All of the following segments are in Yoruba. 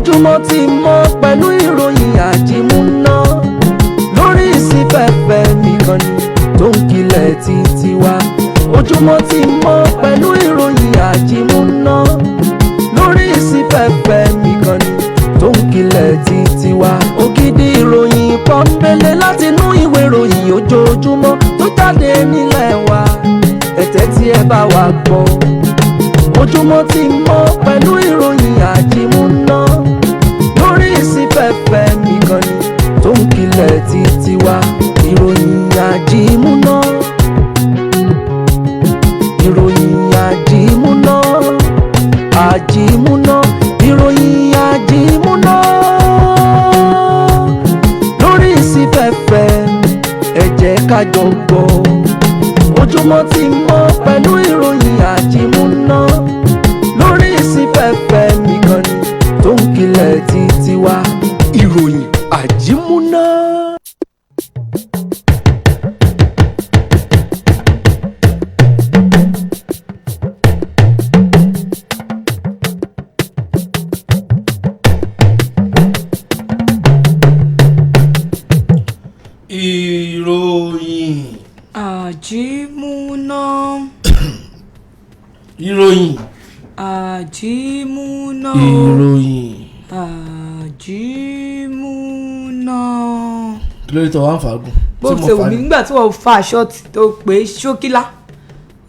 Ojúmọ́ ti mọ́ pẹ̀lú ìròyìn àjímúná lórí ìsìnfẹ́fẹ́ nìkan ni tó ń kilẹ̀ títí wá. Ojúmọ́ ti mọ́ pẹ̀lú ìròyìn àjímúná lórí ìsìnfẹ́fẹ́ nìkan ni tó ń kilẹ̀ títí wá. Ògidì ìròyìn pọ́npẹ́lẹ́ láti inú ìwé ìròyìn ojoojúmọ́ tó jáde nílẹ̀ wa, ẹ̀tẹ́ tí ẹ bá wa gbọ́. Ojúmọ́ ti mọ́ pẹ̀lú ìròyìn àjímúná lórí ìsìnfẹ́fẹ́ nìkan ni tó ń kilẹ̀ títí wá. Ìròyìn àjímúná, ìròyìn àjímúná, àjímúná, ìròyìn àjímúná lórí ìsìnfẹ́fẹ́, ẹ jẹ́ ká jọ gbọ́. Ojúmọ́ ti mọ́ pẹ̀lú ìròyìn àjímúná lórí ìsìnfẹ́fẹ́ nìkan ni tó ń kilẹ̀ títí wá. Ìròyìn àjímúná. Ìròyìn Àjímúná. Ìròyìn. Àjímúná. Ìròyìn. Àjímúná. Kí ló dé tó wá ń fàágùn? Bó Tí mo ṣe wù fà mí ní. nígbà tí wọ́n fa ṣọ́ọ̀tì tó pé ṣókílá,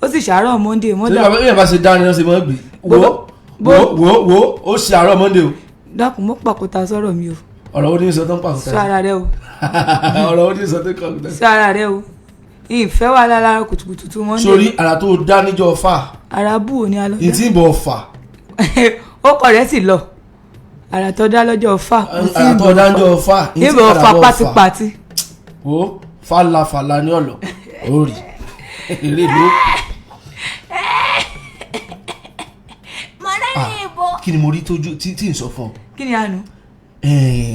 ó sì ṣàárọ̀ Monday Ṣé mọ́dà. bàbá yẹn bá ṣe dání náà ṣe mọ́ gbé wo wo wo wo, ó ṣe àárọ̀ Monday o. Dákun, mọ́ pàkóta sọ̀rọ̀ mi o. Ọ̀rọ̀ wo ní sọ tó ń pàkúta? Sọ ara rẹ o. Ọ̀rọ̀ wo ní sọ tó ń pàkúta? Sọ ara rẹ o, ìfẹ́ wà lára kùtùkùtù tó Monday. Sórí àrà tó dá níjọ́ fà. Ara bù ò ní alọ́. Ìtì ń bọ̀ fà. Ó kọ̀ rẹ̀ sì lọ, àrà tó dá lọ́jọ́ fà. Àrà tó dá níjọ́ fà. Ìtì ìbò padà fa bọ̀ fà. pátípátí. Wo fàlàfàlà ní ọ̀lọ́ ó rí eré ló. Kí ni mo rí tójú tí n sọ fún ọ? Kí ni àánú?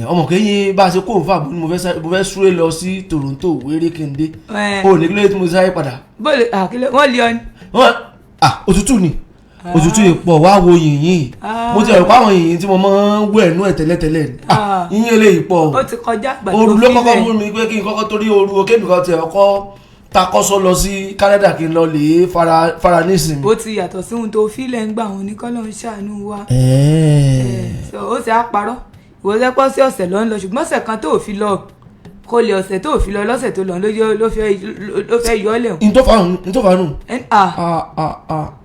Ọmọ kẹ́yìn bá a ṣe kó nfa ni mo fẹ́ súré lọ sí Toronto wéré kí n dé. O ní kílódé tí mo sáré padà? Bóòlù àkílẹ̀ wọ́n lé ọ ni. Òtútù ni, òtútù yìí pọ̀. Wá wo yìnyín, mo ti rò pé àwọn yìnyín tí mo máa ń wẹ̀ nú ẹ̀ tẹ́lẹ̀tẹ́lẹ̀ ni. Yìnyín eléyìí pọ̀ o. Ó ti kọjá àgbà tó Ooru ló fi kọ́kọ́ lẹ̀. mú mi pé kí n kọ́kọ́ torí ooru o, kébì kan tiẹ̀ kọ́ takọ́sọ́ lọ sí Canada kí n lọ lè fara nísìnyí. Ó ti yàtọ̀ sí ohun tó fílẹ̀ ń gbà wọn ní kọ́lọ́ ń ṣàánú wa. So, ó ti á parọ́ ìwọ sẹ́ pọ́ sí ọ̀sẹ̀ ló ń lọ, ṣùgbọ́n ọ̀sẹ̀ kan tó ò fi lọ kó lè ọ̀sẹ̀ tó ò fi lọ lọ́sẹ̀ tó lọ ló fẹ́ yọ ọ́ lẹ̀ o. N tó fa nù, n tó fa nù.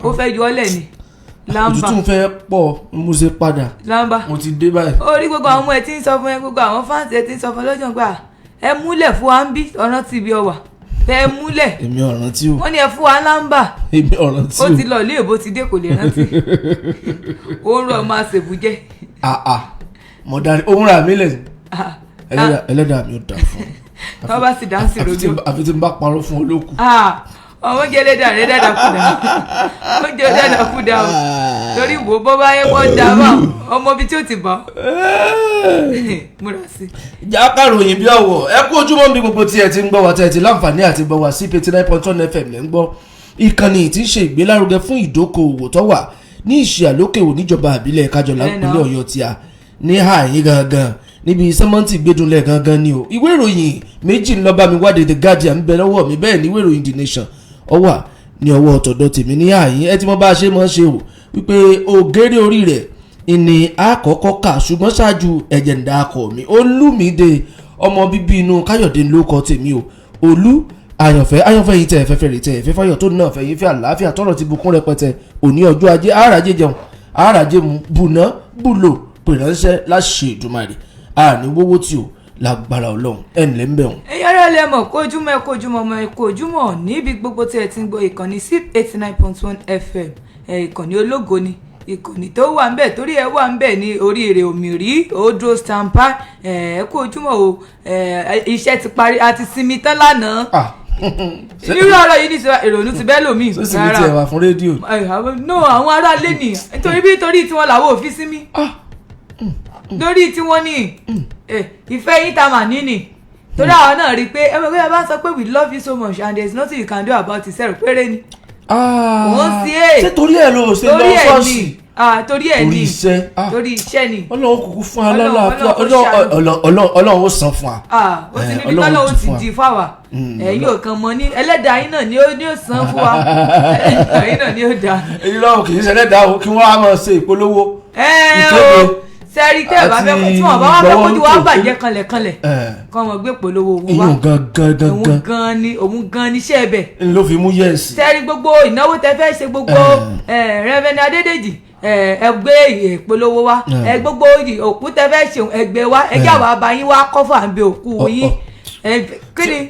Ó fẹ́ yọ ọ́ lẹ̀ ni lámbà. Òtútù ń fẹ́ pọ̀, mo ṣe padà. Lámbà. Mo ti dé báyìí. Ó rí gbogbo àwọn ọmọ ẹ tí ń sọ fún ẹ, gbogbo àwọn fáǹsì ẹ tí ń sọ fún ẹ lọ́jọ́ gbà, ẹ múlẹ̀ fún wa ń bí ọ̀ràn ti ibi ọwà ẹ múlẹ̀. Èmi ò rántí o. Wọ́n ní ẹ fún wa lámbà. Èmi ò rántí Ó o. ti lọ ilé ìbò ti dé, kò lè rántí, ó ń rọ máa ṣèbújẹ́. Mo darí òun rà mí lẹ̀. Ẹlẹ́dàá mi ò dà fún un. Tọ́ bá sì dáńsì rojo. Àfi tí n bá parọ́ fún olókùn. Ọmọ jẹ́ ẹlẹ́dàá rẹ̀ dáadáa kúdà, ó jẹ́ dáadáa kúdà o, torí wo bọ́ bá yẹ kó dá bá ọmọ ibi tí ó ti bọ̀ múra sí. Jákàròyìn bí ọ̀wọ̀, ẹ kú ojúmọ́ bí gbogbo tí ẹ ti ń gbọ́ wá, tí ẹ ti láǹfààní àti gbọ́ wá sí 89.1 FM lẹ́ ń gbọ́, ìkànnì tí ń ṣe ìgbélárugẹ fún ìdókòòwò tó wà ní ìṣe àlókèwò níjọba àbílẹ̀ Kájọlá Ẹ nà. ìpínlẹ̀ Ọ̀yọ́ tí a ní àyín gangan níbi sẹ́mọ́ǹtì gbẹdúnlẹ̀ gangan ni o. Ìwé ìròyìn méjì ń lọ bá mi wádìí, The Guardian ń bẹ lọ́wọ́ mi, bẹ́ẹ̀ ni ìwé ìròyìn The Nation ó wà ní ọwọ́ tọ̀dọ̀ tèmi ní àyín. Ẹ ti mọ bá a ṣe mọ́ ṣe o wípé ògèrè orí rẹ̀ ìní àkọ́kọ́ kà, ṣùgbọ́n ṣáájú ẹ̀jẹ̀ ń da akọ mi. Olúmídé ọmọ bíbí inú Káyọ̀dé ló kọ tèmi o, Olú àyànfẹ́, àyànfẹ́ yìí tẹ̀ fẹ́fẹ́ rè tẹ̀ fẹ́ fáyọ̀ tó náà fẹ́ yín fẹ́ àlàáfíà tọrọ ti bùkún rẹpẹtẹ. Òní ọjọ́ ajé, àràjé jẹun, àràjé mu, bùnà bùlò pèránṣẹ́ láṣẹ Èdùmàrè, àní wówó tí o lágbára Ọlọ́run. Ẹ̀ ǹlẹ́ ń bẹ̀ wọ́n. Ẹ̀yin ará ilé mọ̀ kójúmọ́, ẹ kójúmọ́ ọmọ, ẹ kójúmọ́ níbi gbogbo tí ẹ ti ń gbọ́ ìkànnì sip 89.1 FM. Ìkànnì ológo ni ìkànnì tó wà ńbẹ̀, torí ẹ wà ńbẹ̀ ní oríire òmìnirí odò stampa. Ẹ kójúmọ́ o. Iṣẹ́ ti parí, a ti sinmi tán lánàá. Nírú ọ̀rọ̀ yìí ní sọ ìrònú ti bẹ́ẹ̀ lómi. Ṣé sì ní tiẹ̀ wà fún rédíò? No, àwọn ará ilé ni, nítorí bí torí tiwọn làwọn ò fi sinmi, lórí tiwọn ni ìfẹ́ yín ta mà ní ni, torí àwọn náà rí i pé ẹ mọ̀ pé ẹ bá sọ pé "We love you so much and there is nothing you can do about it" sẹ́rù péré ni. Òun sí è. Ṣé torí ẹ ló ṣe lọ Torí ẹ̀ ṣọ́ọ̀ṣì? ni. Ah, torí ẹ̀ Torí ni. iṣẹ́. Ah. Torí iṣẹ́ ni. Ọlọ́run kúkú fún wa Ọlọ́run- lálàáfíà. Ọlọ́run kó ṣàánú. Ọlọ́run ó san fún wa. Ah, ó ti níbi Ọlọ́run tọ́lọ́run ti ti fún wa. di fáwa. Ẹ̀yin ò kàn mọ́ ní ẹlẹ́dàá yín náà ni ó san fún wa, ẹlẹ́dàá yín náà ni ó dá. Èyí lọ́wọ́ kì í ṣẹlẹ̀ dá o, kí wọ́n á máa ṣe ìpolówó. Ẹ Ìkéde o, sẹ́rí tẹ́ ẹ̀ bá fẹ́ àti tí wọ́n bá wá fẹ́ kójú wa ìgbọ́wọ́ bàjẹ́ kanlẹ̀kanlẹ̀, kọ́ wọn gbé polówó owó wa. Ìyún gangan Òun gangan gan ni, òun gan ni iṣẹ́ ẹbẹ̀. n ló fi mú yẹ́ǹsì. Sẹ́rí gbogbo ìnáwó tẹ fẹ́ ṣe, gbogbo Reverend Adédèjì, ẹ gbé ìpolówó wa. Ẹ gbogbo òkú tẹ fẹ́ ṣe, ẹ gbé wa, ẹ jẹ́ àwọn abayín wa kọ́fà ń bẹ òkú yín. Kí ni?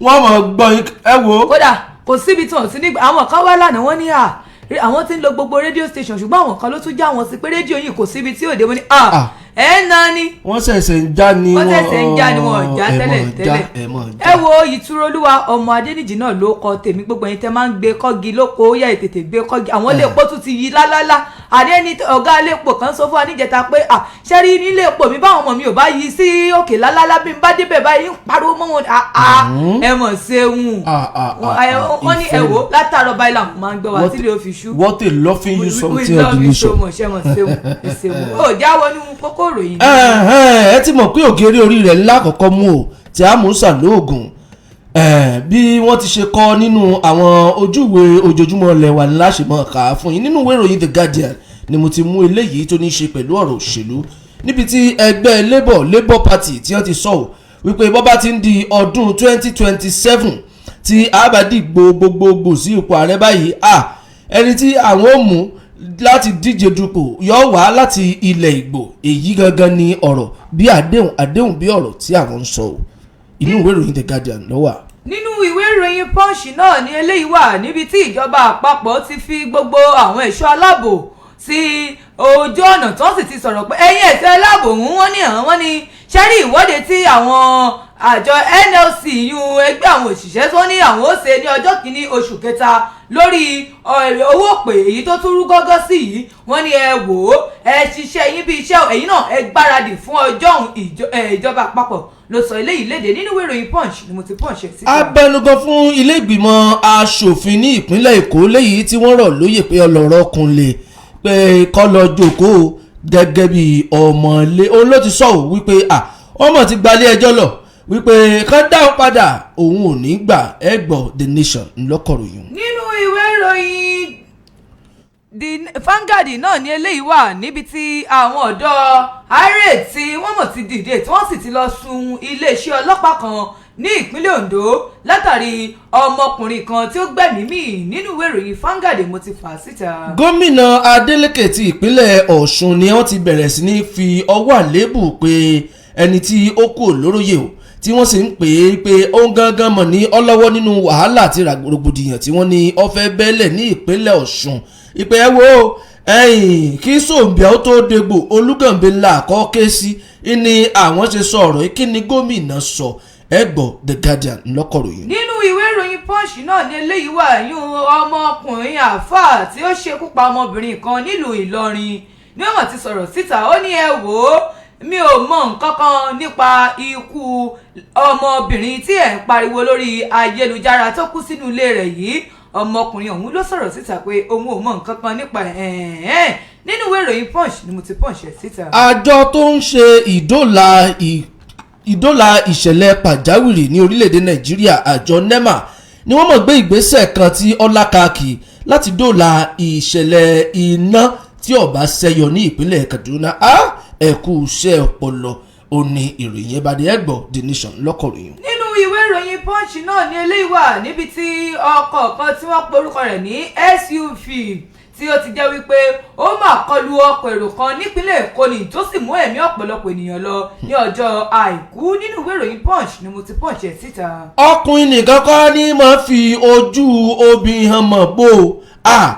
Wọ́n mọ̀ gbọ́ yín, ẹ wo. Kódà kò síbi tí wọ́n sí nígbà àwọn kan wá lánàá, wọ́n ní à àwọn tí ń lo gbogbo rédíò station, ṣùgbọ́n àwọn kan ló tún já wọn sí pé rédíò yìí kò síbi tí òde. Wọn ni Ah. ẹ ń na ni. Wọ́n ṣẹ̀ṣẹ̀ ń já ni. Wọ́n ṣẹ̀ṣẹ̀ ń já ni, wọn ò já ẹ tẹ́lẹ̀ mọ̀ já, tẹ́lẹ̀. ẹ mọ̀ já. Ẹ wo, Ìtúrọ̀lúwa ọmọ Adéníjì náà ló kọ tèmi. Gbogbo ẹ̀yin tẹ́ máa ń gbé kọ́gi lóko, ó yá, ètètè gbé kọ́gi. Àwọn ilé epo tún ti yí lálálá. Àdé ní ọ̀gá ilé epo kan sọ fún wa níjẹta pé à ṣẹ́rí nílé epo mi, báwọn ọmọ mi ò bá yí sí òkè lálálá, bí n bá débẹ̀ báyìí ń pariwo mọ́ wọn. Ẹ mọ̀ ṣeun. Ah, ah, ah, Wọ́n ní ẹ ìfẹ́. wò, látàárọ̀ báyìí làwọn máa ń gbọ́ wa sílé ó fi ṣú. What a loving you We something of love the you so nation. much. Ẹ mọ̀ ṣeun, ẹ ṣeun. Ó jáwọ́ nínú kókó ìròyìn. Ẹ̀hẹ́n, ẹ ti mọ̀ pé ògèrè orí rẹ̀ ńlá àkọ́kọ́ mú o tí a mú sàlóògùn bí wọ́n ti ṣe kọ nínú àwọn ojúwe ojoojúmọ́ ilẹ̀ wa ńlá ṣe mọ̀ ká fún yín. Nínú ìwé ìròyìn The Guardian ni mo ti mú eléyìí tó ní í ṣe pẹ̀lú ọ̀rọ̀ òṣèlú, níbi tí ẹgbẹ́ Labour Party tí wọ́n ti sọ ọ́ wípé bọ́ bá ti ń di ọdún 2027 tí a bá dìgbò gbogbogbò sí ipò ààrẹ báyìí, ẹni tí àwọn ò mú láti díje dupò yóò wá láti ilẹ̀ Ìgbò. Èyí gangan ni ọ̀rọ̀ bí àdéhùn, àdéhùn bí ọ̀rọ̀ tí àwọn ń sọ o. Inú ìwé ìròyìn The Guardian ló wà. Nínú ìwé ìròyìn Punch náà ni eléyìí wà, níbi tí ìjọba àpapọ̀ ti fi gbogbo àwọn ẹ̀ṣọ́ aláàbò sí ojú ọ̀nà, tó sì ti sọ̀rọ̀ pé ẹ̀yin ẹ̀ṣọ́ aláàbò ń wọ́n ní àwọn wọ́n ní ṣẹ́rí ìwọ́de tí àwọn àjọ NLC yún ẹgbẹ́ àwọn òṣìṣẹ́ tó ní àwọn ó ṣe ní ọjọ́ kìíní oṣù kẹta lórí owó pè èyí tó tún rú gọ́gọ́ sí yìí. Wọ́n ní ẹ wò ó, ẹ ṣiṣẹ́ yín bí iṣẹ́, ẹ̀yin náà ẹ gbáradì fún ọjọ́ òun. Ìjọba àpapọ̀ ló sọ eléyìí léde. Nínú ìwé ìròyìn Punch ni mo ti Punch ẹ̀ síta. Abẹnugan fún ilé ìgbìmọ̀ asòfin ní ìpínlẹ̀ Èkó léyìí tí wọ́n rọ̀ lóyè pé ọlọ́rọ̀ kunlé pé kó lọ jókòó gẹ́gẹ́ bí ọmọlé, òun ló ti sọ ọ́ wípé à ọmọ ti gbalé ẹjọ́ lọ wípé kán dáhùn padà, òun ò ní gbà. Ẹ gbọ́, The Nation ńlọkọ̀ròyìn. Nínú ìwé ìròyìn The Vanguard náà ní eléyìí wà, níbi tí àwọn ọ̀dọ́ àárẹ̀ tí wọ́n mọ̀ ti dìde, tí wọ́n sì ti lọ sun iléeṣẹ́ ọlọ́pàá kan ní ìpínlẹ̀ Ondo látàrí ọmọkùnrin kan tí ó gbẹ̀mí mì. Nínú ìwé ìròyìn Vanguard mo ti fà á síta. Gómìnà Adeleke ti ìpínlẹ̀ Ọ̀ṣun ni wọ́n ti bẹ̀rẹ̀ sí ní fi ọwọ́ àlébù pé ẹni tí ó kù lóróyè o, tí wọ́n sì ń pè é pé ó ń gángan mọ̀ ní ọlọ́wọ́ nínú wàhálà àti rògbòdìyàn tí wọ́n ní ó fẹ́ bẹ́lẹ̀ ní ìpínlẹ̀ Ọ̀ṣun. Ìpè ẹ wo ẹ̀yìn kí sòǹbíà ó tó dégbò Olúgànbẹ ńlá àkọ́ ké sí ní àwọn ṣe sọ ọ̀rọ̀ yìí. Kí ni gómìnà sọ? Ẹ gbọ́, The Guardian ńlọkọ̀ròyìn. Nínú ìwé ìròyìn Punch náà ní eléyìí wà, yún ọmọkùnrin àáfàá tí ó ṣekú pa ọmọbìnrin kan nílùú Ìlọrin ní wọ́n ti sọ̀rọ̀ síta. Ó ní ẹ wò ó, mi ò mọ nǹkan kan nípa ikú ọmọbìnrin tí ẹ̀ ń pariwo lórí ayélujára tó kú sínú ilé rẹ̀ yìí. Ọmọkùnrin ọ̀hún ló sọ̀rọ̀ síta pé òun ò mọ nǹkan kan nípa ẹ̀. Nínú ìwé ìròyìn Punch ni mo ti Punch ẹ̀ síta. Àjọ tó ń ṣe ìdóòlà ìṣẹ̀lẹ̀ pàjáwìrì ní orílẹ̀-èdè Nàìjíríà, àjọ NEMA, ni wọ́n mọ̀ gbé ìgbésẹ̀ kan tí ọlákàkì láti dóòlà ìṣẹ̀lẹ̀ iná tí ó bá ṣẹyọ ní ìpínlẹ̀ Kaduna. Á ẹ̀kú iṣẹ́ ọpọlọ, ó ní ìròyìn ẹ̀ bá dé. Ẹ̀gbọ́, The Nation lọ́kọ̀ròyìn. Nínú ìwé ìròyìn Punch náà ní eléyìí wà, níbi tí ọkọ̀ kan tí wọ́n porúkọ rẹ̀ ní SUV tí ó ti jẹ́ wípé ó máa kọlu ọkọ̀ èrò kan nípínlẹ̀ Èkó ni, tó sì mú ẹ̀mí ọ̀pọ̀lọpọ̀ ènìyàn lọ ní ọjọ́ Àìkú. Nínú ìwé ìròyìn Punch ni mo ti Punch ẹ̀ síta. Ọkùnrin nìkan kọ́ ni máa fi ojú obìnrin hàn mọ̀ bó a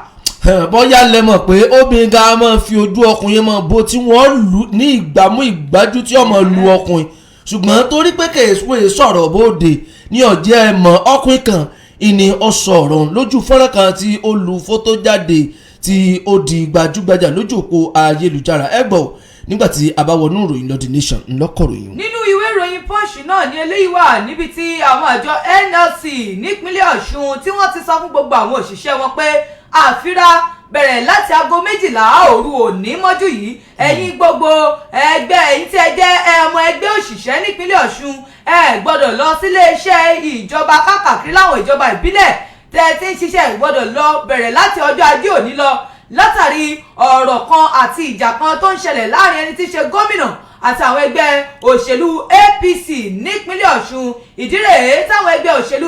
bóyá lẹ mọ̀ pé obìnrin gan máa fi ojú ọkùnrin mọ̀ bó tí wọ́n lù ní ìgbàmú ìgbájú tí ọmọ lu ọkùnrin, ṣùgbọ́n torí pé kèésùwé sọ̀rọ̀ bóde ní ọ̀jẹ̀ ẹ̀ mọ̀, ọkùnrin kan ìní ọ̀sọ̀ ọ̀rọ̀ lójú fọ́nrán kan tí ó lu fótó jáde tí ó di gbajúgbajà lójú òpó ayélujára. Ẹ gbọ́ nígbà tí a bá wọnú ìròyìn lọ, The Nation ńlọkọ̀ròyìn. Nínú ìwé ìròyìn Punch náà ní eléyìí wà, níbi tí àwọn àjọ NLC nípínlẹ̀ Ọ̀ṣun tí wọ́n ti sọ fún gbogbo àwọn òṣìṣẹ́ wọn pé àfírá. Bẹ̀rẹ̀ láti aago 12 òru òní mọ́jú yìí, ẹ̀yin gbogbo ẹgbẹ́, ẹ̀yin tí ẹ jẹ́ ọmọ ẹgbẹ́ òṣìṣẹ́ nípínlẹ̀ Ọ̀ṣun, ẹ gbọ́dọ̀ lọ sílé iṣẹ́ ìjọba káàkiri láwọn ìjọba ìbílẹ̀ tẹ́ ẹ ti ń ṣiṣẹ́, gbọ́dọ̀ lọ bẹ̀rẹ̀ láti ọjọ́ Ajé òní lọ, látàrí ọ̀rọ̀ kan àti ìjà kan tó ń ṣẹlẹ̀ láàrin ẹni tí í ṣe gómìnà àti àwọn ẹgbẹ́ òṣèlú APC nípínlẹ̀ Ọ̀ṣun. Ìdí rèé táwọn ẹgbẹ́ òṣèlú,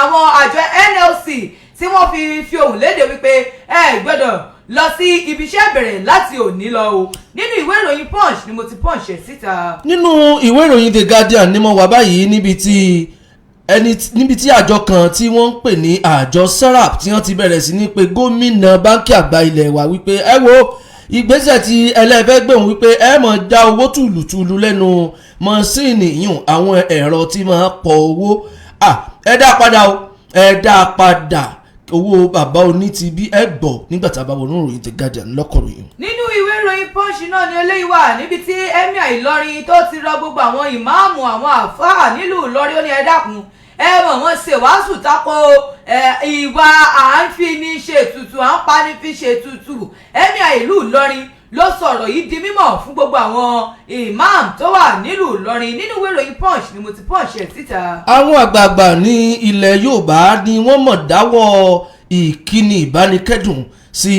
àwọn àjọ NLC, tí wọ́n fi ohùn léde wípé ẹ gbọ́dọ̀ lọ sí ibiṣẹ́ bẹ̀rẹ̀ láti òní lọ o. Nínú ìwé ìròyìn Punch ni mo ti punch ẹ̀ síta. Nínú ìwé ìròyìn The Guardian ni mo wà báyìí, níbi tí àjọ kan tí wọ́n ń pè ní àjọ SERAP, tí wọ́n ti bẹ̀rẹ̀ sí ní pé gómìnà báńkì àgbà ilẹ̀ wa wípé ẹ wo ìgbésẹ̀ tí ẹlẹ́fẹ́ gbẹ̀hùn, wípé ẹ mọ̀ já owó tùlùtùlù lẹ́nu mọ́sìnì yùn, àwọn ẹ̀rọ tí máa pọ̀ owó, ẹ dá padà o, ẹ dá padà owó bàbá oní ti bí ẹ gbọ́ nígbà tá a bá wọnú ìròyìn The Guardian lọ́kọ̀ròyìn. Nínú ìwé ìròyìn Punch náà ni eléyìí wà, níbi tí Emir Ìlọrin tó ti rọ gbogbo àwọn ìmáàmù, àwọn àfáà nílùú Ìlọrin. Ó ní ẹ dákun, ẹ mọ̀ wọ́n ṣe wàásù tako ìwà à ń fi ní ṣètùtù, à ń pani fi ṣètùtù. Emir ìlú Ìlọrin ló sọ̀rọ̀ yìí di mímọ̀ fún gbogbo àwọn imam tó wà nílùú Ìlọrin. Nínú ìwé ìròyìn Punch ni mo ti punch ẹ̀ síta. Àwọn àgbààgbà ní ilẹ̀ Yorùbá ni wọ́n mọ̀ dáwọ́ ìkíni ìbánikẹ́dùn sí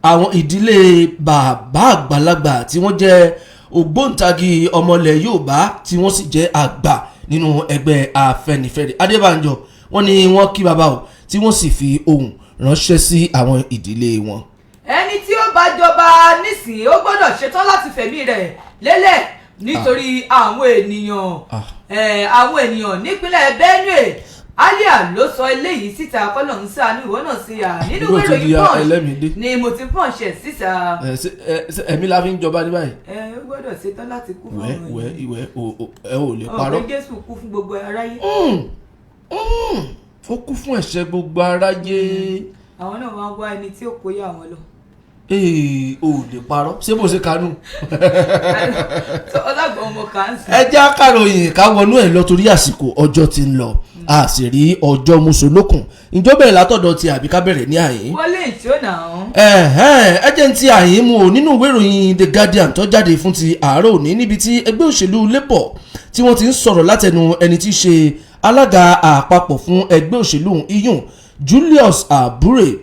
àwọn ìdílé bàbá àgbàlagbà tí wọ́n jẹ́ ògbóǹtagì ọmọlẹ̀ Yorùbá, tí wọ́n sì jẹ́ àgbà nínú ẹgbẹ́ Afẹ́nifẹ́re, Adébánjọ. Wọ́n ní wọ́n kí bàbá o, tí wọ́n sì fi ohùn ránṣẹ́ sí àwọn ìdílé wọn. Ẹni tí ó bá jọba nísìnyí, ó gbọ́dọ̀ ṣetán láti fẹ̀mí rẹ̀ lélẹ̀ nítorí àwọn ènìyàn. Àwọn ènìyàn nípínlẹ̀ Benue, Alia ló sọ eléyìí síta. Kọ́lọ̀ ń sàánú ìwọ náà sí à. Nínú ìwé ìròyìn Punch ni mo ti punch ẹ̀ síta. Ẹ̀mí la fi ń jọba ní báyìí. Ẹ ó gbọ́dọ̀ ṣetán láti kú fún àwọn ènìyàn. Ìwẹ́ ẹ ò lè parọ́. Ọ̀pẹ Jésù kú fún gbogbo aráyé. Ó kú fún ẹ̀ṣẹ̀ gbogbo aráyé. Àwọn náà máa ń wá ẹni tí ó kó yà wọ́n lọ. Ee, o lè parọ́, ṣé bó ṣe kanú. Ọlágbọ̀n ọmọ kàǹsì. Ẹ jẹ́ àkàròyìn ká wọnú ẹ̀ lọ, torí àsìkò ọjọ́ ti ń lọ, a sì rí ọjọ́ mùsùlùkùn. Ìjọ bẹ̀rẹ̀ látọ̀dọ̀ ti àbí ká bẹ̀rẹ̀ ní àyín? Wọlé ìṣó náà. Ẹ jẹ́ ń ti àyín mu ò. Nínú ìwé ìròyìn The Guardian tó jáde fún ti àárọ̀ òní, níbi tí ẹgbẹ́ òṣèlú Labour tí wọ́n ti ń sọ̀rọ̀ látẹnu ẹni tí í ṣe alága àpapọ̀ fún ẹgbẹ́ òṣèlú iyùn, Julius Abure,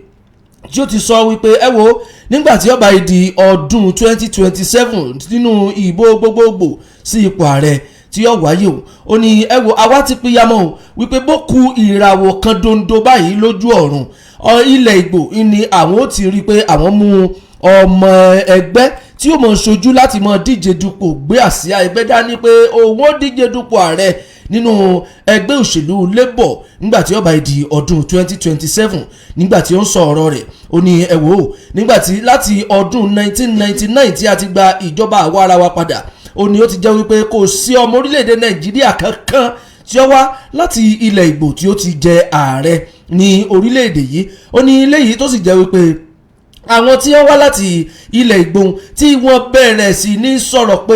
tí ó ti sọ wípé ẹ wo, nígbà tí ó bá di ọdún 2027 nínú ìbò gbogbogbò sí ipò ààrẹ tí ó wáyé o, ó ní ẹ wo, àwa ti pínyàmọ́ o wípé bó ku ìràwọ̀ kan dondo báyìí lójú ọ̀run, ilẹ̀ Ìgbò ni àwọn ó ti rí i pé àwọn mú ọmọ ẹgbẹ́ tí ó mọ̀ ṣojú láti mọ̀ díje dupò, gbé àsíá ẹgbẹ́ dání pé òun ó díje dupò ààrẹ nínú ẹgbẹ́ òṣèlú Labour nígbà tí ó bá di ọdún 2027. Nígbà tí ó ń sọ ọ̀rọ̀ rẹ̀, ó ní ẹ wò ó, nígbà tí láti ọdún 1999 tí a ti gba ìjọba àwa ara wa padà, ó ní ó ti jẹ́ wípé kò sí ọmọ orílẹ̀-èdè Nàìjíríà kankan tí ó wá láti ilẹ̀ Ìgbò tí ó ti jẹ ààrẹ ní orílẹ̀-èdè yìí. Ó ní eléyìí tó sì jẹ́ wípé àwọn tí wọ́n wá láti ilẹ̀ Ìgbòhùn tí wọ́n bẹ̀rẹ̀ sí ní sọ̀rọ̀ pé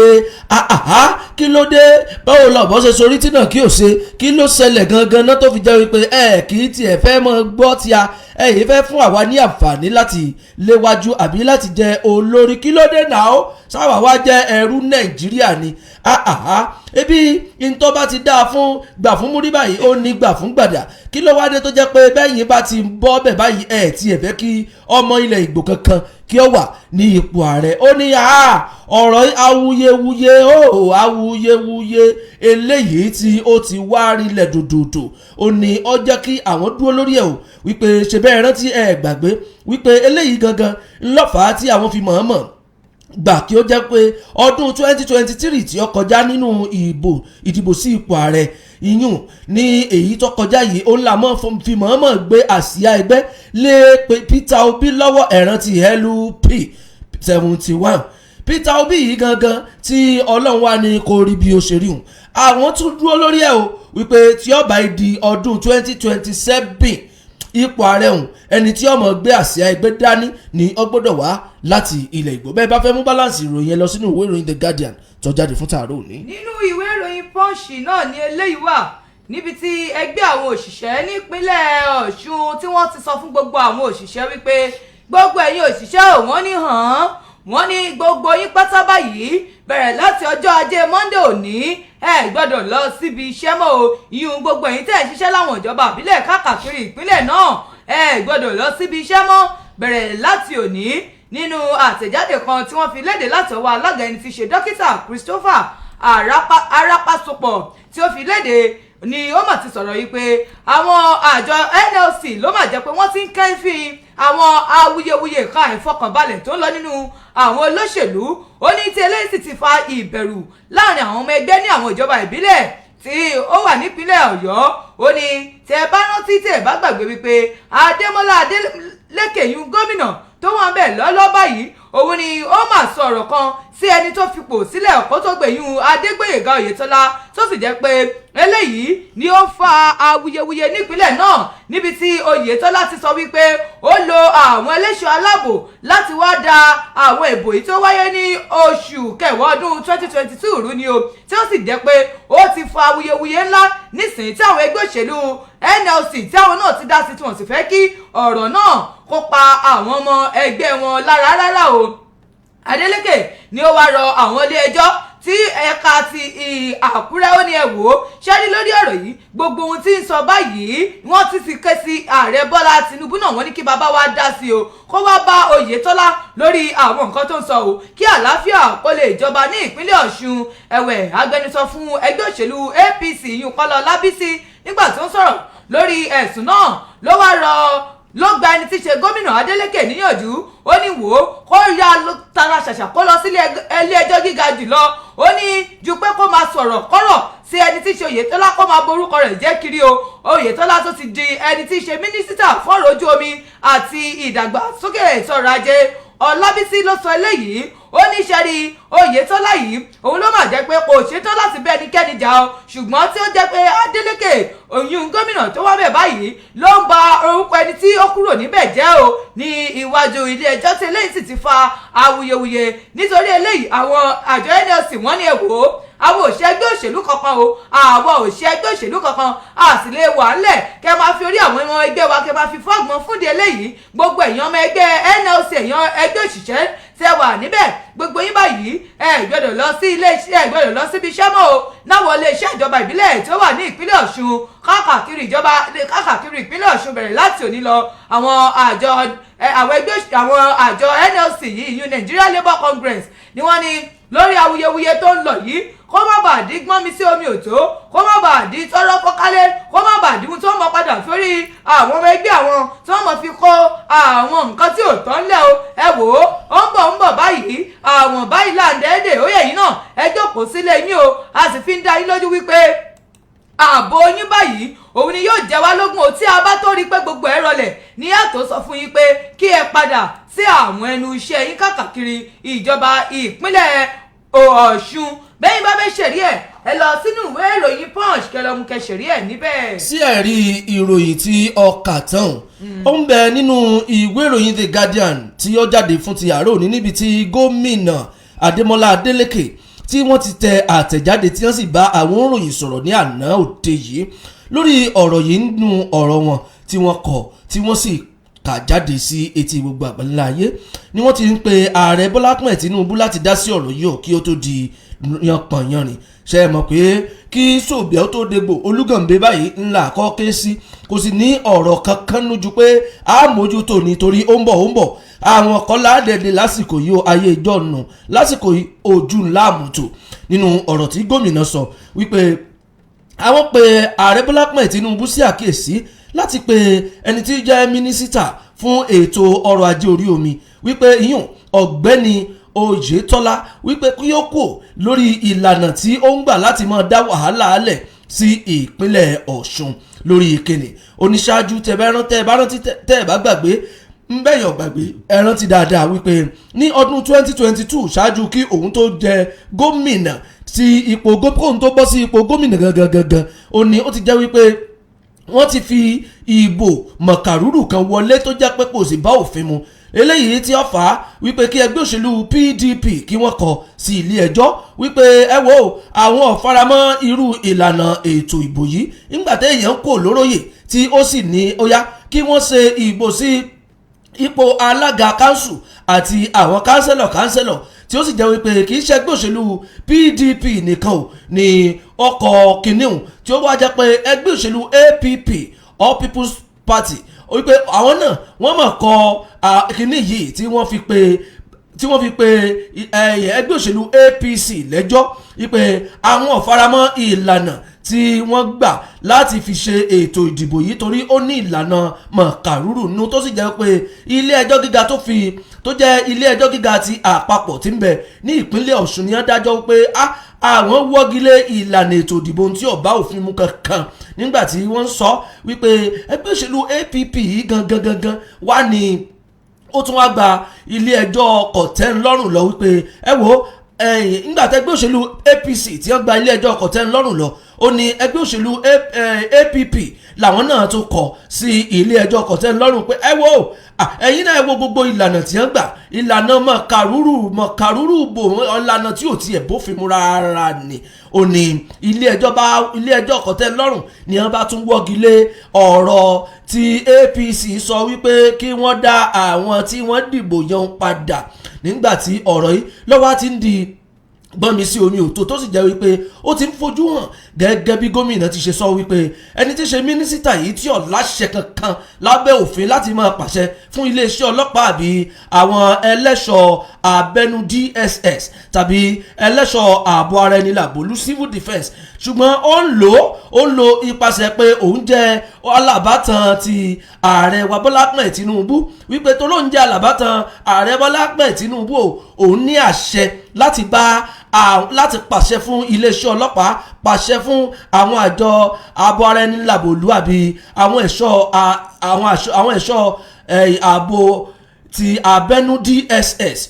àhá, kí ló dé? Báwo lọ̀bọ̀ ṣe sorí tí náà kí ò ṣe? Kí ló ṣẹlẹ̀ gangan náà tó fi jẹ́ wípé ẹ kì í tiẹ̀ fẹ́ mọ́ gbọ́ tí a ẹ yìí fẹ́ fún àwa ní àǹfààní láti léwájú àbí láti jẹ olórí? Kí ló dé náà? Ó sáwà wá jẹ́ ẹrú Nàìjíríà ni? Àhá, ebi ntọ́ bá ti dáa fún gbà fún múrí báyìí, ó ní gbà fún gbàdà. Kí ló wá dé tó jẹ́ pé bẹ́yìn bá ti bọ́ bẹ̀ báyìí, ẹ̀ tí ẹ̀ fẹ́ kí ọmọ ilẹ̀ Ìgbò kankan kí ó wà ní ipò ààrẹ? Ó ní ọ̀rọ̀ awuyewuye ó awuyewuye eléyìí tí ó ti wá rinlẹ̀ dòdòdò, ó ní ó jẹ́ kí àwọn dúró lórí ẹ̀ o, wípé ṣe bẹ́ẹ̀ rántí ẹ̀ gbàgbé wípé eléyìí gangan ńlọ́fàá tí àwọn fi mọ̀ọ́mọ̀ gbà kí ó jẹ́ pé ọdún 2023 tí ó kọjá nínú ìbò ìdìbò sí ipò ààrẹ iyùn ní èyí tó kọjá yìí, ó ń là mọ́ fi mọ̀ọ́mọ̀ gbé àsíá ẹgbẹ́ lé Peter Obi lọ́wọ́. Ẹ̀ràn ti LP 71 Peter Obi yìí gangan tí Ọlọ́run wá ní kó rí bí ó ṣe rí hùn. Àwọn tún dúró lórí ẹ̀ o wípé tí ó bá di ọdún 2027, ipò ààrẹ hùn, ẹni tí ọmọ gbé àsíá ẹgbẹ́ dání ni ó gbọ́dọ̀ wá láti ilẹ̀ Ìgbò. Bẹ́ẹ̀ bá fẹ́ mú balance ìròyìn, ẹ lọ sínú ìwé ìròyìn The Guardian tó jáde fún tààrọ̀ òní. Nínú ìwé ìròyìn Punch náà ni eléyìí wà, níbi tí ẹgbẹ́ àwọn òṣìṣẹ́ nípínlẹ̀ Ọ̀ṣun tí wọ́n ti sọ fún gbogbo àwọn òṣìṣẹ́ wípé Gbogbo ẹ̀yin òṣìṣẹ́ ò, wọ́n ní hàn án, wọ́n ní gbogbo yín pátá báyìí, bẹ̀rẹ̀ láti ọjọ́ Ajé Monde òní, ẹ gbọ́dọ̀ lọ síbi iṣẹ́ mọ́ o. Ìyún gbogbo ẹ̀yin tẹ́ ẹ̀ ń ṣiṣẹ́ láwọn ìjọba àbílẹ̀ káàkiri ìpínlẹ̀ náà, ẹ gbọ́dọ̀ lọ síbi iṣẹ́ mọ́ bẹ̀rẹ̀ láti òní. Nínú àtẹ̀jáde kan tí wọ́n fi léde láti ọwọ́ alága, ẹni tí í ṣe Dókítà Christopher Arapasopọ̀ tí ó fi léde, ni ó mà ti sọ̀rọ̀ yìí pé àwọn àjọ NLC ló mà jẹ́ pé wọ́n ti ń kẹ́fín àwọn awuyewuye kan, àìfọkànbalẹ̀ tó ń lọ nínú àwọn olóṣèlú. Ó ní tí eléyìí sì ti fa ìbẹ̀rù láàrin àwọn ọmọ ẹgbẹ́ ní àwọn ìjọba ìbílẹ̀ tí ó wà nípínlẹ̀ Ọ̀yọ́. Ó ní tẹ́ bá rántí, tẹ́ bá gbàgbé wípé Adémọ́lá Adélékè yún gómìnà tó wà bẹ́ẹ̀ lọ́lọ́ báyìí, òun ni ó mà sọ ọ̀rọ̀ kan sí ẹni tó fipò sílẹ̀ kó tó gbẹ̀yìn, Adégbóyèga Oyètọ́lá, tó sì jẹ́ pé eléyìí ni ó fa awuyewuye nípínlẹ̀ náà, níbi tí Oyètọ́lá ti sọ wípé ó lo àwọn ẹlẹ́ṣọ́ aláàbò láti wá da àwọn ìbò yìí tó wáyé ní oṣù kẹwàá ọdún 2022 rú ni o, tí ó sì jẹ́ pé ó ti fa awuyewuye ńlá nísìnyí, tí àwọn ẹgbẹ́ òṣèlú NLC tí àwọn náà ti dá sí, tí wọ́n sì fẹ́ kí ọ̀rọ̀ náà kó pa àwọn ọmọ ẹgbẹ́ wọn lára rárá o. Adeleke ni ó wá rọ àwọn ilé ẹjọ́ tí ẹ̀ka ti Àkúrẹ́. Ó ní ẹ wò ó, ṣẹ́rí lórí ọ̀rọ̀ yìí, gbogbo ohun tí ń sọ báyìí, wọ́n ti ti ké sí Ààrẹ Bọ́lá Tinubu náà. Wọ́n ní kí bàbá wa dá sí o, kó wá bá Oyètọ́lá lórí àwọn nǹkan tó ń sọ o, kí àlàáfíà kó lè jọba ní ìpínlẹ̀ Ọ̀ṣun. Ẹ̀wẹ̀, agbẹnusọ fún ẹgbẹ́ òṣèlú APC yìí, Kọ́lá Ọlábísí, nígbà tó ń sọ̀rọ̀ lórí ẹ̀sùn náà, ló wá rọ, ló gba ẹni tí í ṣe gómìnà Adeleke níyànjú. Ó ní wò ó, kó ya tara ṣàṣà kó lọ sílé ẹjọ́ gíga jùlọ. Ó ní ju pé kó máa sọ̀rọ̀ kọ́rọ̀ sí ẹni tí í ṣe Oyètọ́lá, kó máa borúkọ rẹ̀ jẹ́ kiri o. Oyètọ́lá tó ti di ẹni tí í ṣe mínísítà fọ́rọ̀ ojú omi àti ìdàgbàsókè ètò ọrọ̀ ajé. Ọlábísí ló sọ eléyìí. Ó ní sẹ́rí Oyètọ́lá yìí, òun ló mà jẹ́ pé kò ṣetán láti bẹ́ ẹnikẹ́ni jà ọ́, ṣùgbọ́n tí ó jẹ́ pé Adeleke òyìn gómìnà tó wá bẹ̀ báyìí ló ń ba orúkọ ẹni tí ó kúrò níbẹ̀ jẹ́ o ní iwájú ilé ẹjọ́, tí eléyìí sì ti fa awuyewuye. Nítorí eléyìí, àwọn àjọ NLC, wọ́n ní ẹ wò ó, àwọn ò ṣe ẹgbẹ́ òṣèlú kankan o, àwọn ò ṣe ẹgbẹ́ òṣèlú kankan, a sì lè wà ńlẹ̀ kẹ́ máa fi orí àwọn ọmọ ẹgbẹ́ wa kẹ́ máa fi fọ́gbọ́n. Fúndì eléyìí, gbogbo èèyàn ọmọ ẹgbẹ́ NLC, èèyàn ẹgbẹ́ òṣìṣẹ́ tẹ́ wà níbẹ̀, gbogbo yín báyìí, ẹ gbọ́dọ̀ lọ sí ilé iṣẹ́, ẹ gbọ́dọ̀ lọ síbi iṣẹ́ mọ́ o náwọn ilé iṣẹ́ ìjọba ìbílẹ̀ tó wà ní ìpínlẹ̀ Ọ̀ṣun káàkiri, ìjọba káàkiri ìpínlẹ̀ Ọ̀ṣun, bẹ̀rẹ̀ láti òní lọ. Àwọn àjọ, àwọn ẹgbẹ́, àwọn àjọ NLC yìí, ìyún Nigeria Labour Congress, ni wọ́n ní lórí awuyewuye tó ń lọ yìí, kó má bàa di gbọ́n mi sí omi òtó, kó má bàa di tọ́rọ́ fọ́kálẹ̀, kó má bàa di ohun tó mọ padà sórí àwọn ọmọ ẹgbẹ́ àwọn tí wọ́n mọ̀ fi kó àwọn nǹkan tí ò tán lẹ̀ o. Ẹ wò ó, ó ń bọ̀, ń bọ̀ báyìí, àwọn báyìí là ń dẹ́ẹ́dẹ́. Ó yẹ yín náà, ẹ jókòó sílé yín o. A sì fi ń dá yín lójú wípé ààbò yín báyìí, òun ni yóò jẹ wá lógún o. Tí a bá tó rí pé gbogbo ẹ rọlẹ̀ ní àtò sọ fún yín pé kí ẹ padà sí àwọn ẹnu iṣẹ́ yín káàkiri ìjọba ìpínlẹ̀ Ọ̀ṣun. Bẹ́yìn bá fẹ́ ṣẹ̀rí ẹ̀, ẹ lọ sínú ìwé ìròyìn Punch, kẹ́ lọ mú kẹ́ ṣẹ̀rí ẹ̀ níbẹ̀. Sí ẹ̀rí ìròyìn tí ọkà tán, ó ń bẹ nínú ìwé ìròyìn The Guardian tí ó jáde fún ti àárọ̀ òní, níbi tí gómìnà Adémọ́lá Adélékè tí wọ́n ti tẹ àtẹ̀jáde, tí wọ́n sì bá àwọn òròyìn sọ̀rọ̀ ní àná òde yìí lórí ọ̀rọ̀ yìí. Nínú ọ̀rọ̀ wọn tí wọ́n kọ, tí wọ́n sì kà jáde sí etí gbogbo àgbáńlá ayé, ni wọ́n ti ń pe Ààrẹ Bọ́lá Ahmed Tinubu láti dá sí ọ̀rọ̀ yìí ó, kí ó tó di yanpọ̀nyanrìn. Ṣe é mọ̀ pé kí sòbíà ó tó dégbò olúgànbé báyìí ńlá kọ́ ké sí, kò sì ní ọ̀rọ̀ kankan nújú pé a mójútó nítorí ó ń bọ̀, ó ń bọ̀. Àwọn kan ládẹ́dẹ́ lásìkò yìí ó, ayé ìjọ nù lásìkò yìí, ojú ńlá àmùtò. Nínú ọ̀rọ̀ tí gómìnà sọ wípé àwọn pe Ààrẹ Bọ́lá Ahmed Tinubu sí àkíyèsí láti pe ẹni tí jẹ́ mínísítà fún ètò ọrọ̀ ajé orí omi, wípé ìyún Ọ̀gbẹ́ni Oyètọ́lá, wípé kí ó kù lórí ìlànà tí ó ń gbà láti máa dá wàhálà alẹ̀ sí ìpínlẹ̀ Ọ̀ṣun lórí ìkíni oníṣáájú. Tẹ bá rántí, tẹ bá gbàgbé, ń bẹ̀yàn gbàgbé, ẹ rántí dáadáa wípé ní ọdún 2022, ṣáájú kí òun tó jẹ gómìnà sí ipò, kóun tó bọ́ sí ipò gómìnà gangan gangan, ó ní ó ti jẹ́ wípé wọ́n ti fi ìbò mọ̀kàrúrù kan wọlé tó jẹ́ pé kò sì bá òfin mu, eléyìí tí ó fà á wípé kí ẹgbẹ́ òṣèlú PDP kí wọ́n kọ sí ilé ẹjọ́ wípé ẹ wo, àwọn ò faramọ́ irú ìlànà ètò ìbò yìí nígbà téèyàn kò lóróyè, tí ó sì ní ó yá kí wọ́n ṣe ìbò sí. Ipò alága kanṣu àti àwọn kánsẹ́lọ̀ tí ó sì jẹ́ wípé kì í ṣe ẹgbẹ́ òṣèlú PDP nìkan ò ní ọkọ̀ kìnìún, tí ó wá jẹ́ pé ẹgbẹ́ òṣèlú APP, All People's Party, wípé àwọn náà wọ́n mọ̀ kọ kìnìún yìí tí wọ́n fi pe ẹgbẹ́ òṣèlú APC lẹ́jọ́ wípé àwọn ò faramọ́ ìlànà tí wọ́n gbà láti fi ṣe ètò ìdìbò yìí, torí ó ní ìlànà mọ̀kàrúrù nù, tó sì jẹ́ pé ilé ẹjọ́ gíga tó fi tó jẹ́ ilé ẹjọ́ gíga ti àpapọ̀ tí ń bẹ ní ìpínlẹ̀ Ọ̀ṣun ni wọ́n dájọ́ pé àwọn wọ́gilé ìlànà ètò ìdìbò tí ò bá òfin mu kankan, nígbà tí wọ́n ń sọ wípé ẹgbẹ́ òṣèlú APP yìí gangan gangan wà ní ó tún wá gba ilé ẹjọ́ kọ̀tẹ́nlọ́rùn lọ wípé ẹ wo ẹ̀yìn nígbà tẹ́gbẹ́ òṣèlú APC tí wọ́n gba ilé ẹjọ́ kọ̀tẹ́nlọ́rùn lọ, ó ní ẹgbẹ́ òṣèlú APP làwọn náà tún kọ sí ilé ẹjọ́ kọ̀tẹ́nlọ́rùn pé ẹ wo, ẹ̀yin náà ẹ wo gbogbo ìlànà tí wọ́n gbà, ìlànà mọ̀kàrúrù mọ̀kàrúrù bò, ìlànà tí ò tiẹ̀ bófin mu rárá ni. Ó ní ilé ẹjọ́ bá ilé ẹjọ́ kọ̀tẹ́nlọ́rùn ni wọ́n bá tún wọ́gi lé ọ̀rọ̀ tí APC sọ wípé kí wọ́n dá àwọn tí wọ́n dìbò yan padà, nígbà tí ọ̀rọ̀ yìí lọ́wọ́ ti ń di gbọ́n mi sí omi òtó, tó sì jẹ́ wípé ó ti ń fojú hàn gẹ́gẹ́ bí gómìnà ti ṣe sọ wípé ẹni tí ṣe mínísítà yìí tí ò láṣẹ kankan lábẹ́ òfin láti máa pàṣẹ fún iléeṣẹ́ ọlọ́pàá àbí àwọn ẹlẹ́ṣọ̀ abẹ́nú DSS tàbí ẹlẹ́ṣọ̀ ààbò ara ẹni làbòlú, civil defence, ṣùgbọ́n ó ń lo ipasẹ̀ pé òun jẹ́ alábàtàn ti ààrẹ wa Bọ́lá Ahmed Tinubu, wípé tó ló ń jẹ́ alábàtàn ààrẹ Bọ́lá Ahmed Tinubu o, òun ní àṣẹ láti pàṣẹ fún iléeṣẹ́ ọlọ́pàá, pàṣẹ fún àwọn àjọ ààbò ara ẹni làbòlú àbí àwọn ẹ̀ṣọ́ ààbò ti abẹ́nú DSS,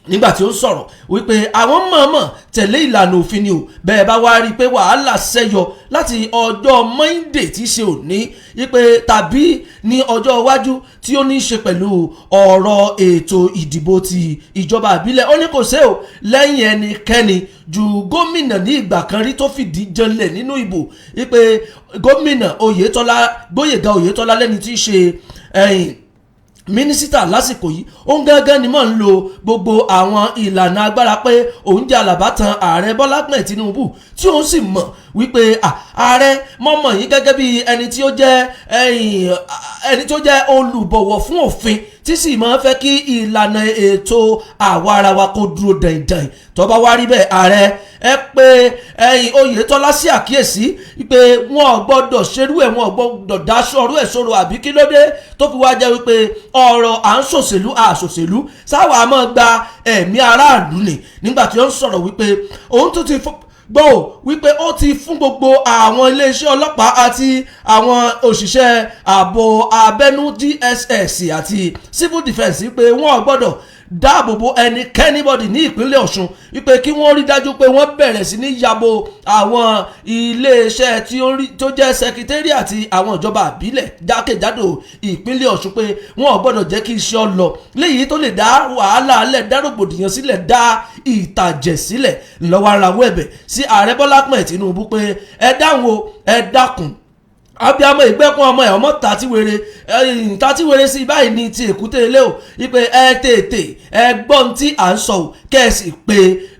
nígbà tí ó ń sọ̀rọ̀ wípé àwọn mọ̀ọ́mọ̀ tẹ̀lé ìlànà òfin ni o. Bẹ́ẹ̀ bá wá rí i pé wàhálà ṣẹ́yọ láti ọjọ́ Monday tí í ṣe òní, wípé tàbí ní ọjọ́ iwájú tí ó ní í ṣe pẹ̀lú ọ̀rọ̀ ètò ìdìbò ti ìjọba ìbílẹ̀, ó ní kò ṣe o lẹ́yìn ẹnikẹ́ni ju gómìnà ní ìgbà kan rí tó fìdí janlẹ̀ nínú ìbò, wípé gómìnà Oyètọ́lá, Gbóyèga Oyètọ́lá, lẹ́ni tí í ṣe ẹ̀yìn mínísítà lásìkò yìí, òun gángan ni mò ń lo gbogbo àwọn ìlànà agbára pé òun jẹ́ alábàtàn ààrẹ Bọ́lá Ahmed Tinubu, tí òun sì mọ̀ wípé ààrẹ mọ̀mọ́ yìí gẹ́gẹ́ bí ẹni tí ó jẹ́ olùbọ̀wọ̀ fún òfin, tí sì máa ń fẹ́ kí ìlànà ètò àwa ara wa kó dúró dandan. Tó bá wá rí bẹ́ẹ̀, ààrẹ, ẹ pé ẹ̀yin Oyètọ́lá sí àkíyèsí pé wọn ò gbọ́dọ̀ ṣerú ẹ̀, wọn ò gbọ́dọ̀ dáṣọ ọrú ẹ̀ sọ̀rọ̀, àbí kí ló dé tó fi wá jẹ́ wípé ọ̀rọ̀ à ń ṣòṣèlú àṣòṣèlú sáwà máa gba ẹ̀mí aráàlú ni? Nígbà tí ó ń sọ̀rọ̀ wípé òun tún ti gbọ́ ò wípé ó ti fún gbogbo àwọn iléeṣẹ́ ọlọ́pàá àti àwọn òṣìṣẹ́ ààbò abẹ́nú DSS àti civil defence wípé wọ́n ò gbọ́dọ̀ dáàbòbò ẹnikẹ́ni bọ́dì ní ìpínlẹ̀ Ọ̀ṣun, wípé kí wọ́n rí dájú pé wọ́n bẹ̀rẹ̀ sí ní yabo àwọn iléeṣẹ́ tí ó tó jẹ́ secretariat àti àwọn ìjọba àbílẹ̀ jákèjádò ìpínlẹ̀ Ọ̀ṣun, pé wọ́n ò gbọ́dọ̀ jẹ́ kí iṣẹ́ ọ lọ léyìí tó lè dá wàhálà lẹ̀, dá rògbòdìyàn sílẹ̀, dá ìtàjẹ̀ sílẹ̀. Lọ́wọ́ ara wọ ẹ̀bẹ̀ sí ààrẹ Bọ́lá Ahmed Tinubu pé ẹ dáhùn o, ẹ dákun, abiyamọ ìgbẹ́kùn ọmọ ẹ̀, ọmọ tàtíwèrè sí báyìí ní ti èkúté ilé o, wípé ẹ tètè ẹ gbọ́n tí à ń sọ o, kẹ́ẹ̀sì pé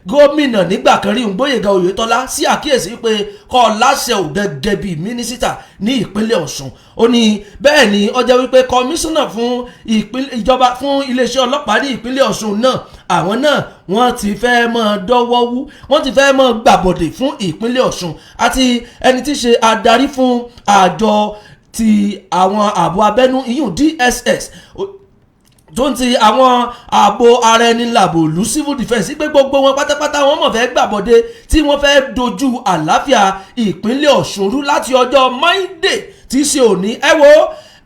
gómìnà nígbà kan rí, Gbóyèga Oyètọ́lá, sí àkíyèsí pé kó láṣẹ ò gẹ́gẹ́ bíi mínísítà ní ìpínlẹ̀ Ọ̀ṣun. Ó ní bẹ́ẹ̀ ni ó jẹ́ wípé kọmíṣánná fún ìjọba fún iléeṣẹ́ ọlọ́pàá ní ìpínlẹ̀ Ọ̀ṣun náà, àwọn náà wọ́n ti fẹ́ máa dọ́wọ́ wú, wọ́n ti fẹ́ máa gbàbọ̀dè fún ìpínlẹ̀ Ọ̀ṣun, àti ẹni tí í ṣe adarí fún àjọ ti àwọn ààbò abẹ́nú ìyún DSS tó ń ti àwọn ààbò ara ẹni làbò ìlú, civil defence, pé gbogbo wọn pátápátá wọn mọ̀ fẹ́ gbàbọ̀dé tí wọ́n fẹ́ dojú àlàáfíà ìpínlẹ̀ Ọ̀ṣun rú láti ọjọ́ Monday tí í ṣe òní. Ẹ wo,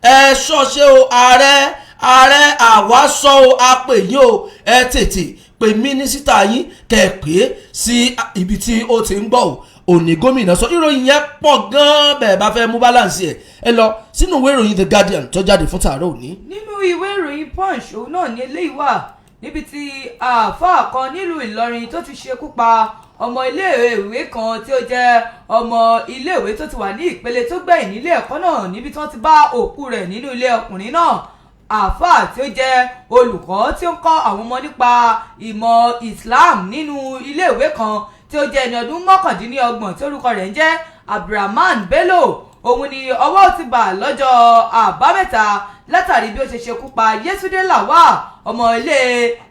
ẹ ṣọ́ṣe o, ààrẹ, ààrẹ, àwa sọ o, a pè yín o, ẹ tètè pé mínísítà yín kẹ́ ẹ pè é sí ibi tí ó ti ń gbọ́ o, òní gómìnà sọ. Ìròyìn yẹn pọ̀ gan-an, bẹ́ẹ̀ bá fẹ́ mú balance ẹ̀, ẹ lọ sínú ìwé ìròyìn The Guardian tó jáde fún tàárọ̀ òní. Nínú ìwé ìròyìn Punch, òun náà ní eléyìí wà, níbi tí àáfàá kan nílùú Ìlọrin tó ti ṣekú pa ọmọ iléèwé kan tí ó jẹ́ ọmọ iléèwé tó ti wà ní ìpele tó gbẹ̀yìn nílé ẹ̀kọ́ náà, níbi tí wọ́n ti bá òkú rẹ̀ nínú ilé ọkùnrin náà. Àáfàá tí ó jẹ́ olùkọ́ tí ó ń kọ́ àwọn ọmọ nípa ìmọ̀ Islam nínú iléèwé kan, tí ó jẹ́ ẹni ọdún 29, tí orúkọ rẹ̀ ń jẹ́ Abdulrahman Bello, òun ni ọwọ́ ti bà lọ́jọ́ Àbámẹ́ta látàrí bí ó ṣe ṣekú pa Yétúndé Lawal, ọmọ ilé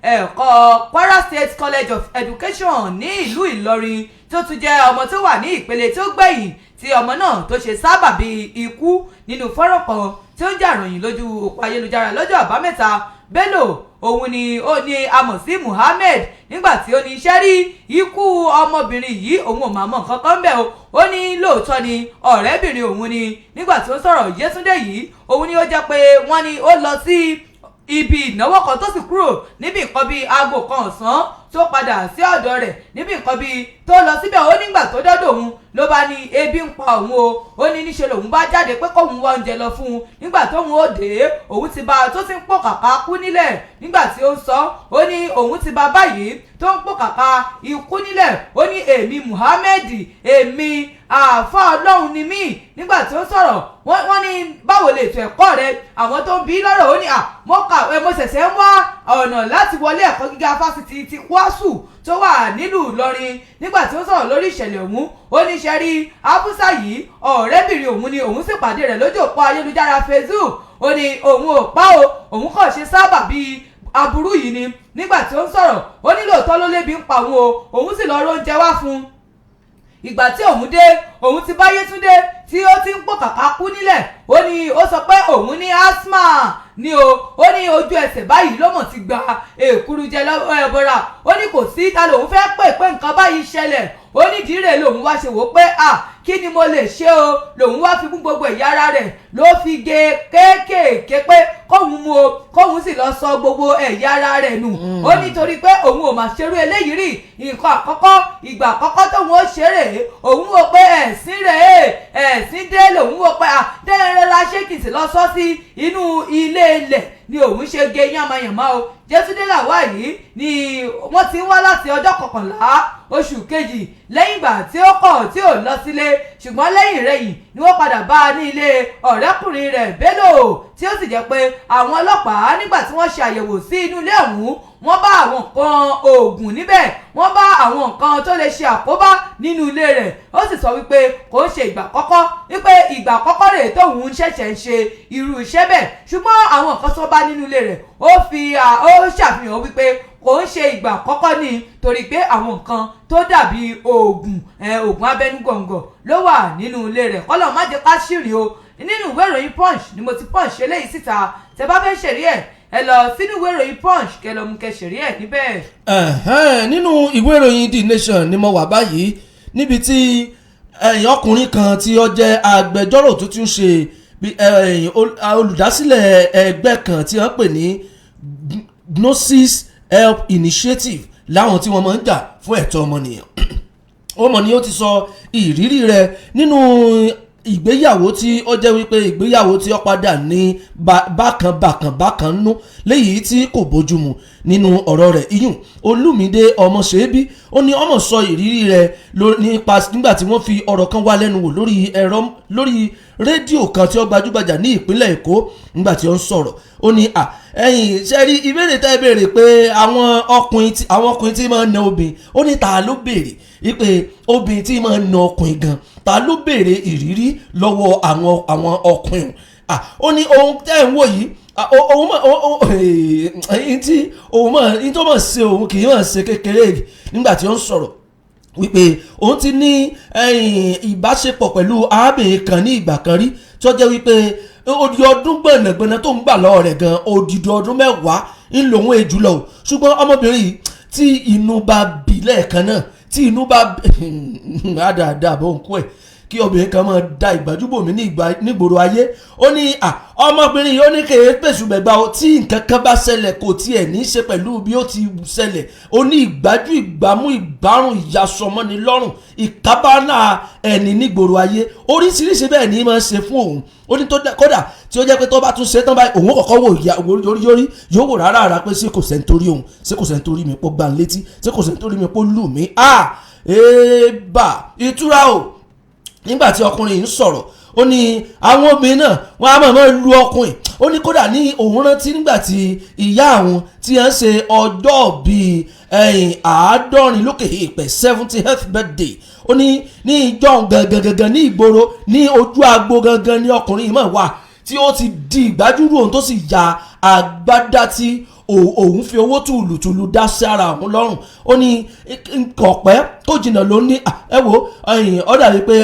ẹ̀kọ́ Kwara State College of Education ní ìlú Ìlọrin, tó tún jẹ́ ọmọ tó wà ní ìpele tó gbẹ̀yìn, tí ọmọ náà tó ṣe sábàbí ikú. Nínú fọ́nrán kan tí ó ń jà ròyìn lójú òpó ayélujára lọ́jọ́ Àbámẹ́ta, Bello, òun ni ó ní a mọ̀ sí Muhammed, nígbà tí ó ní iṣẹ́ rí ikú ọmọbìnrin yìí, òun ò máa mọ̀ nǹkan kan bẹ́ẹ̀ o. Ó ní lóòótọ́ ni ọ̀rẹ́bìnrin òun ni. Nígbà tí ó sọ̀rọ̀, Yétúndé yìí, òun ni ó jẹ́ pé wọ́n ní ó lọ sí ibi ìnáwó kan, tó sì kúrò níbi nǹkan bíi aago 1 ọ̀sán, tó padà sí ọ̀dọ̀ rẹ̀ níbi nǹkan bíi tó lọ síbẹ̀. Ó nígbà tó dọ́dọ̀ òun ló bá ní ebi ń pa òun o. Ó ní níṣe lòun bá jáde pé kóun wá oúnjẹ lọ fún un. Nígbà tóun ó dé, òun ti bá tó ti ń pò kàkà kú nílẹ̀. Nígbà tí ó ń sọ, ó ní òun ti bá báyìí tó ń pò kàkà ikú nílẹ̀. Ó ní, "Èmi Muhammed, èmi àáfàá Ọlọ́run ni mí." Nígbà tí ó sọ̀rọ̀, wọ́n ní báwo lè ètò ẹ̀kọ́ rẹ, àwọn tó ń bí lọ́rọ̀, ó ní, "À, mo kàwé, mo ṣẹ̀ṣẹ̀ ń wá ọ̀nà láti wọlé ẹ̀kọ́ gíga fásitì ti KWASU tó wà nílùú Ìlọrin." Nígbà tí ó sọ̀rọ̀ lórí ìṣẹ̀lẹ̀ ọ̀hún, ó ní ṣe rí Afusa yìí, ọ̀rẹ́bìnrin òun ni, òun sì pàdé rẹ̀ lójú òpó ayélujára Facebook. Ó ní òun ò pa o, òun kàn ṣe sábà bíi aburú yìí ni. Nígbà tí ó ń sọ̀rọ̀, ó ní lóòótọ́ ló lébi ń pa òun o, òun sì lọ róúnjẹ wá fún un. Ìgbà tí òun dé, òun ti bá Yétúndé tí ó ti ń pò kàkà kú nílẹ̀. Ó ní ó sọ pé òun ní asthma ní o. Ó ní ojú ẹsẹ̀ báyìí ló mọ̀ ti gba èkuru jẹ lọ́wọ́ ẹ̀bọra. Ó ní kò sí ta lòun fẹ́ pè pé nǹkan báyìí ṣẹlẹ̀. Ó ní ìdí lòun wá ṣe wò pé, à, kí ni mo lè ṣe o? Lòun wá fi mú gbogbo ẹ̀yà ara rẹ̀, ló fi gé kéékèèké pé kóun mú o, kóun sì lọ sọ gbogbo ẹ̀yà ara rẹ̀ nù. Ó nítorí pé òun ò mà ṣerú eléyìí rí, nǹkan àkọ́kọ́, ìgbà àkọ́kọ́ tóun ó ṣeré, òun wò pé ẹ̀sìn rẹ̀, ẹ̀sìn dé. Lòun wò pé dẹ́rẹ́rẹ́ra ṣé kìí sì lọ sọ sí inú ilé ilẹ̀ ni òun ṣe gé yánmayànmá o. Yétúndé Lawal yìí ni wọ́n ti ń wá láti ọjọ́ 11 oṣù kejì, lẹ́yìn ìgbà tí ó kọ̀ tí ò lọ sílé, ṣùgbọ́n lẹ́yìn rẹ̀yìn ni wọ́n padà bá a ní ilé ọ̀rẹ́kùnrin rẹ̀ Bello, tí ó sì jẹ́ pé àwọn ọlọ́pàá, nígbà tí wọ́n ṣe àyẹ̀wò sí inú ilé ọ̀hún, wọ́n bá àwọn nǹkan oògùn níbẹ̀, wọ́n bá àwọn nǹkan tó lè ṣe àkóbá nínú ilé rẹ̀. Ó sì sọ wípé kò ń ṣe ìgbà àkọ́kọ́, wípé ìgbà àkọ́kọ́ rẹ̀ tóun ṣẹ̀ṣẹ̀ ń ṣe irú iṣẹ́ bẹ́ẹ̀, ṣùgbọ́n àwọn nǹkan tó bá nínú ilé rẹ̀, ó fi ó ṣàfihàn wípé kò ń ṣe ìgbà àkọ́kọ́ ni, torí pé àwọn nǹkan tó dàbí oògùn abẹnugọ̀ngọ̀ ló wà nínú ilé rẹ̀. Kọ́lọ̀ má jẹ́ ká ṣìrìn o. Nínú ìwé ìròyìn Punch ni mo ti punch eléyìí síta. Tẹ́ bá fẹ́ ṣèrí ẹ̀, ẹ lọ sínú ìwé ìròyìn Punch, kẹ́ lọ mú kẹ́ ṣèrí ẹ̀ níbẹ̀. Nínú ìwé ìròyìn The Nation ni mo wà báyìí, níbi tí ẹ̀yìn ọkùnrin kan tí ó jẹ́ agbẹjọ́rò tó ti ń ṣe olùdásílẹ̀ ẹgbẹ́ kan tí wọ́n pè ní Gnosis Help Initiative, láwọn tí wọ́n máa ń jà fún ẹ̀tọ́ ọmọnìyàn, ó mọ̀ ní ó ti sọ ìrírí rẹ̀ nínú ìgbéyàwó tí ó jẹ́ wípé ìgbéyàwó tí ó padà ní bákan bákan bákan nú, léyìí tí kò bójúmu. Nínú ọ̀rọ̀ rẹ̀, iyùn Olúmídé Ọmọṣẹ́bí, ó ní ọmọ sọ ìrírí rẹ̀ nípa nígbà tí wọ́n fi ọ̀rọ̀ kan wá lẹ́nu wò lórí ẹ̀rọ, lórí rédíò kan tí ó gbajúgbajà ní ìpínlẹ̀ Èkó. Nígbà tí ó ń sọ̀rọ̀, ó ní, "À, ẹ̀yin ṣe rí ìbéèrè tẹ́ béèrè pé àwọn ọkùnrin tí máa ń na obìnrin." Ó ní ta ló béèrè wípé obìnrin tí máa ń na ọkùnrin gan? Ta ló béèrè ìrírí lọ́wọ́ àwọn ọkùnrin? Ó ní ohun tẹ́ ń wò yìí, òun mọ̀ ẹ̀yìn tí òun mọ̀ ẹ̀yìn tó mọ̀ ṣe òun kì í mọ̀ ṣe kékeré. Nígbà tí ó ń sọ̀rọ̀ wípé òun ti ní ìbáṣepọ̀ pẹ̀lú arábìnrin kan ní ìgbà kan rí, tó jẹ́ wípé odidi ọdún gbọ̀nàgbọ̀nà tó ń gbà lọ́wọ́ rẹ̀ gan, odidi ọdún 10 ń lòun èjù lọ, ṣùgbọ́n ọmọbìnrin yìí, tí inú bá bí lẹ́ẹ̀kan náà, tí inú bá dáadáa bó ń kú ẹ̀, kí obìnrin kan máa da ìgbàjúbò mi ní nígboro ayé. Ó ní ọmọbìnrin yìí, ó ní kéé pèsè gbẹgbà o, tí nǹkan kan bá ṣẹlẹ̀, kò tiẹ̀ ní í ṣe pẹ̀lú bí ó ti ṣẹlẹ̀. Ó ní ìgbájú, ìgbámú, ìgbárùn, ìyàsọmọ́ni lọ́rùn, ìkábánà ẹni nígboro ayé, oríṣiríṣi bẹ́ẹ̀ ni máa ń ṣe fún òun. Ó ní kódà tí ó jẹ́ pé tó bá tún ṣe tán báyìí, òun kọ̀kọ́ wò yórí yóò wò rárá rárá pé ṣé kò sẹ́ni torí òun, ṣé kò sẹ́ni torí mi pọ̀ gbà ń létí, ṣé kò sẹ́ni torí mi pọ̀ lù mí? Ah, èèbà ìtura o. Nígbà tí ọkùnrin yìí ń sọ̀rọ̀, ó ní àwọn obìnrin náà, wọ́n á máa lu ọkùnrin. Ó ní kódà ní òun rántí nígbà tí ìyá àwọn tí wọ́n ṣe ọjọ́ bíi ẹ̀yìn 70 lókè èèpẹ̀, 70th birthday. Ó ní ní ìjọ gangan gangan ní ìgboro, ní ojú agbo gangan ní ọkùnrin yìí mọ̀ wà tí ó ti di ìgbájúrú òun, tó sì ya agbádá tí òun fi owó tùlùtùlù dá sí ara òun lọ́rùn. Ó ní kọ̀pẹ́ tó jìnnà ló ní, "Ah, ẹ wo ẹ̀yìn, ó dàbí pé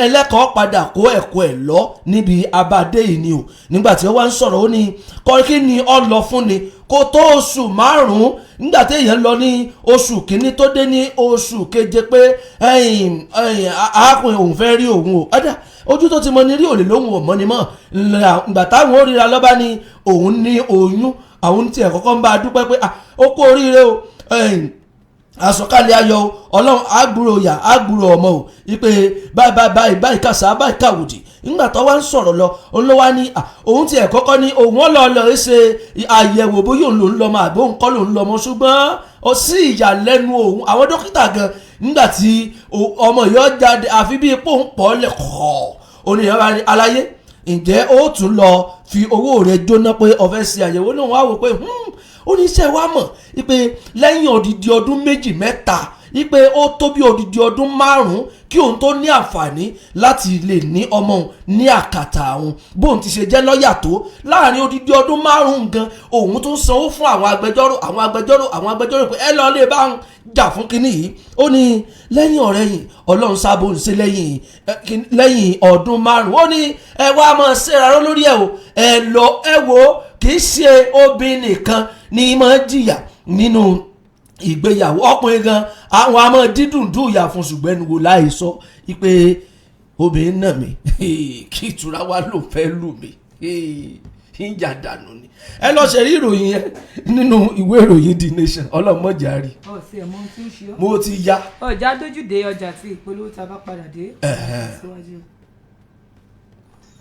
ẹlẹ́kọ̀ọ́ padà kó ẹ̀kọ́ ẹ̀ lọ níbi abadé yìí ni o." Nígbà tí ó wá ń sọ̀rọ̀, ó ní kọ́ kí ni ọ lọ fún ni kó tó oṣù 5, nígbà téèyàn lọ ní oṣù kìíní tó dé ní oṣù keje pé ẹ̀yìn ẹ̀yìn arákùnrin òun fẹ́ rí òun o. Ọ̀dà ojú tó ti mọ ní rí òlè lóhùn ọ̀mọ́ ni mọ́. Ìgbà táwọn ò ríra lọ́ba ní òun ní oyún. Àwọn tiẹ̀ kọ́kọ́ ń bá a dúpẹ́ pé, "Ah, ó kú oríire o, ẹ̀yìn àsọ̀kalẹ̀ ayọ̀ o, Ọlọ́run àgbúrò yà àgbúrò ọmọ o," ipe báyìí báyìí báyìí báyìí kàṣà báyìí kàwùdì. Nígbà tó wá ń sọ̀rọ̀ lọ, òun ló wá ní à, òun tiẹ̀ kọ́kọ́ ní òun ọlọ́ọ̀lọ́ ṣe àyẹ̀wò bóyá òun lòún lọ́mọ àbí òun kọ́ lòún lọ́mọ, ṣùgbọ́n ó sì ìyàlẹ́nu òun, àwọn dókítà gan, nígbà tí ọmọ yìí ó jáde, àfi bí ipò ń pọ̀ lẹ́kọ̀ọ́. Oníyàn bá ní, "Aláyé, ǹjẹ́ ó tún lọ fi owó rẹ̀ jóná pé ó fẹ́ ṣe àyẹ̀wò náà?" Wá wò pé, ó ní iṣẹ́ wa mọ̀ wípé lẹ́yìn odidi ọdún 2, 3, wípé ó tó bí odidi ọdún 5 kí òun tó ní àǹfààní láti lè ní ọmọ òun ní àkàtà òun. Bóun ti ṣe jẹ́ lọ́ọ̀yà tó, láàrin odidi ọdún 5 gan, òun tún sanwó fún àwọn agbẹjọ́rò, àwọn agbẹjọ́rò, àwọn agbẹjọ́rò pé ẹ lọ́ọ́ lè bá ń jà fún kinní yìí. Ó ní lẹ́yìn ọ̀rẹ́yìn, Ọlọ́run sábò ń ṣe lẹ́yìn ọdún 5. Ó ní ẹ wá máa ṣèrànwọ́ lórí ẹ o, ẹ lọ ẹ wò ó, kì í ṣe obìnrin nìkan ní máa jìyà nínú ìgbéyàwó, ọkùnrin gan àwọn a máa dídùn dùn ìyà fún, ṣùgbọ́n ẹnu wo láì sọ wípé obìnrin náà mi kí ìtura wa ló fẹ́ lù mí ìjà dànù ni. Ẹ lọ ṣe rí ìròyìn yẹn nínú ìwé ìròyìn The Nation. Ọlọ́mọdé àrí. Ọ̀sẹ̀ ẹ̀ mọ ohun tí ń ṣe ọ́. Mo ti ya. Ọjà dójúde ọjà tí ìpolówó tá a bá padà dé síwájú.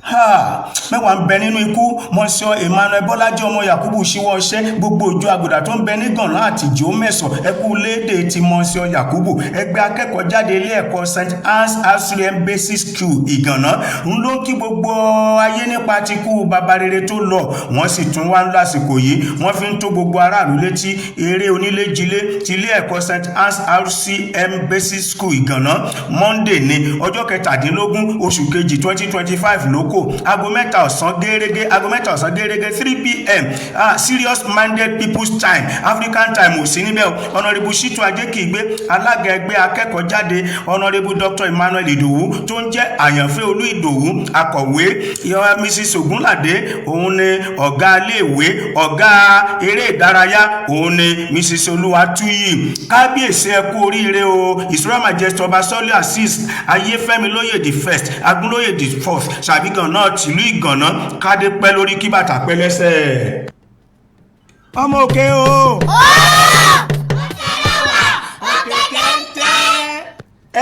Ha! Mẹ́wàá ń bẹ nínú ikú. Monsieur Emmanuel Bọ́lájí ọmọ Yakubu ṣíwọ́ iṣẹ́. Gbogbo òjò àgùdà tó ń bẹ ní Gànná àti Ìjó Mẹ́sàn, ẹkú léde ti Monsieur Yakubu. Ẹgbẹ́ akẹ́kọ̀ọ́ jáde ilé ẹ̀kọ́ St Anne's Auxiliary Basic School, Ìgànná, ń ló ń kí gbogbo ayé nípa ti kú bàbá rere tó lọ. Wọ́n sì tún wá ń lásìkò yìí, wọ́n fi ń tó gbogbo aráàlú létí eré oníléjilé ti ilé ẹ̀kọ́ St Anne's RCM Basic School, Ìgànná. Monday ní ọjọ́ 17 oṣù kejì 2025 lóko, aago 3 ọ̀sán gẹ́rẹ́gẹ́, aago 3 ọ̀sán gẹ́rẹ́gẹ́, 3 p.m. Ah, serious minded people's time, African time ò sí níbẹ̀ o. Honourable Shitu Ajékìgbé, alága ẹgbẹ́ akẹ́kọ̀ọ́ jáde, Honourable Dr Emmanuel Ìdòwú tó ń jẹ́ Àyànfẹ́ Olú Ìdòwú, akọ̀wé, Mrs Ogunlade, òun ni ọ̀gá iléèwé, ọ̀gá eré ìdárayá òun ni Mrs Olúwatúyì. Kábíyèsí, ẹ kú oríire o. His Royal Majesty Ọba Sọ́lé Azeez Ayéfẹ́mi Lóyè the first, Agúnlóyè the fourth, Ṣàbígàn náà tìlú Ìgànná. Kádé pẹ́ lórí, kí bàtà pẹ́ lẹ́sẹ̀. Ọmọ òkè o. Òkè téńté.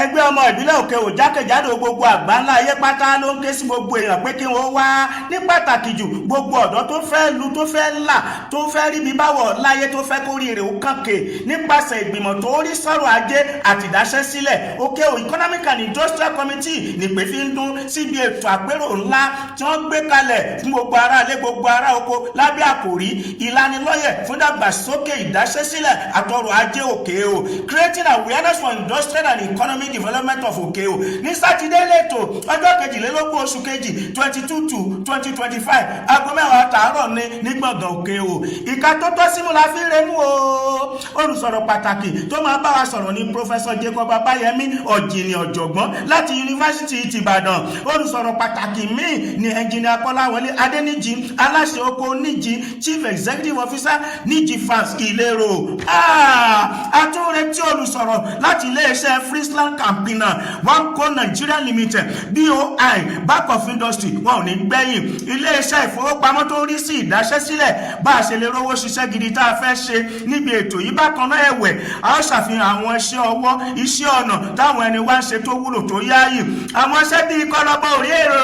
Ẹgbẹ́ ọmọ ìbílẹ̀ Òkè Ò jákèjádò gbogbo àgbáńlá ayé pátá ló ń ké sí gbogbo èèyàn pé kí wọ́n wá, ní pàtàkì jù gbogbo ọ̀dọ́ tó fẹ́ lu, tó fẹ́ là, tó fẹ́ ríbi báwọ̀ láyé, tó fẹ́ kórìí rẹ̀ ó kànkè, nípasẹ̀ ìgbìmọ̀ tó rí sọ̀rọ̀ ajé àtìdáṣẹ́ sílẹ̀, Òkè Ò Economic and Industrial Committee nípè fi ń dún síbi ètò àpérò ńlá tí wọ́n gbé kalẹ̀ fún gbogbo ará ilé, gbogbo ará oko, lábẹ́ àkòrí ìlanilọ́yẹ̀ fún dàgbàsókè ìdáṣẹ́sílẹ̀ àtọrọ̀ ajé Òkè O, creating awareness for industrial and economic development of Òkè O. Ní Sátidé lẹ́tọ̀, ọjọ́ 22 oṣù kejì, 22/2/2025, aago 10 tàárọ̀ ní ní gbọ̀ngàn Òkè O. Ìka tó tọ́ símú la fi ń remú o. Olùsọ̀rọ̀ pàtàkì tó máa bá wa sọ̀rọ̀ ní Professor Jacob Abayemi, ọ̀jìnì ọ̀jọ̀gbọ́n láti Yunifásitì tìbàdàn. Olùsọ̀rọ̀ pàtàkì míì ní Engineer Kọ́láwọlé Adéníjì, aláṣẹ oko Níjì, Chief Executive Officer, Níjì Farms, Ìlérò. A tún retí olùsọ̀rọ̀ láti iléeṣẹ́ Friesland Campina Wamco Nigeria Limited, BOI, Bank of Industry, wọn ò ní gbẹ̀yìn. Iléeṣẹ́ ìfowópamọ́ tó ń rí sí ìdáṣẹ́sílẹ̀, bá a ṣe lè rówó ṣiṣẹ́ gidi tá a fẹ́ ṣe níbi ètò yìí bákan. Bákan náà ẹ̀wẹ̀, a ó ṣàfihàn àwọn iṣẹ́ ọwọ́, iṣẹ́ ọnà táwọn ẹni wá ń ṣe tó wúlò, tó yáàyè, àwọn iṣẹ́ bíi kọ́lọ́bọ̀ orí èrò,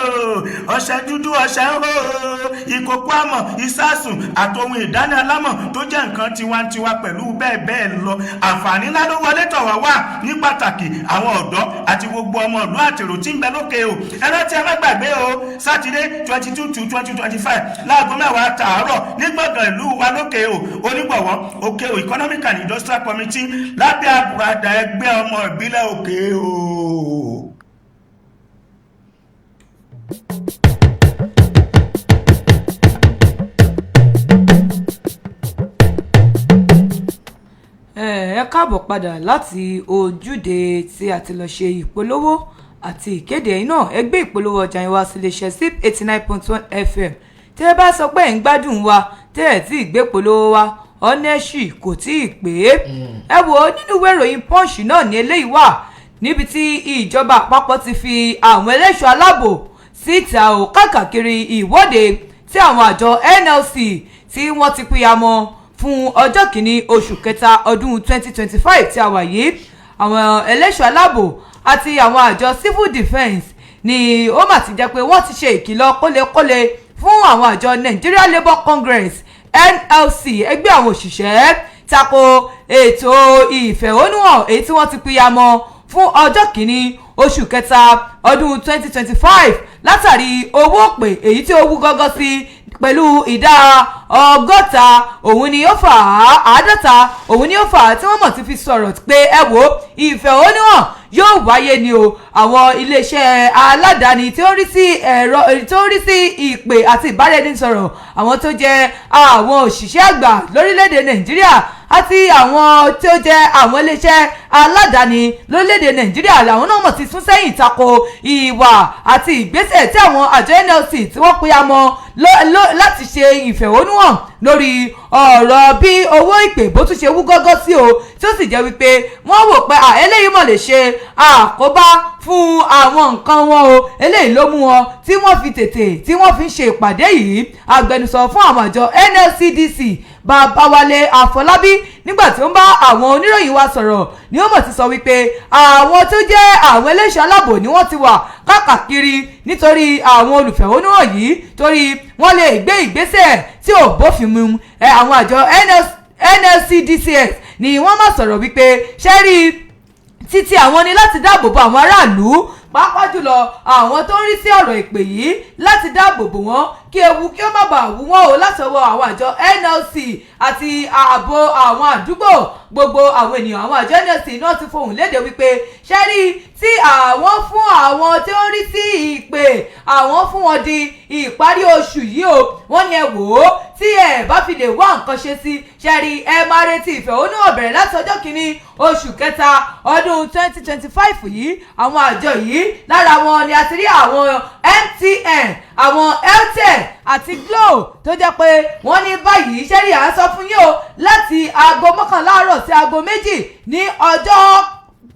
ọṣẹ dúdú, ọṣẹ ń hó, ìkòkò àmọ̀, ìsásùn àtòhun ìdáná alámọ̀ tó jẹ́ nǹkan tiwantiwa, pẹ̀lú bẹ́ẹ̀ bẹ́ẹ̀ lọ. Àǹfààní ńlá ló wọlé tọ̀ wá wá, ní pàtàkì àwọn ọ̀dọ́ àti gbogbo ọmọ ìlú àtèrò tí ń bẹ lókè o. Ẹ rántí, ẹ má gbàgbé o, Sátidé 22/2/2025, láago 10 tààrọ̀, ní gbọ̀ngàn ìlú wa lókè o. Onígbọ̀wọ́, Òkè O Economic and Industrial Committee, lábẹ́ àbùradà ẹgbẹ́ ọmọ ìbílẹ̀ Òkè O. Ẹ káàbọ̀ padà láti ojúde tí a ti lọ ṣe ìpolówó àti ìkéde. Ẹ̀yin náà, ẹ gbé ìpolówó ọjà yín wá sí iléeṣẹ́ SIP 89.1 FM. Tẹ́ ẹ bá sọ pé ẹ̀ ń gbádùn wa, tẹ́ ẹ̀ tí ì gbé polówó wa, ọ́nẹ́sì kò tí ì pé. Ẹ wò ó, nínú ìwé ìròyìn Punch náà ní eléyìí wà, níbi tí ìjọba àpapọ̀ ti fi àwọn ẹlẹ́ṣọ́ aláàbò síta ò káàkiri ìwọ́de tí àwọn àjọ NLC tí wọ́n ti pìyàmọ́ fún ọjọ́ 1 oṣù kẹta ọdún 2025 tí a wà yìí. Àwọn ẹlẹ́ṣọ́ aláàbò àti àwọn àjọ civil defence ni ó mà ti jẹ́ pé wọ́n ti ṣe ìkìlọ̀ kólekóle fún àwọn àjọ Nigeria Labour Congress, NLC, ẹgbẹ́ àwọn òṣìṣẹ́, tako ètò ìfẹ̀hónúhàn èyí tí wọ́n ti pìyàmọ́ fún ọjọ́ 1 oṣù kẹta ọdún 2025, látàrí owó pè èyí tí ó wú gọ́gọ́ sí pẹ̀lú ìdá 60. Òun ni ó fà á, 50 òun ni ó fà á tí wọ́n mọ̀ ti fi sọ̀rọ̀ pé, ẹ wo, ìfẹ̀hónúhàn yóò wáyé ni o. Àwọn iléeṣẹ́ aládàáni tí ó ń rí sí ẹ̀rọ, tí ó ń rí sí ìpè àti ìbáraẹnisọ̀rọ̀, àwọn tó jẹ́ àwọn òṣìṣẹ́ àgbà lórílẹ̀‐èdè Nàìjíríà àti àwọn tí ó jẹ́ àwọn iléeṣẹ́ aládàáni lórílẹ̀‐èdè Nàìjíríà, làwọn náà mọ̀ ti sún sẹ́yìn tako ìwà àti ìgbésẹ̀ tí àwọn àjọ NLC tí wọ́n pe amọ̀ láti ṣe ìfẹ̀hónúhàn lórí ọ̀rọ̀ bí owó ìpè bó tún ṣe wú gọ́gọ́ sí o, tí ó sì jẹ́ wípé wọ́n wò pé à eléyìí mọ̀ lè ṣe àkóbá fún àwọn nǹkan wọn o. Eléyìí ló mú wọn tí wọ́n fi tètè tí wọ́n fi ń ṣe ìpàdé yìí. Agbẹnusọ fún àwọn àjọ NLCDC, Babáwálé Àfọlábí, nígbà tí ó ń bá àwọn oníròyìn wa sọ̀rọ̀ ni ó mọ̀ ti sọ wípé àwọn tó jẹ́ àwọn ẹlẹ́ṣọ́ aláàbò ni wọ́n ti wà káàkiri nítorí àwọn olùfẹ̀hónúhàn yìí, torí wọ́n lè gbé ìgbésẹ̀ tí ò bófin mu. Ẹ àwọn àjọ NLCDCS ni wọ́n má sọ̀rọ̀ wípé ṣẹ́rí títí àwọn ni láti dáàbò bo àwọn aráàlú, pàápàá jùlọ àwọn tó ń rí sí ọ̀rọ̀ ìpè yìí, láti dáàbò bò wọ́n kí ewu kí ó má bàa wú wọ́n o látọwọ́ àwọn àjọ NLC, àti ààbò àwọn àdúgbò, gbogbo àwọn ènìyàn. Àwọn àjọ NLC náà ti fohùn léde wípé ṣẹ́rí tí àwọn fún àwọn tí ó ń rí sí ìpè, àwọn fún wọn di ìparí oṣù yìí o. Wọ́n ní ẹ wò ó, tí ẹ bá fi lè wá nǹkan ṣe sí, ṣẹ́rí ẹ máa retí ìfẹ̀hónúhàn bẹ̀rẹ̀ láti ọjọ́ 1 oṣù kẹta ọdún 2025 yìí. Àwọn àjọ yìí, lára wọn ni a ti rí àwọn MTN, àwọn Airtel àti Glo, tó jẹ́ pé wọ́n ní báyìí, ṣẹ́rí à ń sọ fún yín o, láti aago 11 àárọ̀ sí aago 2 ní ọjọ́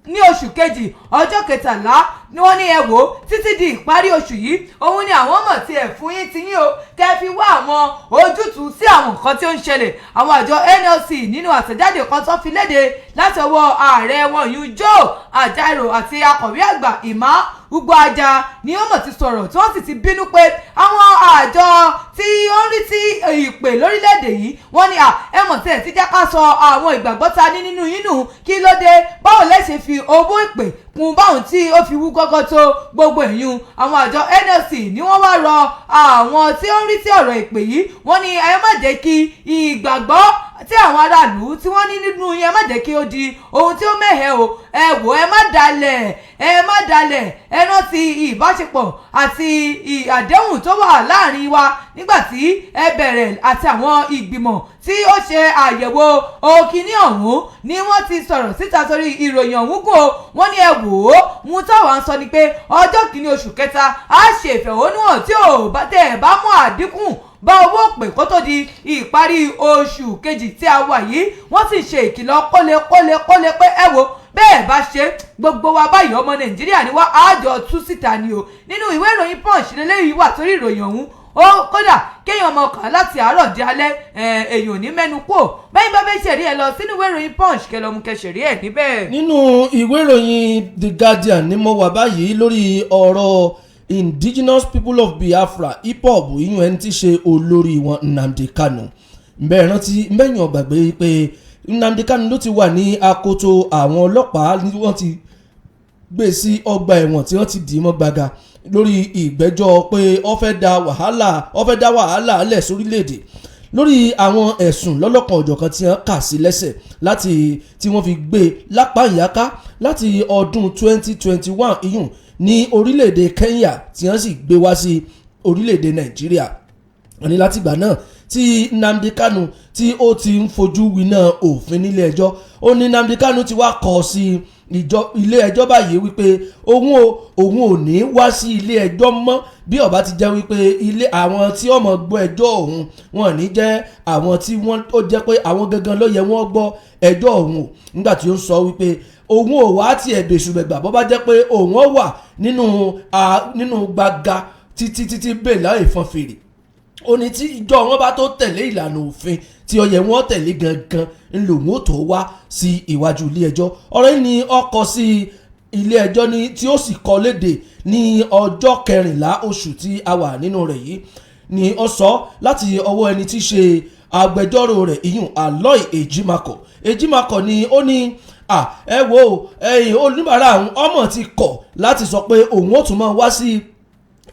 ní oṣù kejì, ọjọ́ 13 ni wọ́n ní, ẹ wò ó, títí di ìparí oṣù yìí, òun ni àwọn mọ̀ tí ẹ̀ fún yín ti yín o, kẹ́ fi wá àwọn ojútùú sí àwọn nǹkan tí ó ń ṣẹlẹ̀. Àwọn àjọ NLC, nínú àtẹ̀jáde kan tó fi léde láti ọwọ́ ààrẹ wọn yìí, Joe Ajaero, àti akọ̀wé àgbà Emma Ugboaja, ni ó mọ̀ ti sọ̀rọ̀, tí wọ́n sì ti bínú pé àwọn àjọ tí ó ń rí sí ìpè lórílẹ̀‐èdè yìí, wọ́n ní à ẹ mọ̀ tí ẹ̀ ti jẹ́ ká sọ àwọn ìgbàgbọ́ ta ní nínú yín nù. Kí ló dé? Báwo lẹ ṣe fi owó ìpè kún báwọn tí ó fi wú gọ́gọ́ tó gbogbo ìyún? Àwọn àjọ NLC ni wọ́n wá rọ àwọn tí ó ń rí sí ọ̀rọ̀ ìpè yìí. Wọ́n ní ẹ má jẹ́ kí ìgbàgbọ́ tí àwọn aráàlú tí wọ́n ní nínú yẹn, ẹ má jẹ́ kí ó di ohun tí ó mẹ́hẹ̀ o. Ẹ wò, ẹ má dalẹ̀, ẹ má dalẹ̀. Ẹ rántí ìbáṣepọ̀ àti àdéhùn tó wà láàrin wa nígbà tí ẹ bẹ̀rẹ̀, àti àwọn ìgbìmọ̀ tí ó ṣe àyẹ̀wò òkìní ọ̀hún ni wọ́n ti sọ̀rọ̀ síta torí ìròyìn ọ̀hún gùn o. Wọ́n ní ẹ wò ó, ohun táwa ń sọ ni pé ọjọ́ 1 oṣù kẹta á ṣe ìfẹ̀hónúhàn tí ò bá tẹ̀ ẹ̀ bá mú àdínkù bá owó pè kó tó di ìparí oṣù kejì tí a wà yìí. Wọ́n sì ṣe ìkìlọ̀ kólekóle pé ẹ wo, bẹ́ẹ̀ bá ṣe, gbogbo wa báyìí, ọmọ Nàìjíríà ni wá, àjọ tú síta ni o. Nínú ìwé ìròyìn Punch lélẹ́yìí wà, torí ìròyìn ọ̀hún. Ó kódà kéèyàn mọ̀ kàn láti àárọ̀ di alẹ́, èèyàn ò ní mẹ́nu kú ò bẹ́ẹ̀. Bá fẹ́ ṣẹ̀rí ẹ, lọ sínú ìwé ìròyìn Punch, kẹ́ lọ mú kẹ́ ṣẹ̀rí ẹ̀ níbẹ̀. Nínú ìwé ìròyìn The Guardian ni mo wà báyìí lórí ọ̀rọ̀ Indigenous People of Biafra, IPOB, ìyún ẹni tí í ṣe olórí wọn, Nnamdi Kanu. Ǹbẹ́ rántí mbẹ́yìn ọ̀gbàgbé pé Nnamdi Kanu ló ti wà ní akoto àwọn ọlọ́pàá ní wọ́n ti gbé sí ọgbà ẹ̀wọ̀n tí wọ́n ti dì í mọ́ gbaga lórí ìgbẹ́jọ́ pé ó fẹ́ dá wàhálà lẹ̀ sórílẹ̀-èdè lórí àwọn ẹ̀sùn lọ́lọ́kan òjọ̀kan tí wọ́n kà sí lẹ́sẹ̀ láti tí wọ́n fi gbé lápá ìyáká láti ọdún 2021, iyùn ní orílẹ̀-èdè Kenya, tí wọ́n sì gbé wá sí orílẹ̀-èdè Nàìjíríà. Wọ́n ní látìgbà náà tí Nnamdi Kanu tí ó ti ń fojú winá òfin nílé ẹjọ́. Ó ní Nnamdi Kanu ti wá kọ sí ìjọ ilé ẹjọ́ báyìí wípé òun ò ní wá sí ilé ẹjọ́ mọ́ bí ó bá ti jẹ́ wípé ilé àwọn tí ọmọ gbọ́ ẹjọ́ òun, wọn ní jẹ́ àwọn tí wọ́n ó jẹ́ pé àwọn gangan ló yẹ wọ́n gbọ́ ẹjọ́ òun o. Nígbà tí ó ń sọ wípé òun ò wá tiẹ̀ bèṣùbẹ̀gbà bó bá jẹ́ pé òun ó wà nínú gbàgà títí títí bèèlà ìfọn fèrè. Ó ní tí ìjọ wọn bá tó tẹ̀lé ìlànà òfin tí ó yẹ wọ́n tẹ̀lé gangan ń lòun ó tó wá sí iwájú ilé ẹjọ́. Ọ̀rọ̀ yìí ni ọkọ̀ sí ilé ẹjọ́ ní tí ó sì kọ léde ní ọjọ́ 14 oṣù tí a wà nínú rẹ̀ yìí ni ó sọ láti ọwọ́ ẹni tí í ṣe agbẹjọ́rò rẹ̀, ìyún Aloy Ejimakor. Ejimakor ni ó ní à ẹ wo ẹ̀yin oníbàárà àwọn ọmọ ti kọ̀ láti sọ pé òun ó tún máa wá sí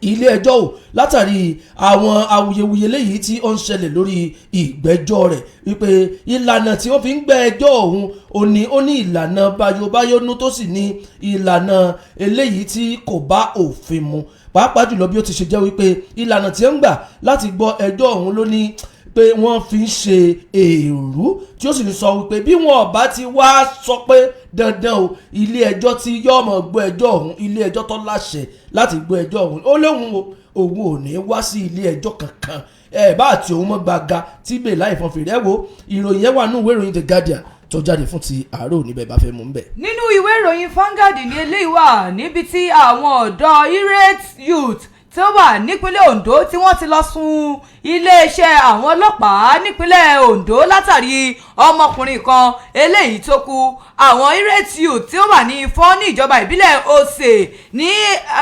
ilé ẹjọ́ ò látàrí àwọn awuyewuye léyìí tí ó ń ṣẹlẹ̀ lórí ìgbẹ́jọ́ rẹ̀, wípé ìlànà tí wọ́n fi ń gbẹ́ ẹjọ́ òun ò ní ó ní ìlànà bayobayónú tó sì ní ìlànà eléyìí tí kò bá òfin mu, pàápàá jùlọ bí ó ti ṣe jẹ́ wípé ìlànà tí ó ń gbà láti gbọ́ ẹjọ́ òun ló ní pé wọ́n fi ń ṣe èrú, tí ó sì ń sọ wípé bí wọn ò bá ti wá sọ pé dandan o, ilé ẹjọ́ tí yóò mọ̀ gbọ́ ẹjọ́ ọ̀hún, ilé ẹjọ́ tó láṣẹ láti gbọ́ ẹjọ́ ọ̀hún, ó lóun o òun ò ní wá sí ilé ẹjọ́ kankan ẹ bá àti òun mọ́ gbaga tí bèè láì fọn fèrè. Ẹ wo ìròyìn yẹn wà nínú ìwé ìròyìn The Guardian tó jáde fún ti àárọ̀ níbẹ̀ bá fẹ́ mú un bẹ̀. Nínú ìwé ìròyìn Vanguard ní eléyìí wà, níbi tí àwọn ọ̀dọ́ Irate Youth tó wà nípínlẹ̀ Ondo tí wọ́n ti lọ sun iléeṣẹ́ àwọn ọlọ́pàá nípínlẹ̀ Ondo látàrí ọmọkùnrin kan eléyìí tó kú. Àwọn Irate Youth tí ó wà ní Ifọ̀n ní ìjọba ìbílẹ̀ Ose ní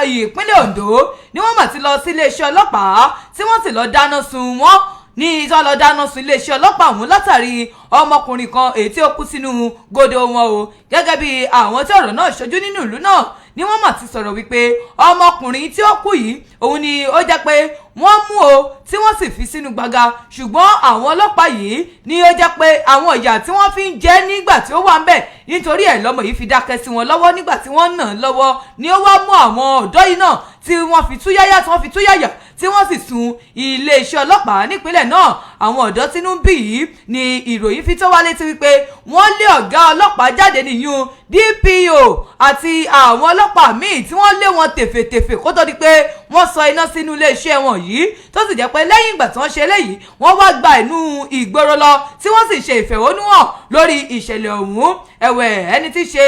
ìpínlẹ̀ Ondo ni wọ́n mà ti lọ sí iléeṣẹ́ ọlọ́pàá tí wọ́n sì lọ dáná sun wọ́n ní ìtọ́ lọ dáná sun iléeṣẹ́ ọlọ́pàá ọ̀hún látàrí ọmọkùnrin kan èyí tí ó kú sínú gòdò wọn o. Gẹ́gẹ́ bí àwọn tí ọ̀rọ̀ náà ṣojú nínú ìlú náà ni wọ́n mà ti sọ̀rọ̀ wípé ọmọkùnrin tí ó kú yìí, òun ni ó jẹ́ pé wọ́n mú o tí wọ́n sì fi sínú gbàgà, ṣùgbọ́n àwọn ọlọ́pàá yìí ni ó jẹ́ pé àwọn ìyà tí wọ́n fi ń jẹ nígbà tí ó wà ń bẹ̀, nítorí ẹ̀ lọ́mọ yìí fi dákẹ́ sí wọn lọ́wọ́ nígbà tí wọ́n nà án lọ́wọ́, ni ó wá mú àwọn ọ̀dọ́ yìí náà tí wọ́n fi túyáyá tí wọ́n fi túyáyà tí wọ́n sì sun iléeṣẹ́ ọlọ́pàá nípínlẹ̀ náà. Àwọn ọ̀dọ́ tínú ń bí yìí ni ìròyìn fi tó wá létí wípé wọ́n lé ọ̀gá ọlọ́pàá jáde nìyún DPO àti àwọn ọlọ́pàá míì tí wọ́n lé wọn tèfètèfè kó tó di pé wọ́n sọ iná sínú iléeṣẹ́ wọn yìí, tó sì jẹ́ pé lẹ́yìn ìgbà tí wọ́n ṣe eléyìí, wọ́n wá gba inú ìgboro lọ tí wọ́n sì ṣe ìfẹ̀hónúhàn lórí ìṣẹ̀lẹ̀ ọ̀hún. Ẹ̀wẹ̀, ẹni tí í ṣe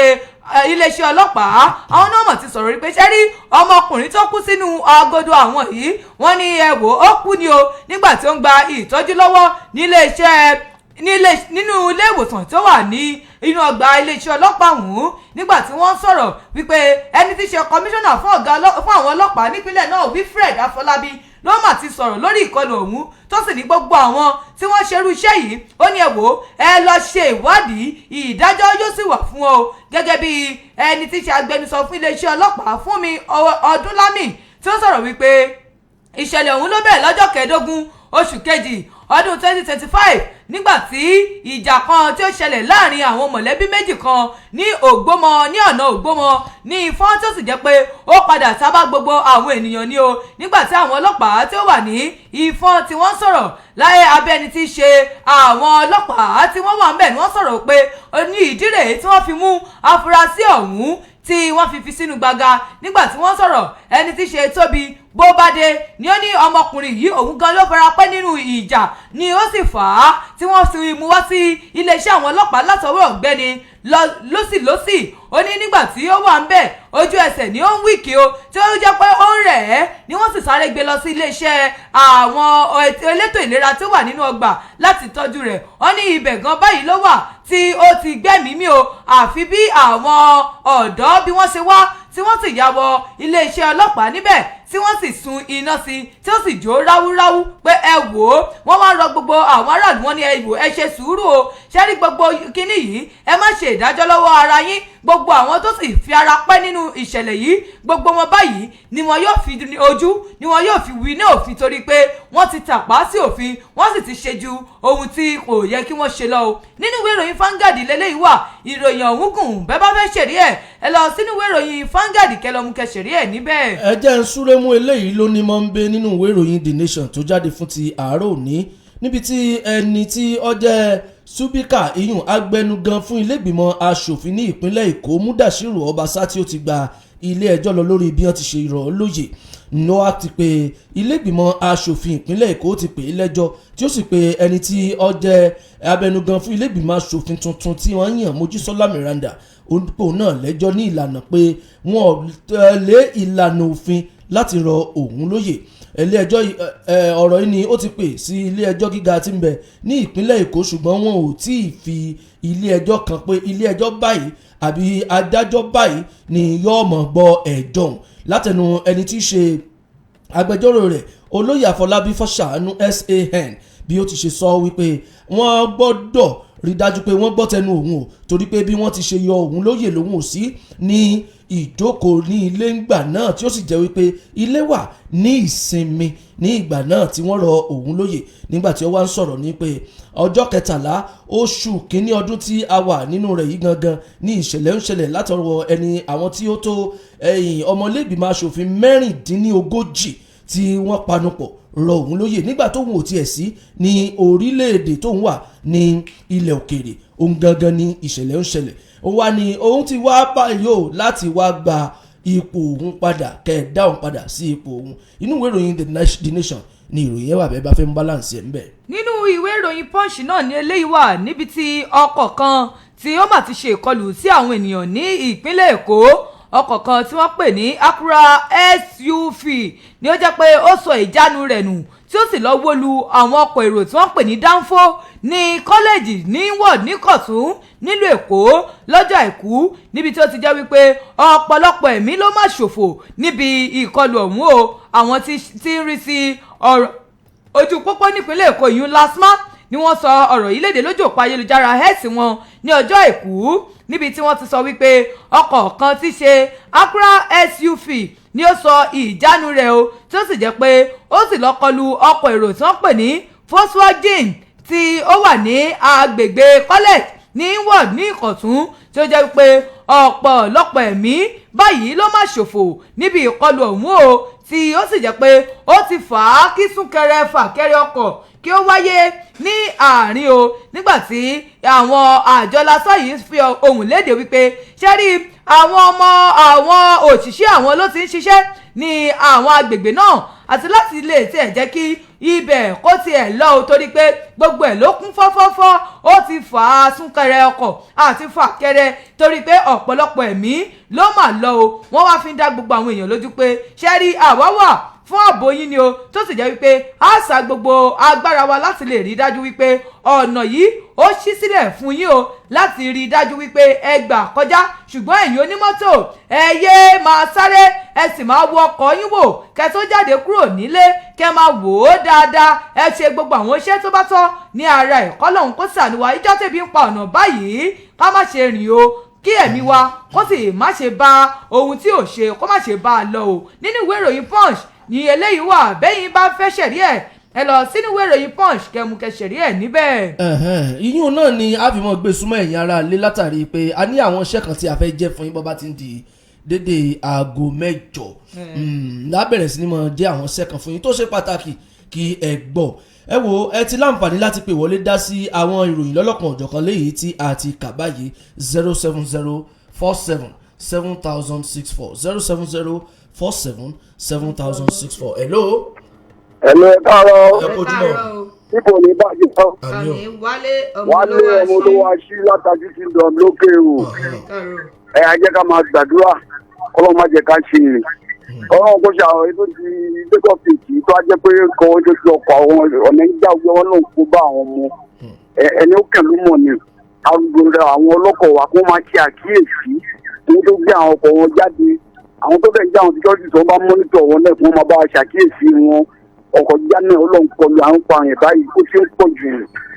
iléeṣẹ́ ọlọ́pàá, àwọn náà mọ̀ ti sọ̀rọ̀ rí pé ṣé rí ọmọkùnrin tó kú sínú agodo àwọn yìí, wọ́n ní ẹ wò ó kú ni o nígbà tí ó ń gba ìtọ́jú lọ́wọ́ níléeṣẹ́ nílé nínú ilé ìwòsàn tó wà ní inú ọgbà iléeṣẹ́ ọlọ́pàá ọ̀hún. Nígbà tí wọ́n sọ̀rọ̀ wípé ẹni tí í ṣe kọmíṣánná fún àwọn ọlọ́pàá nípínlẹ̀ náà, Wilfred Afọlábí, ló mà ti sọ̀rọ̀ lórí ìkọlù ọ̀hún, tó sì ní gbogbo àwọn tí wọ́n ṣerú iṣẹ́ yìí, ó ní ẹ wò ó, ẹ lọ ṣe ìwádìí, ìdájọ́ yóò sì wà fún ọ. Gẹ́gẹ́ bí ẹni tí í ṣe agbẹnusọ fún iléeṣẹ́ ọlọ́pàá, Fúnmi Ọdúnlámì, tí ó sọ̀rọ̀ wípé ìṣẹ̀lẹ̀ ọ̀hún ló bẹ̀rẹ̀ lọ́jọ́ 15 oṣù kejì ọdún 2025, nígbà tí ìjà kan tí ó ṣẹlẹ̀ láàrin àwọn mọ̀lẹ́bí méjì kan ní Ògbómọ, ní ọ̀nà Ògbómọ ní Ìfọ́n, tó sì jẹ́ pé ó padà sábà gbogbo àwọn ènìyàn ní o. Nígbà tí àwọn ọlọ́pàá tí ó wà ní Ìfọ́n tí wọ́n sọ̀rọ̀ láyé abẹ́ ẹni tí í ṣe àwọn ọlọ́pàá tí wọ́n wà ń bẹ̀ ni wọ́n sọ̀rọ̀ pé ní ìdí rèé tí wọ́n fi mú afurasí ọ̀hún tí wọ́n fi fi sínú gbaga. Nígbà tí wọ́n sọ̀rọ̀, ẹni tí í ṣe Tóbi Bó bá dé ni ó ní ọmọkùnrin yìí, òun gan ló fara pẹ́ nínú ìjà ni ó sì fà á tí wọ́n sì mú wá sí iléeṣẹ́ àwọn ọlọ́pàá látọwọ́ ọ̀gbẹ́ni lọ́sìlọ́sì. Ó ní nígbà tí ó wà ń bẹ̀, ojú ẹsẹ̀ ni ó ń weak o, tí ó jẹ́ pé ó ń rẹ̀ ẹ́ ni wọ́n sì sáré gbé lọ sí iléeṣẹ́ àwọn elétò ìlera tó wà nínú ọgbà láti tọ́jú rẹ̀. Wọ́n ní ibẹ̀ gan báyìí ló wà tí ó ti gbẹ́mìí mì o, àfi bí àwọn ọ̀dọ́ bí wọ́n ṣe wá tí wọ́n sì ya wọ iléeṣẹ́ ọlọ́pàá níbẹ̀, tí wọ́n sì sun iná sí, tí ó sì jó ráúráú pé ẹ wò ó. Wọ́n wá rọ gbogbo àwọn aráàlú wọn ní, ẹ wò, ẹ ṣe sùúrù o. Ṣe rí gbogbo kinní yìí, ẹ má ṣe ìdájọ́ lọ́wọ́ ara yín. Gbogbo àwọn tó sì fi ara pẹ́ nínú ìṣẹ̀lẹ̀ yìí, gbogbo wọn báyìí ni wọn yóò fi ojú ni wọn yóò fi wí ní òfin, torí pé wọ́n ti tàpá sí òfin, wọ́n sì ti ṣe ju ohun tí kò yẹ kí wọ́n ṣe lọ o. Nínú ìwé ìròyìn Vanguard lélẹ́yìí wà. Ìròyìn ọ̀hún gùn. Bẹ́ẹ̀ bá fẹ́ ṣèrí ẹ̀, ẹ lọ sínú ìwé ìròyìn Vanguard kẹlọ́mú kẹṣẹ̀rí ẹ̀ níbẹ̀. Ẹ jẹ́ ń súré mú eléyìí ló ní mọ́ ń bẹ nínú ìwé ìròyìn The Nation tó jáde fún ti àárọ̀ òní, níbi tí ẹni tí ó jẹ́ speaker, iyùn agbẹnugan fún ilégbìmọ̀ asòfin ní ìpínlẹ̀ Èkó, Mudashiru Ọbaṣá, tí ó ti gba ilé ẹjọ́ lọ lórí bí wọ́n ti ṣe rọ̀ ọ́ lóyè. Noah ti pe ilégbìmọ̀ asòfin ìpínlẹ̀ Èkó ti pè é lẹ́jọ́, tí ó sì pe ẹni tí ó jẹ́ abẹnugan fún ilégbìmọ̀ asòfin tuntun tí wọ́n yàn, Mojísọ́lá Miranda, òpó náà lẹ́jọ́ ní ìlànà pé wọ́n lé ìlànà òfin láti rọ òun lóyè. Ilé ẹjọ́, ọ̀rọ̀ yìí ni ó ti pè sí ilé ẹjọ́ gíga tí ń bẹ ní ìpínlẹ̀ Èkó, ṣùgbọ́n wọn ò tí ì fi ilé ẹjọ́ kan pé ilé ẹjọ́ báyìí àbí adájọ́ báyìí ni yóò mọ̀ gbọ́ ẹjọ́ òun. Látẹnu ẹni tí í ṣe agbẹjọ́rò rẹ̀, Olóyè Àfọlábí Fáṣàánú SAN, bí ó ti ṣe sọ wípé wọ́n gbọ́dọ̀ rí dájú pé wọ́n gbọ́ tẹnu òun o, torí pé bí wọ́n ti ṣe yọ òun lóyè, lòun ò sí ní ìjókòó ní ilé ńgbà náà, tí ó sì jẹ́ wípé ilé wà ní ìsinmi ní ìgbà náà tí wọ́n rọ òun lóyè. Nígbà tí ó wá ń sọ̀rọ̀ ní pé ọjọ́ 13 oṣù kínní ọdún tí a wà nínú rẹ̀ yìí gangan ní ìṣẹ̀lẹ̀ ń ṣẹlẹ̀ látọwọ́ ẹni àwọn tí ó tó ẹ̀yìn ọmọlẹ́gbìmọ̀ aṣòfin 36 tí wọ́n panupọ̀ rọ òun lóyè nígbà tóun ò tiẹ̀ sí ní orílẹ̀-èdè, tóun wà ní ilẹ̀ òkèèrè. Òun gangan ní ìṣẹ̀lẹ̀ ń ṣẹlẹ̀. Ó wá ní òun ti wá báyìí o láti wá gba ipò òun padà, kẹ́ ẹ̀ dá òun padà sí ipò òun. Inú ìwé ìròyìn The Nation ni ìròyìn yẹn wà, bẹ́ẹ̀ bá fẹ́ ń balance ẹ̀ ń bẹ̀. Nínú ìwé ìròyìn Punch náà ní eléyìí wà, níbi tí ọkọ̀ kan tí ó mà ti ṣe ìkọlù sí àwọn ènìyàn ní ìpínlẹ̀ Èkó. Ọkọ̀ kan tí wọ́n pè ní Acura SUV ni ó jẹ́ pé ó sọ ìjánu rẹ̀ nù, tí ó sì lọ wó lu àwọn ọkọ̀ èrò tí wọ́n pè ní dánfó ní kọ́lẹ́ẹ̀jì ní ward ní Kọ̀tún nílùú Èkó lọ́jọ́ Àìkú, níbi tí ó ti jẹ́ wípé ọ̀pọ̀lọpọ̀ ẹ̀mí ló má ṣòfò níbi ìkọlù ọ̀hún o. Àwọn tí ń rí sí ọ̀rọ̀ ojú pópó nípínlẹ̀ Èkó, ìyún LASTMA, ni wọ́n sọ ọ̀rọ̀ yìí léde lójú òpó ayélujára X wọn ní ọjọ́ Àìkú, níbi tí wọ́n ti sọ wípé ọkọ̀ kan tí ṣe Acura SUV ni ó sọ ìjánu rẹ̀ o, tí ó sì jẹ́ pé ó sì lọ kọlu ọkọ̀ èrò tí wọ́n pè ní Volkswagen tí ó wà ní agbègbè college ní ward ní Ìkọ̀tún, tí ó jẹ́ pé ọ̀pọ̀lọpọ̀ ẹ̀mí báyìí ló má ṣòfò níbi ìkọlù ọ̀hún o, tí ó sì jẹ́ pé ó ti fà á kí súnkẹrẹ fàkẹrẹ ọkọ̀ kí ó wáyé ní àárín o. Nígbà tí àwọn àjọ lásán yìí fi ohùn léde wípé ṣé rí àwọn ọmọ àwọn òṣìṣẹ́ àwọn ló ti ń ṣiṣẹ́ ní àwọn agbègbè náà, àti láti lè tiẹ̀ jẹ́ kí ibẹ̀ kó tiẹ̀ lọ o, torí pé gbogbo ẹ̀ ló kún fọ́fọ́fọ́, ó ti fà á súnkẹrẹ ọkọ̀ àti fàkẹrẹ, torí pé ọ̀pọ̀lọpọ̀ ẹ̀mí ló mà lọ o. Wọ́n wá fi ń dá gbogbo àwọn èèyàn lójú pé ṣé rí, àwa wà fún ààbò yín ni o, tó sì jẹ́ wípé a sá gbogbo agbára wa láti lè rí dájú wípé ọ̀nà yìí ó ṣí sílẹ̀ fún yín o, láti rí dájú wípé ẹ gbà kọjá. Ṣùgbọ́n ẹ̀yin onímọ́tò, ẹ yé máa sáré, ẹ sì máa wo ọkọ̀ yín wò kẹ́ tó jáde kúrò nílé, kẹ́ máa wò ó dáadáa, ẹ ṣe gbogbo àwọn iṣẹ́ tó bá tọ́ ní ara ẹ̀kọ́ lọ́hùn kó ṣàánú wa. Ìjọ́ tẹ̀bí ń pa ọ̀nà báyìí, ká má ṣe rìn o, kí ẹ̀mí wa kó sì má ṣe bá ohun tí ò ṣe, kó má ṣe bá a lọ o. Nínú ìwé ìròyìn Punch ní eléyìí wà. Bẹ́yìn bá fẹ́ ṣẹ̀rí ẹ̀, ẹ lọ sínú ìwé ìròyìn Punch kẹmu kẹsẹ̀rí ẹ̀ níbẹ̀. Ìyún náà ni a fi mọ́ gbé súnmọ́ ẹ̀yin ará ilé, látàrí pé a ní àwọn iṣẹ́ kan tí a fẹ́ jẹ́ fún yín. Bọ́ bá ti ń di dédé aago 8 lábẹ̀rẹ̀ sí ni mo jẹ́ àwọn iṣẹ́ kan fún yín tó ṣe pàtàkì kí ẹ gbọ́. Ẹ wo, ẹ ti láǹfààní láti pè wọlé dá sí àwọn ìròyìn lọ́lọ́kan òjọ̀kan léyìí tí a ti kà báyìí: 07047 7064, 07047 7064. Hello. Ẹ̀lú, ẹ káàárọ̀. Ẹ Ẹ kú ojúmọ́. káàárọ̀ o. Tí kò ní bàjẹ́ tán. Àmì o. Àmì. Wálé ọmọ Wálé ọmọ olówó olówó aṣí látàjú kingdom lókè o. aṣí. Ẹ káàárọ̀. Ẹ á jẹ́ ká máa gbàdúrà kọ́lọ́ má jẹ́ ká ṣe rìn. Ọlọ́run kò ṣe àwọn ètò ti Lagos State yìí tó á jẹ́ pé kọ́ ojú ti ọkọ̀ àwọn ọ̀nà ń já wọn náà kó bá àwọn ọmọ. Ẹni ó kàn ló mọ̀ ni arúgbó àwọn ọlọ́kọ̀ wa kó máa ṣe àkíyèsí kí wọ́n tó gbé àwọn ọkọ̀ wọn jáde. Àwọn tó bẹ̀ ń jẹ́ àwọn security tó bá monitor wọn náà kí wọ́n máa bá wa ṣàkíyèsí wọn. Ọkọ̀ jíjá náà, ọlọ́run kọlu à ń pa àyàn báyìí, ó ti ń pọ̀ jù.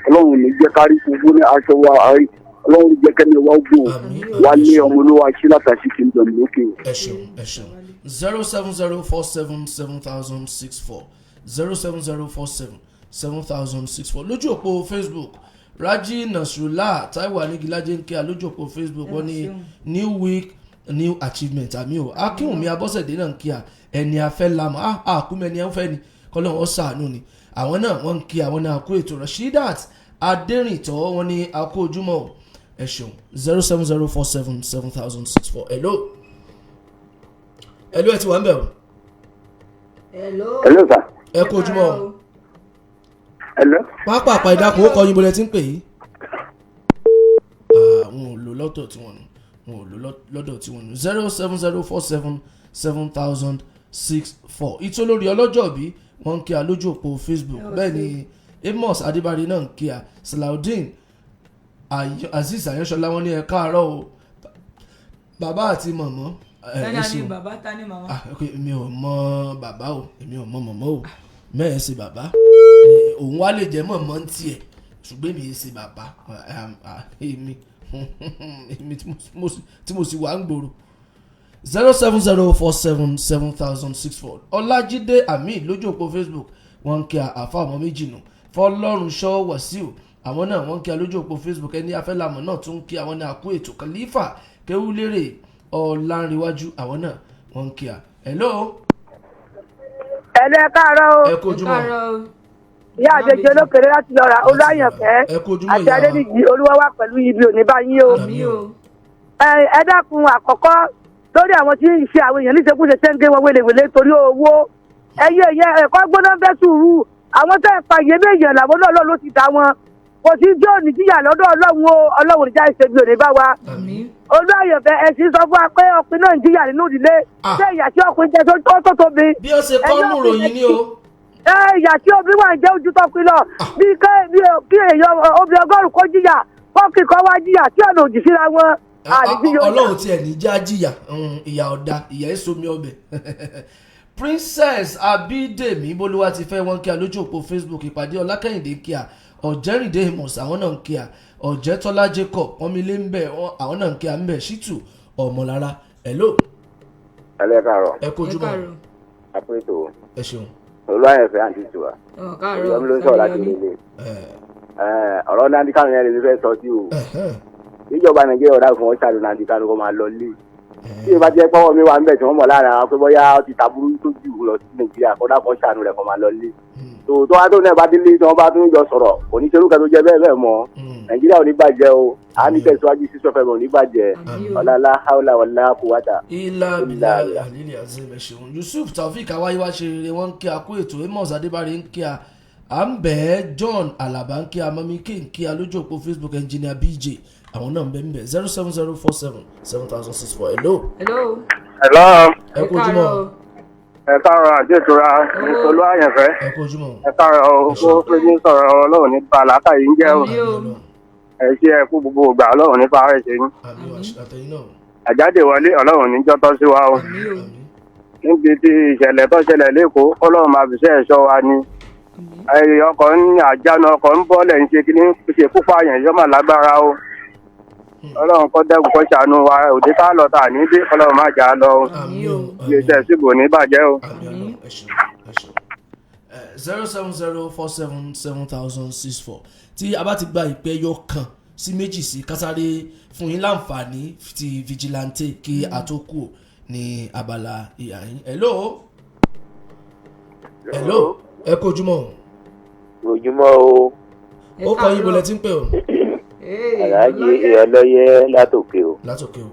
Ọlọ́run ò ní jẹ́ kárí gbogbo ní aṣọ wa àárín. Ọlọ́run jẹ́ kẹ́mi wá gbò. Àmín. Wálé ọmọ olówó aṣí látàṣí kingdom lókè. Ẹ ṣeun, ẹ ṣeun. 07047 7064, 07047 7064. Lójú òpó Facebook, Raji Nasrullah Taiwo Anigilaje ń kí a lójú òpó Facebook. Wọ́n ní new week, new achievement. Àmì o. Akínwùmí Abọ́sẹ̀dé náà ń kí a. Ẹni afẹ́ lamọ̀ àkúmọ̀ ẹni afẹ́ ni kọ́lọ́hún ó ṣàánú ni. Àwọn náà wọ́n ń kí àwọn náà kú ètò. Rashidat Adérìntọ́, wọ́n ní a kú ojúmọ́ o. Ẹ ṣeun. 07047 7064. Hello, hello, ẹ ti wà ń bẹ̀ o. Hello. Hello sir. Ẹ kú ojúmọ́ o. Hello. Pápá ìdákun, ó kọ yín, bọ́lẹ̀ tí ń pè yìí. Ah, wọn ò lò lọ́tọ̀ tí wọ́n nù, wọn ò lò lọ́dọ̀ tí wọ́n nù. 07047 7064. Ìtòlórí ọlọ́jọ́bí, wọ́n ń kí a lójú òpó Facebook. Bẹ́ẹ̀ ni Amos Adébárí náà ń kí a. Salaudeen Azeez Ayanṣọlá, wọ́n ní ẹ káàárọ̀ o, bàbá àti mọ̀mọ́. Ẹ Tani ẹ ni ṣeun. bàbá, tani màmá? Ah, ok, mi ò mọ bàbá o, èmi ò mọ mọ̀mọ́ o. Mẹ́ẹ̀ ṣe bàbá. Òun wá lè jẹ́ mọ̀mọ́ ń tiẹ̀, ṣùgbọ́n èmi yìí ṣe bàbá. Ah, èmi tí mo sì wà ń gbòòrò. 07047 7064. Ọlájídé Hamid lójú òpó Facebook, wọ́n ń kí àfa ọmọ méjì nù. Fọlọ́runṣọ́ Wàsíù, àwọn náà wọ́n ń kí a lójú òpó Facebook. Ẹni afẹ́lámọ̀ náà tún ń kí àwọn ní àkú ètò. Khalifa Kéwúlérè Ọ̀lànrẹ̀wájú, àwọn náà wọ́n ń kí a. Hello. Ẹ̀lẹ́, ẹ káàárọ̀ o. Ẹ kú Ẹ ojúmọ́. káàárọ̀ o. Ìyá àjèjì olókèrè láti lọ ra olúwàyànfẹ́ Ẹ kú ojúmọ́, àti ìyá wa. Adébíyì, olúwa wà pẹ̀lú ibi òní báyìí o. Àmì o. Ẹ dákun, àkọ́kọ́ lórí àwọn tí ń ṣe àwọn èèyàn níṣekúṣe tẹ́ ń gé wọn wélewèle torí owó, ẹyẹ ẹyẹ ẹ̀kọ́ gbóná fẹ́ sùúrù. Àwọn tẹ́ ẹ pa iye méjì làwọn náà lọ́ọ́ ló ti dá wọn, kò sí tí ò ní jíyà lọ́dọ̀ Ọlọ́run o. Ọlọ́run níjà ìṣèbí òní bá wa. Àmì. Olúwàyànfẹ́, ẹ sì sọ fún wa pé ọkùnrin náà ń jíyà nínú ìdílé. Ah. Ṣé ìyà tí ọkùnrin jẹ tó tóbi? Bí ó ṣe kọ́ nù ròyìn ni o. Ẹ ìyà tí obìnrin wà ń jẹ́ ojú tọkùn lọ, bí kí èèyàn obìnrin 100 kó jìyà, kọ́kì kan wá jìyà tí ọ̀nà òjì síra wọn. Àdìsí yóò Ọlọ́run tiẹ̀ ní já jìyà. Ìyà ọ̀dà, ìyà èso mi ọbẹ̀. Princess Abídèmí Bolúwa ti fẹ́, wọn kí a lójú òpó Facebook. Ìpàdé Ọlákẹ́yìndé kí a. Ọ̀jẹ́rìndé Amos, àwọn náà ń kí a. Ọ̀jẹ́tọ́lá Jacob pọ́nmilé ń bẹ̀, àwọn náà ń kí a ń bẹ̀. Ṣítù Ọmọlára. Hello. Ẹlẹ́, káàárọ̀. Ẹ kú Ẹ ojúmọ́. káàárọ̀. Àpètò. Ẹ ṣeun. Olúwàyẹ̀fẹ́ àǹtí tiwa. Ọ̀ káàárọ̀. Olùyọmí ló ń sọ̀rọ̀ láti Sàmìyọmí. orílẹ̀. Ẹ Ọ̀rọ̀ Nnamdi Kanu yẹn lè fi fẹ́ sọ sí o. Ẹ̀hẹ́n. Ìjọba Nàìjíríà ọ̀dà fún wọn ṣàlù Nnamdi Kanu kó máa lọ lé. Tí ìbá jẹ́ pọ́wọ́ mi wà ń bẹ̀ tí wọ́n mọ̀ lára àwọn pé bóyá ó ti tàbúrú tó jù lọ sí Nàìjíríà, kọ́dà kan ṣàánú rẹ̀ kó máa lọ lé. Tó tó wá tó náà bá délé tí wọ́n bá tún jọ sọ̀rọ̀, kò ní ṣerú kan tó jẹ́ bẹ́ẹ̀ bẹ́ẹ̀ mọ́. Nàìjíríà ò ní bàjẹ́ o. À ní tẹ̀síwájú sísọ fẹ́ mọ̀ ò ní bàjẹ́. Àmì o. Ọ̀làlá haúlà wàlá kúwàtà. Ilá Ilá bílá bílá. Àlílì Azeem, ẹ ṣeun. Yusuf Taofik awáyéwá ṣe rere, wọn ń kí a kú ètò. Amos Adébárí ń kí a, à ń bẹ̀ ẹ́. John Alaba ń kí a, mami k ń kí a lójú òpó Facebook. Engineer BJ, àwọn náà ń bẹ ń bẹ. 07047 7064. Hello. Hello. Hello, Ẹ kú ojúmọ́. Káàárọ̀. Ẹ káàárọ̀ àti ìtura olú àyànfẹ́. Ẹ kú ojúmọ́. Ẹ káàárọ̀ o, kó péjú sọ̀rọ̀, Ọlọ́run ní ba làákàyè ń jẹ́ o. Àmì o. Ọlọ́run. Ẹ ṣe, ẹ kú gbogbo ìgbà, Ọlọ́run ní parẹ́ ṣe yín. Àmì àtẹ̀yìn náà. Àjáde wọlé, Ọlọ́run ní jọ́tọ́ sí wa o. Àmì o. Àmì. Níbi tí ìṣẹ̀lẹ̀ tó ṣẹlẹ̀ lẹ́kọ̀ọ́, Ọlọ́run máa fi ṣẹ́ ẹ̀ṣọ́ wa ni. Ẹyẹ ọkọ̀ ń àjánu ọkọ̀ ń bọ́lẹ̀ ń ṣe kí ní ṣe púpọ̀ àyàn yọ́ mà lágbára o. Ọlọ́run kó dẹ́kun kó ṣàánú wa, òde tá lọ tà ní dé, Ọlọ́run má jà á lọ o. Àmì o. Iléeṣẹ́ síbò ní bàjẹ́ o. Àmì Ọlọ́run, ẹ ṣeun, ẹ ṣeun. 07047 7064. Tí a bá ti gba ìpè ẹyọ kan sí méjì sí, kásáré fún yín láǹfààní ti vigilante kí a tó kù ní abala ìyá yín. Hello, hello, ẹ kú ojúmọ́ o. Ojúmọ́ o. Ẹ Ó kọ yín, káàárọ̀. bọ̀lẹ̀ tí ń pè o. Ee, Aláàjì ọlọ́yẹ. Ọlọ́yẹ látòkè o. Látòkè o.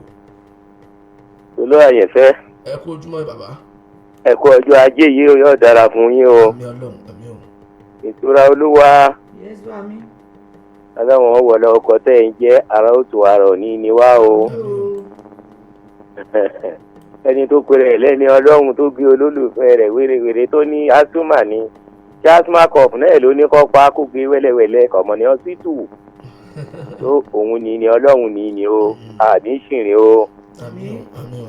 Olú àyẹ̀fẹ́. Ẹ kú ojúmọ́ bàbá. Ẹ kú ọjọ́ ajé yìí ó yóò dára fún yín o. Àmì Ọlọ́run, àmì o. Ìtura Olúwa. Yes, mami. Ọlọ́run wọlé ọkọ̀ tẹ̀ ń jẹ́ ara ó tù ara òní ni wá o. Ẹni tó pe rẹ̀ lẹ́ni Ọlọ́run tó gbé olólùfẹ́ rẹ̀ wérewère tó ní asthma ni. Ṣé asthma cough náà ló ní kó pa kó gbé wẹ́lẹ́wẹ́lẹ́ kọ̀mọ̀ ní hospital. Tó òun ni ni Ọlọ́run ni ni o, àní ṣìrìn o.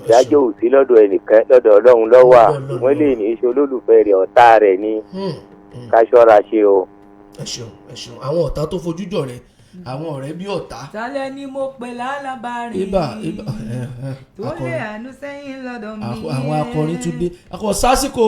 Ìdájọ́ ò sí lọ́dọ̀ ẹnìkan, lọ́dọ̀ Ọlọ́run ló wà. Wọ́n lè ní í ṣe olólùfẹ́ rẹ̀, ọ̀tá rẹ̀ ni. Ká ṣọ́ra ṣe o. Ẹ ṣeun, ẹ ṣeun. Àwọn ọ̀tá tó fojú jọ rẹ, àwọn ọ̀rẹ́ bí ọ̀tá. Tálẹ̀ ni mo pè lálábàárìn. Ibà ibà tó lè àánú sẹ́yìn lọ́dọ̀ mi. Àwọn akọrin tún dé. Akọ sásìkò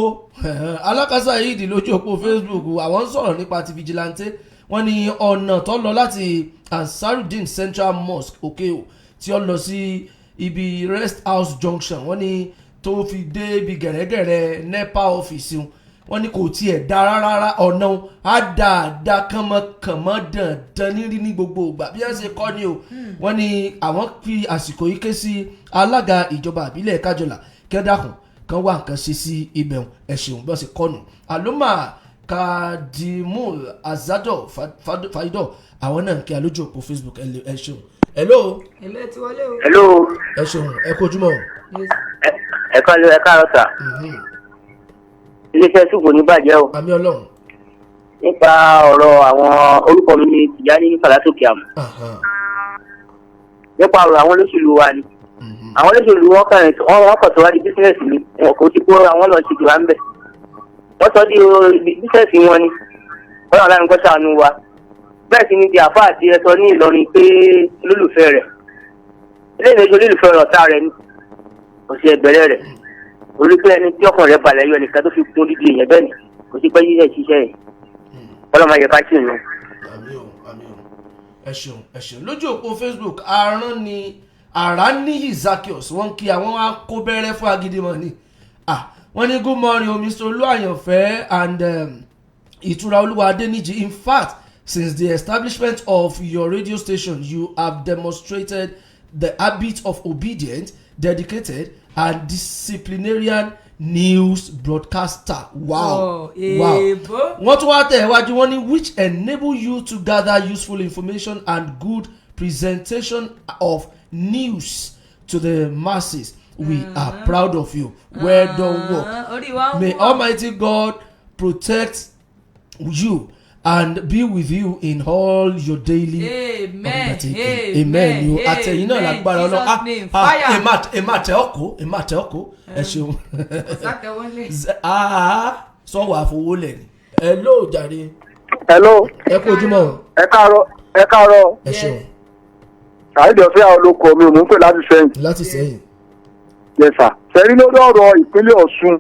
alákàsà yìí dì lójú òpó Facebook. Àwọn ń sọ̀rọ̀ nípa ti vigilante. Wọ́n ní ọ̀nà tó lọ láti Ansarudeen Central Mosque Òkè-Òò tí ó lọ sí ibi Rest House Junction. Wọ́n ní tó fi dé ibi gẹ̀rẹ́gẹ̀rẹ́ NEPA ọ́fíìsì wọn. Wọ́n ní kò tiẹ̀ da rárá, ọ̀nà á dáadáa kànmọ́kànmọ́ dandan nírí ní gbogbo ìgbà bí wọ́n ṣe kọ́ ni o. Wọ́n ní àwọn fi àsìkò yìí ké sí alága ìjọba àbílẹ̀ Kájọlà kẹ́dàkùn kan wá nǹkan ṣe sí ibẹ̀. Ẹ ṣeun, bí wọ́n ṣe kọ́ nù. Aloma Kadimul Azado Faido àwọn náà ń kí alójú òpó Facebook. Ẹ ṣeun. Hello. Hello, ẹ ti wọlé o. Hello. Ẹ ṣeun, ẹ kú ojúmọ́. Ẹ kọ́ ẹ káàárọ̀ sà. Iléeṣẹ́ ṣùgbọ́n ní bàjẹ́ o. Àmì Ọlọ́run. Nípa ọ̀rọ̀ àwọn orúkọ mi ni Tìjání ní Fàlásòkè àmọ́. Nípa ọ̀rọ̀ àwọn olóṣèlú wa ni. Àwọn olóṣèlú wọn kàn tó wá di bísíǹsì ni. Wọn kò ti kó àwọn lọ ṣètò wa ń bẹ̀. Wọ́n sọ di bísíǹsì wọn ni. Ọlọ́run láti kọ́ ṣàánú wa. Bẹ́ẹ̀ sì ni ti àfáà àti ẹ̀sọ́ ní Ìlọrin pé olólùfẹ́ rẹ̀. Ilé ìlẹ́jọ́ olólùfẹ́ rẹ̀ ọ̀tá rẹ̀ ni. Kò sí ẹgbẹ̀rẹ̀ rẹ̀. Orí pé ẹni tí ọkàn rẹ̀ balẹ̀ yọ nìkan tó fi kún dídì èèyàn bẹ́ẹ̀ ni kò sí pé yíyẹ ṣiṣẹ́ yìí ọlọ́mọ yẹ ká sì nù. Àmì o, àmì o, ẹ ṣeun, ẹ ṣeun. Lójú òpó Facebook aràn ni Àràníyì Zaccheaus wọ́n kí àwọn akóbẹ́rẹ́ fún agídímọ̀ ni. Wọ́n ní good morning o Mr. Olúàyànfẹ́ and Ìtura Olúwa Adéníjì. In fact, since the establishment of your radio station, you have demonstrated the habit of obedient, dedicated and disciplinarian news broadcaster. Wow. Oh, wow. Ebo. Wọ́n tún wá tẹ̀ wájú, wọ́n ní which enable you to gather useful information and good presentation of news to the masses. We are proud of you. Well done work. Orí wa ń May wú. Almighty God protect you and be with you in all your daily Amen. undertaking. Amen. Amen. Àtẹ̀yìn náà lágbára Ọlọ́run. Jesus name. Fire. Èmà tẹ ọkọ, èmà tẹ ọkọ. Ẹ ṣeun. Sátẹ̀wọlé. Sọ̀wọ́ àfọwọ́lẹ̀ ni. Ẹ ló jàre. Hello. Ẹ kú ojúmọ́ o. Ẹ káàárọ̀, ẹ káàárọ̀. Ẹ ṣeun. Saheed Ọ̀fẹ́ àwọn olóko mi ò mú pè láti sẹ́yìn. Láti sẹ́yìn. Yes sir. Sẹ́rí lórí ọ̀rọ̀ ìpínlẹ̀ Ọ̀ṣun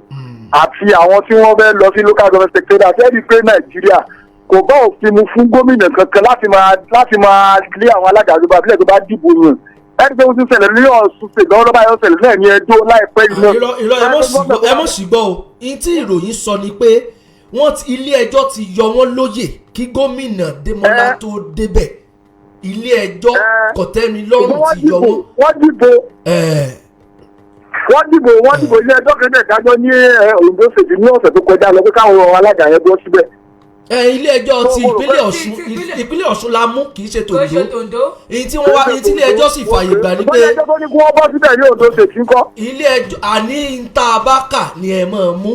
àti àwọn tí wọ́n fẹ́ lọ sí local government secretariat, ṣé ẹ rí i pé Nàìjíríà kò bá òfin mu fún gómìnà kankan láti máa lé àwọn alága ìjọba ìbílẹ̀ tó bá dìbò yàn. Ẹni pé ó ti ṣẹlẹ̀ ní Ọ̀ṣun ṣe lọ́wọ́ báyọ̀ ṣẹlẹ̀ náà ní Ẹdó láìpẹ́ yìí náà. Irọ́ irọ́, ẹ mọ̀ sí gbọ́ o. Ihun tí ìròyìn sọ ni pé wọ́n ti ilé ẹjọ́ ti yọ wọ́n lóyè kí gómìnà Démọ́lá tó débẹ̀. Ilé ẹjọ́ kọ̀tẹ́nilọ́rùn ti yọ wọ́n. Wọ́n dìbò wọ́n dìbò wọ́n dìbò ilé ẹjọ́ kan náà dájọ́ ní Ondo State ní ọ̀sẹ̀ tó kọjá lọ pé káwọn alága yẹn bọ́ síbẹ̀. Ilé ẹjọ́ ti ìpínlẹ̀ Ọ̀ṣun, ìpínlẹ̀ Ọ̀ṣun la mú, kì í ṣe Tó ṣe tòǹdó. tòǹdó. Èyí tí wọ́n wá, èyí tí ilé ẹjọ́ sì fààyè gbà ni pé ilé ẹjọ́ tó ní kí wọ́n bọ́ síbẹ̀ ní Ondo State ńkọ́. Ilé ẹjọ́ àní ntaabaka ni ẹ máa mú,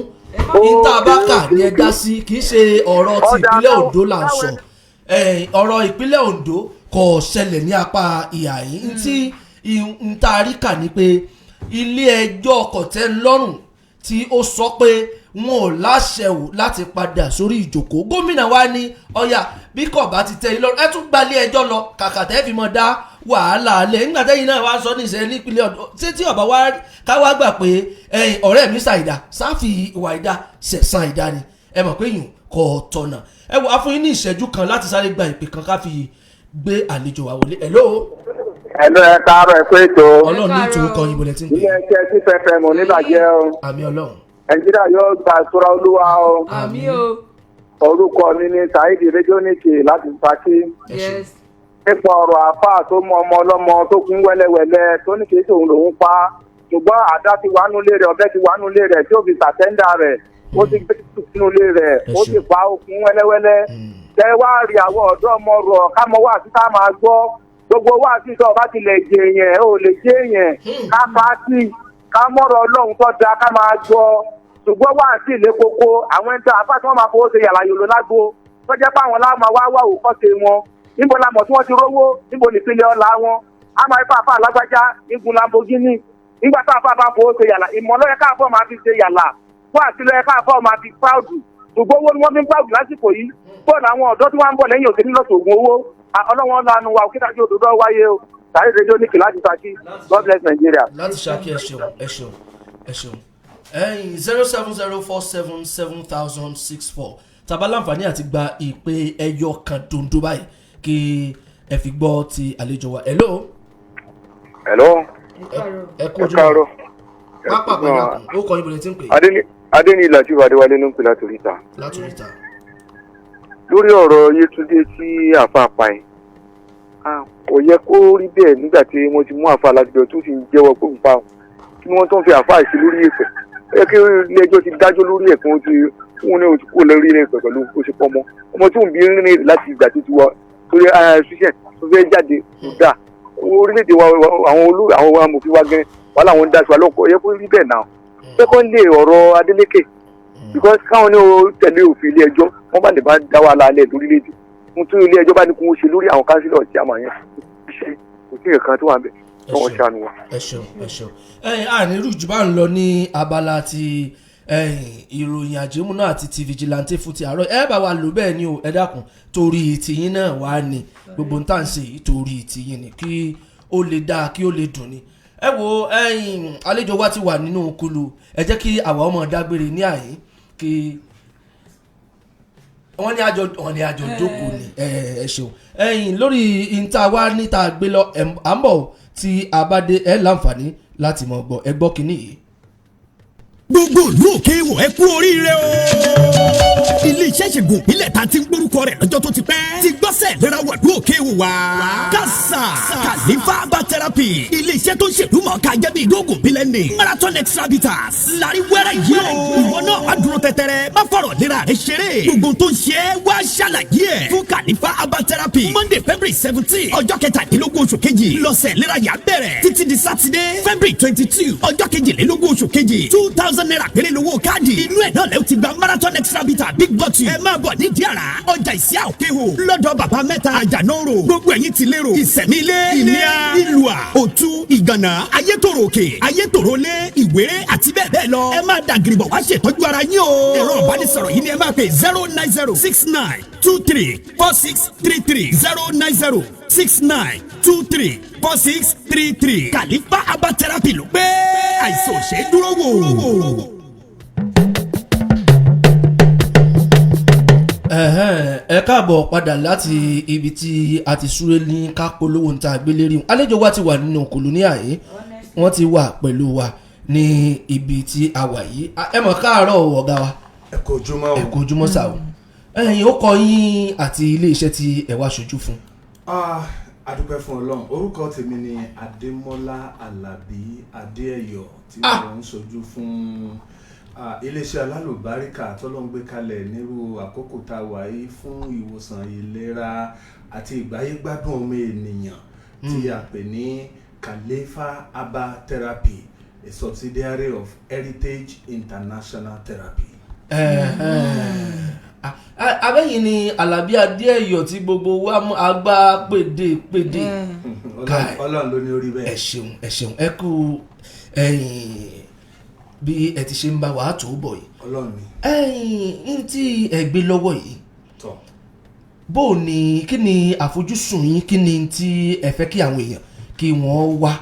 ntaabaka ni ẹ dá sí, kì í ṣe ọ̀rọ̀ ti ìpínlẹ̀ Ondo là ń sọ. Ọ̀rọ̀ ìpínlẹ̀ Ondo kò ṣẹlẹ̀ ní apá ìhà yìí. Ntí ntaarika ni pé ilé ẹjọ́ kọ̀tẹ́nlọ́rùn tí ó sọ pé wọn ò láṣẹ ò láti padà sórí ìjókòó. Gómìnà wa ní ọ̀yà bí kò bá ti tẹ́ ilé, ẹ tún gba ilé ẹjọ́ lọ kàkà tẹ́ fi mọ́ dá wàhálà alẹ́ nígbà tẹ́yìn náà wá sọ níṣẹ́ nípínlẹ̀ ọ̀dọ́. Ṣé tí ọ̀bá wa káwá gbà pé ẹ̀yin ọ̀rẹ́ mi ṣàìdá sáfì ìwà ìdá ṣẹ̀san ìdá ni, ẹ mọ̀ pé yùn kò tọ̀nà. Ẹ wò, a fún yín ní ìṣẹ́jú kan láti sáré gba ìpè kan ká fi gbé àlejò wa wọlé. Hello. Hello, ẹ káàárọ̀, ẹ kú ètò. Ọlọ́run ní ìtòwó kan yìnbọn lẹ́tí ń pè. Ilé ẹ̀kẹ́ sí fẹ́fẹ́ mọ̀ níbàjẹ́ o. Àmì Ọlọ́run. Nàìjíríà yóò gba ìtura Olúwa o. Àmì o. Orúkọ mi ni Saheed Rédíónìkì láti Ṣakí. Yes. Nípa ọ̀rọ̀ àáfàá tó mọ ọmọ ọlọ́mọ tó kún wẹ́lẹ́wẹ́lẹ́ tó ní kìí ṣòun lòún pa. Ṣùgbọ́n àdá ti wà nulẹ̀ rẹ̀, ọ̀bẹ ti wà nulẹ̀ rẹ̀ tí ó fi sàtẹ́ńdà rẹ̀, ó ti gbé sínú ilé rẹ̀, ó sì fa okùn wẹ́lẹ́wẹ́lẹ́. Tẹ wá rí àwọn ọ̀dọ́ ọmọ rọ̀ ká mọ wá sí ká máa gbọ́. Gbogbo wá sí tó ọba ti lè jẹ yẹn, ó lè jẹ yẹn. Ká pa á sí, ká mọ̀rọ̀ Ọlọ́run tó da ká máa gbọ́. Ṣùgbọ́n wá sí ilé koko, àwọn ẹni tó àbá tí wọ́n máa fowó ṣe yàrá yòló lágbo. Tó jẹ́ pé àwọn láwọn wá wá òkọ́ṣe wọn. Níbo la mọ̀ tí wọ́n ti rówó? Níbo nìpínlẹ̀ ọ̀la wọn? A máa fà fà lágbájá, igun Lamborghini. Nígbà tá a fà bá fowó ṣe yàrá, ìmọ̀ ló yẹ káàfọ́ máa fi ṣe yàrá. Wá sí ló yẹ káàfọ́ máa fi proud. Ṣùgbọ́n owó ni wọ́n fi ń proud lásìkò yìí. Bọ́ọ̀lù àwọn ọ̀dọ́ tí wọ́n ń bọ̀ lẹ́yìn òsèlú lọ́sọ̀ọ̀gùn owó. Ọlọ́wọ́n lanu wa òkè dájú òdodo wáyé o. Sàrí rédíò ní kìlá ti Ṣakí. God bless Nigeria. Láti Ṣakí, ẹ ṣeun, ẹ ṣeun, ẹ ṣeun. Ẹyin 07047700064 tàbá láǹfààní àti gba ìpè ẹyọ kan dondo báyìí kí ẹ fi gbọ́ ti àlejò wa. Hello. Hello. Ẹ kú ojú mọ́. Pápá pẹ̀lú ó kọ́ ibùdó tí ń pè. Adéní Latif Adéwálé ló ń pè láti oríta. Láti oríta. Lórí ọ̀rọ̀ Yétúndé tí àfa pa ẹ̀, kò yẹ kó rí bẹ́ẹ̀ nígbà tí wọ́n ti mú àfa aládùúgbò tó sì ń jẹ́wọ́ pé òun pa òun. Kí ni wọ́n tó ń fi àfa àìsí lórí èpè? Ó yẹ kí ilé ẹjọ́ ti dájọ́ lórí ẹ̀ kí wọ́n ti fún un kó lórí èpè pẹ̀lú bó ṣe pọ́ mọ́. Ọmọ tó ń bí rìnrìn láti ìgbà tó ti wọ torí ṣiṣẹ́ tó fẹ́ jáde kò dáa. Orílẹ̀-èdè wa àwọn amòfin wa gan wà láwọn ń daṣọ alọ́kọ̀, ó yẹ kó rí bẹ́ẹ̀ náà. Secondly, ọ̀rọ̀ Adeleke, because káwọn ní o tẹ̀lé òfin ilé ẹjọ́, wọ́n bá lè bá dá wàhálà alẹ́ lórílẹ̀-èdè. Mo tún ilé ẹjọ́ bá ní kó o ṣe lórí àwọn kánsílọ̀ tí a máa yẹn ṣe, kò sí nǹkan tó wà ń bẹ̀ wọ́n ṣàánú wa. Ẹ ṣeun, ẹ ṣeun. Ànírú jù bá ń lọ ní abala ti ìròyìn àjẹmúná àti ti vigilante fún ti àárọ̀. Ẹ bá wa lò bẹ́ẹ̀ ni o, ẹ dákun, torí tìyín náà wà ní gbogbo ń tà ń ṣe yìí, torí tìyín ni kí ó lè dáa, kí ó lè dùn ni. Ẹ wo, àlejò wa ti wà nínú kulu, ẹ jẹ́ kí àwa ọmọ dágbére ní àyín kí wọ́n ní àjọ jókòó ni. Ẹ ṣeun. Ẹ̀yin lórí ìta wa níta gbé lọ à ń bọ̀ tí a bá dé ẹ láǹfààní láti mọ̀ gbọ́ ẹ gbọ́ kínní yìí. Gbogbo ìlú òkè wò ẹ kú oríire o. Ilé-iṣẹ́ ìṣègùn ìbílẹ̀ ta ti ń gbórúkọ rẹ̀ lọ́jọ́ tó ti pẹ́. Ti gbọ́sẹ̀ lera wàdú òkè wò wá. Kásá Khalifa Herbal Therapy. Ilé-iṣẹ́ tó ń ṣèlúmọ̀ ká jẹ́ bí ìdógùn bílẹ̀ ni. Marathon Extra Bitters. Lárí wẹ́rẹ́ yìí o. Ìwọ náà má dúró tẹ́tẹ́rẹ́. Má fọ̀rọ̀ lera rẹ ṣeré. Gbogbo tó ń ṣe é wá ṣàlàyé ẹ̀. Fún Khalifa Herbal Therapy. Monday February 17. Ọjọ́ 17 oṣù kejì. Lọ́sẹ̀ lera yà bẹ̀rẹ̀. Títí di Saturday February 22. Ọjọ́ 22 oṣù kejì. 2000 naira péré lówó káàdì. Inú ẹ̀ náà lẹ́wọ̀ ti gba Marathon Extra Bitter big bottle. Ẹ máa bọ̀ nídìí àrà ọjà ìsíá òkè o lọ́dọ̀ bàbá mẹ́ta àjànóró. Gbogbo ẹ̀yin ti lérò ìsẹ̀mí ilé ìníà ìlúà òtú ìgànnà ayétòrò òkè ayétòrò lé ìwéré àti bẹ́ẹ̀ bẹ́ẹ̀ lọ. Ẹ máa dàgìrìbọ̀ wá ṣètọ́jú ara yín o. Ẹ̀rọ ìbánisọ̀rọ̀ yìí ni ẹ máa pè 090 69 23 46 33 090 69 23 46 33. Khalifa Herbal Therapy ló pé àìsàn ò ṣe é dúró wò. Ẹ káàbọ̀ padà láti ibi tí a ti súré ní ká polówó níta àgbélérí. Àlejò wa ti wà nínú kòló ní àyè, wọ́n ti wà pẹ̀lú wa ní ibi tí a wà yìí. Ẹ mọ̀ káàárọ̀ ọ̀gá wa. Ẹ kú ojúmọ́ o. Ẹ kú ojúmọ́ sà o. Ẹ̀yin ó kọ yín àti ilé iṣẹ́ tí ẹ wá ṣojú fún. A dúpẹ́ fún Ọlọ́run. Orúkọ tèmi ni Adémọ́lá Àlàbí Adéẹ̀yọ̀ tí mo ń ṣojú fún iléeṣẹ́ alálùbáríkà tọ́lọ́run gbé kalẹ̀ nírú àkókò tá a wà yìí fún ìwòsàn ìlera àti ìgbáyégbádùn ọmọ ènìyàn tí a pè ní Khalifa Herbal Therapy, a subsidiary of Heritage International Therapy. Abẹ́yìn ni Àlàbí Adéẹ̀yọ̀ tí gbogbo wa mú agbá pèdè pèdè. Ọlọ́run ló ní orí bẹ́ẹ̀. Ẹ ṣeun, ẹ ṣeun, ẹ kú ẹ̀yìn bí ẹ ti ṣe ń bá wa tó bọ̀ yìí. Ọlọ́run ni. Ẹ̀yìn tí ẹ gbé lọ́wọ́ yìí, bó ni kí ni àfojúsùn yín, kí ni tí ẹ fẹ́ kí àwọn èèyàn kí wọ́n wá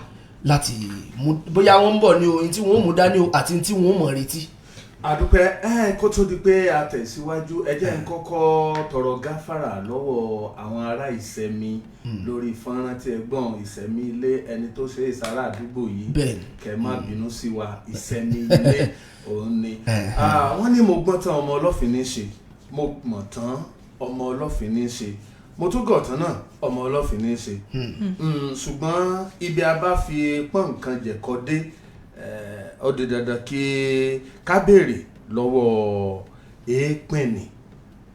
láti mú, bóyá wọ́n ń bọ̀ ní o, tí wọ́n mú dání o àti tí wọ́n mọ̀ retí. Àdúpẹ́. Kó tó di pé a tẹ̀síwájú, ẹ jẹ́ n kọ́kọ́ tọrọ gáfárà lọ́wọ́ àwọn ará Ìsẹ̀mí lórí fọ́nrán tí ẹ gbọ́n Ìsẹ̀mí ilé ẹni tó ṣe ìsàrà àdúgbò yìí, kẹ́ má bínú sí wa, Ìsẹ̀mí ilé òun ni. Wọ́n ní mo gbọ́n tán ọmọ ọlọ́fin ní ṣe, mo mọ̀ tán ọmọ ọlọ́fin ní ṣe, mo tún gọ̀ tán náà ọmọ ọlọ́fin ní ṣe. Ṣùgbọ́n ibi a bá fi pọ́n nǹkan jẹ̀kọ́ dé, Ó di dandan kí ká béèrè lọ́wọ́ èèpìnì.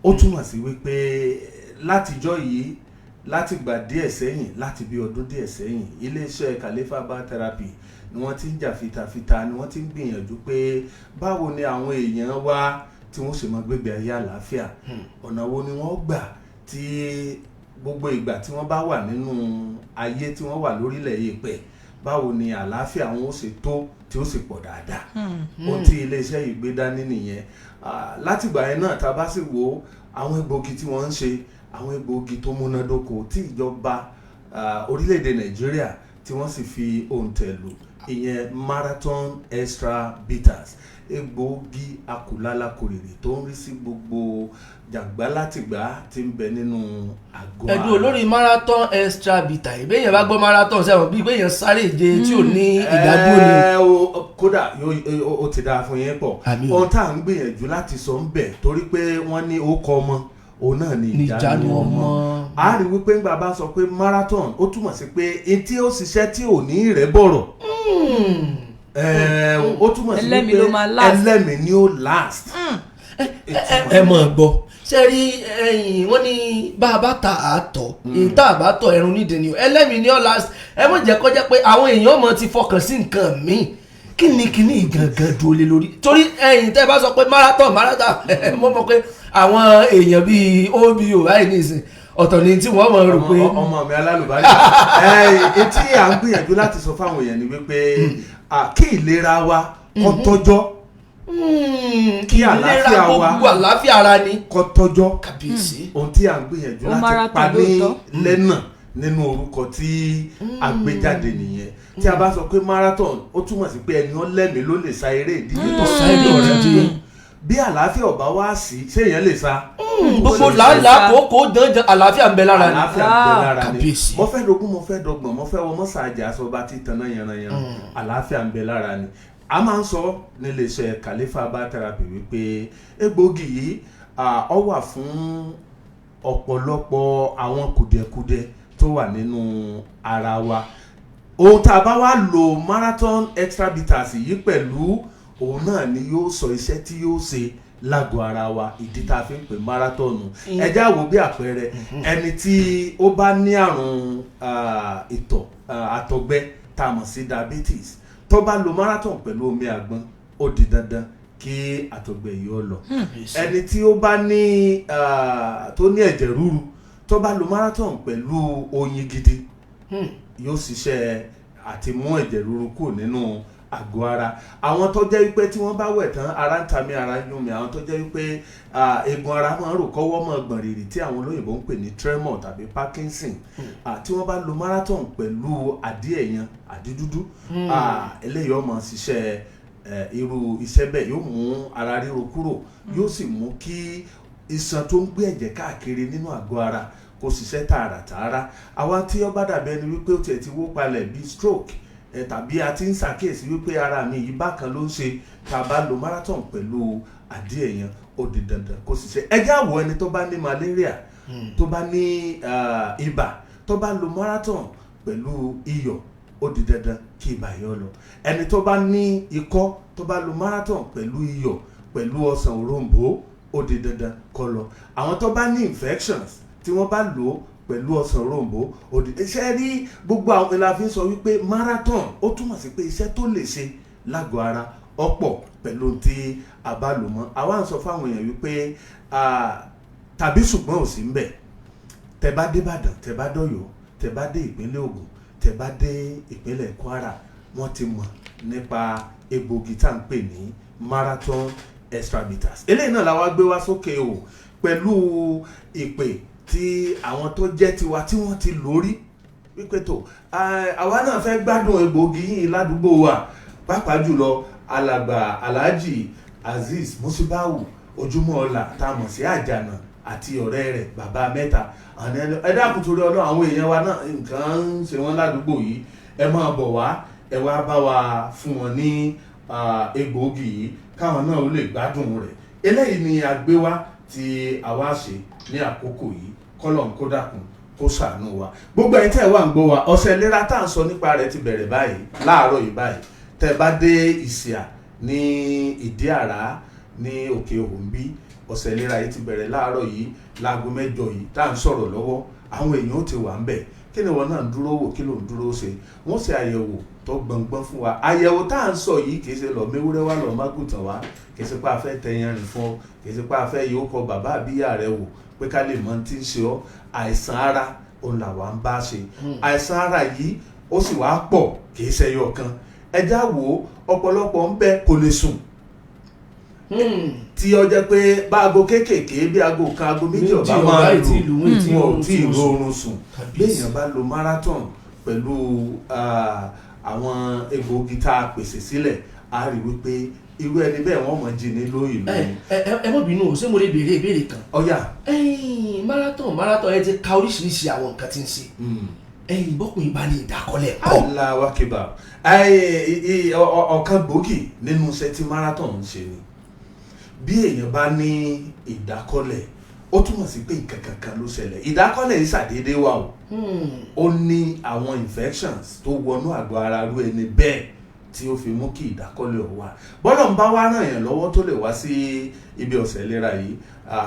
Ó túmọ̀ sí wípé látijọ́ yìí, láti gbà díẹ̀ sẹ́yìn, láti bí ọdún díẹ̀ sẹ́yìn, iléeṣẹ́ Khalifa Herbal Therapy ni wọ́n ti ń jà fitafita, ni wọ́n ti ń gbìyànjú pé báwo ni àwọn èèyàn wa tí wọ́n sì máa gbégbé ayé àlàáfíà, ọ̀nà wo ni wọ́n gbà tí gbogbo ìgbà tí wọ́n bá wà nínú ayé tí wọ́n wà lórílẹ̀ yèèpẹ̀, báwo ni àlàáfíà wọn ó ṣe tó tí ó sì pọ̀ dáadáa. Ohun tí iléeṣẹ́ yìí gbé dání nìyẹn. Látìgbà yẹn náà, tá a bá sì wo àwọn egbòogi tí wọ́n ń ṣe, àwọn egbòogi tó múnádóko tí ìjọba orílẹ̀-èdè Nàìjíríà tí wọ́n sì fi òǹtẹ̀ lù, ìyẹn Marathon Extra Bitters, egbòogi akùlálà kòrèrè tó ń rí sí gbogbo jàgbálátìgbà tí ń bẹ nínú àgọ́ ara. Ẹ̀dùn olórí Marathon Extra Bitter, ìbéèyàn bá gbọ́ marathon sẹ́wọ̀n bíi ìbéèyàn sáré ìje tí ò ní ìdádúró ni. Ẹ o, kódà ó ti dáa fún yín pọ̀. Àmín o. Ohun tá à ń gbìyànjú láti sọ ń bẹ̀, torí pé wọ́n ní ó kọ ọmọ òun náà ní ní ìjánu ìjánu ọmọ. ọmọ. A rí wípé ńgbà bá sọ pé marathon, ó túmọ̀ sí pé etí ó ṣiṣẹ́ tí ò ní rẹ̀ bọ̀rọ̀. Ẹ, ó túmọ̀ sí ẹlẹ́mìí wípé ló máa last. ẹlẹ́mìí ni ó last. Ẹ mọ̀ gbọ́ ṣe rí ẹyìn, wọ́n ní bá a bá ta àtọ̀ ìta àbá tọ̀ ẹ̀rùn nídìí ni o. Ẹlẹ́mìí ni ó last. Ẹ mọ̀ jẹ́ kó jẹ́ pé àwọn èèyàn mọ̀ ti fọkàn sí nǹkan míì. Kí ni kíní gangan dúró lé lórí? Torí ẹ̀yin tẹ́ bá sọ pé marathon marathon, mo mọ̀ pé àwọn èèyàn bíi obo báyìí nìsín, ọ̀tọ̀ ni tí wọ́n mọ̀ rò pé ọmọ mi alálùbáyé, etí à ń gbìyànjú láti sọ fáwọn èèyàn ni wípé kí ìlera wa kó tọ́jọ́, kí àlàáfíà wa gbogbo àlàáfíà ara ni kó tọ́jọ́. Kàbíyèsí. Ohun tí à ń gbìyànjú Ó láti marathon pa ní lóòótọ́. lẹ́nà nínú orúkọ tí a gbé jáde nìyẹn. Tí a bá sọ pé marathon, ó túmọ̀ sí pé ẹni ó lẹ́mìí ló lè sa eré ìdíje tó Sá eré ìdíje. Bí àlàáfíà ọba wá sí, ṣé èèyàn lè sa? Gbogbo làálàá kòókòó dandan, àlàáfíà ń bẹ lára ni. Àlàáfíà ń bẹ lára ni. Kàbíyèsí. Mo fẹ́ dogún, mo fẹ́ dọgbọ̀n, mo fẹ́ wọ mọ́sàájà aṣọ bá ti tanná yanranyanran, àlàáfíà ń bẹ lára ni. A máa ń sọ nílé iṣẹ́ Khalifa Herbal Therapy wípé egbòogi yìí, ó wà fún ọ̀pọ̀lọpọ̀ àwọn kùdìẹ̀kudiẹ tó wà nínú ara wa. Ohun tá a bá wá lo Marathon Extra Bitters yìí pẹ̀lú, òun náà ni yóò sọ iṣẹ́ tí yóò ṣe lágọ̀ọ́ ara wa. Ìdí tá a fi ń pè marathon nù. Ẹ já wo bí àpẹẹrẹ, ẹni tí ó bá ní àrùn ìtọ̀ àtọ̀gbẹ tá a mọ̀ sí diabetes, tó bá lo marathon pẹ̀lú omi àgbọn, ó di dandan kí àtọ̀gbẹ yìí ó lọ. Ẹni tí ó bá ní tó ní ẹ̀jẹ̀ ríru, tó bá lo marathon pẹ̀lú oyin gidi, yóò ṣiṣẹ́ àti mú ẹ̀jẹ̀ ríru kúrò nínú àgọ́ ara. Àwọn tó jẹ́ wípé tí wọ́n bá wẹ̀ tán, ara ń ta mí, ara ń yún mi, àwọn tó jẹ́ wípé eegun ara máa ń rò, kọ́wọ́ máa gbọ̀n rìrì, tí àwọn olóyìnbó ń pè ní tremor tàbí Parkinson, tí wọ́n bá lo marathon pẹ̀lú àdí ẹ̀yàn àdí dúdú, eléyìí ó máa ṣiṣẹ́ irú iṣẹ́ bẹ́ẹ̀, yóò mú ara ríro kúrò, yóò sì mú kí iṣan tó ń gbé ẹ̀jẹ̀ káàkiri nínú àgọ́ ara kó ṣiṣẹ́ tààràtààrà. Àwa tí ó bá dàbí ẹni wípé ó tiẹ̀ ti wó palẹ̀ bíi stroke tàbí a ti ń ṣàkíyèsí wípé ara mi yìí bákan ló ń ṣe, tá a bá lo marathon pẹ̀lú àdí ẹ̀yàn, ó di dandan kó ṣiṣẹ́. Ẹ já wo ẹni tó bá ní malaria, tó bá ní ibà, tó bá lo marathon pẹ̀lú iyọ̀, ó di dandan kí ibà yọ lọ. Ẹni tó bá ní ikọ́, tó bá lo marathon pẹ̀lú iyọ̀ pẹ̀lú ọsàn òrombó, ó di dandan kó lọ. Àwọn tó bá ní infections, tí wọ́n bá lò ó pẹ̀lú ọsàn òrombó, ó di iṣẹ́ rí. Gbogbo àwọn ìlà fi ń sọ wípé marathon, ó túmọ̀ sí pé iṣẹ́ tó lè ṣe lágọ̀ọ́ ara ọ̀pọ̀ pẹ̀lú tí a bá lò mọ́. Àwa ń sọ fáwọn èèyàn wípé tàbí ṣùgbọ́n ò sí ń bẹ̀. Tẹ bá dé Ìbàdàn, tẹ bá dọ̀yọ́, tẹ bá dé ìpínlẹ̀ Ògùn, tẹ bá dé ìpínlẹ̀ Kwara, wọ́n ti mọ̀ nípa egbògi tá à ń pè ní Marathon Extra Bitters. Eléyìí náà la wá gbé wá sókè o, pẹ̀lú ìpè tí àwọn tó jẹ́ tiwa tí wọ́n ti lórí wípé tó àwa náà fẹ́ gbádùn egbògi yìí ládùúgbò wa, pàápàá jùlọ alàgbà Alhaji Azeez Musibawu Ojúmọ́ Ọlà tá a mọ̀ sí Àjànà àti ọ̀rẹ́ rẹ̀ bàbá mẹ́ta. Àní ẹ dákun, torí Ọlọ́run, àwọn èèyàn wa náà nǹkan ń ṣe wọ́n ládùúgbò yìí, ẹ máa bọ̀ wá, ẹ wá bá wa fún wọn ní egbòogi yìí káwọn náà ó lè gbádùn rẹ̀. Eléyìí ni a gbé wá tí àwa ṣe ní àkókò yìí. Kọ́lọ̀ ń kó dákun kó ṣàánú wa. Gbogbo ẹ̀yin tẹ́ ẹ wà ń gbọ́ wa, ọ̀sẹ̀ ìlera tá à ń sọ nípa rẹ̀ ti bẹ̀rẹ̀ báyìí láàárọ̀ yìí báyìí. Tẹ́ bá dé Ìsìà ní Ìdí Àrá ní Òkè Òhùnbí, ọ̀sẹ̀ ìlera yìí ti bẹ̀rẹ̀ láàárọ̀ yìí láago 8 yìí tá à ń sọ̀rọ̀ lọ́wọ́, àwọn èèyàn ó ti wà ń bẹ̀. Kí ni wọn náà ń dúró wò? Kí ló ń dúró ṣe? Wọ́n ṣe àyẹ̀wò tó gbọ̀ngbọ̀n fún wa. Àyẹ̀wò tá à ń sọ yìí kì í ṣe lọ méwúrẹ́ wá lọ mágùtàn wá, kì í ṣe pé a fẹ́ tẹyan rìn fún ọ, kì í ṣe pé a fẹ́ yóò kọ bàbá àbíyá rẹ wò pé ká lè mọ tí ń ṣe ọ. Àìsàn ara òun làwa ń bá ṣe. Àìsàn ara yìí ó sì wá pọ̀, kì í ṣe ẹyọ kan. Ẹjá wo ọ̀pọ̀lọpọ̀ ń bẹ kò lè sùn, tí ó jẹ́ pé bá aago kéékèèké bí aago 1 aago 2 ọba máa lò, wọn ò tí ì rọrùn sùn. Béèyàn bá lo marathon pẹ̀lú àwọn egbòogi tá a pèsè sílẹ̀, a rí wípé irú ẹni bẹ́ẹ̀ wọ́n mọ̀ jí ní lóyìn lóyìn. Ẹ mọ̀ bínú o, ṣé mo lè béèrè ìbéèrè kan? Ọ̀yà. Marathon ẹ ti ka oríṣiríṣi àwọn nǹkan tí ń ṣe. Ẹ̀yin bọ́kùnrin bá ní ìdákọ́lẹ̀ kọ́. Allahu Akbar. Ọ̀kan gbòógì nínú iṣẹ́ tí marathon ń ṣe ni bí èèyàn bá ní ìdákọ́lẹ̀, ó túmọ̀ sí pé nǹkan kankan ló ṣẹlẹ̀. Ìdákọ́lẹ̀ yìí ṣàdédé wà o, ó ní àwọn infections tó wọnú àgọ́ ara rú ẹni bẹ́ẹ̀ tí ó fi mú kí ìdákọ́lẹ̀ ó wà. Bọ́lọ̀ ń bá wá ràn yàn lọ́wọ́ tó lè wá sí ibi ọ̀sẹ̀ ìlera yìí,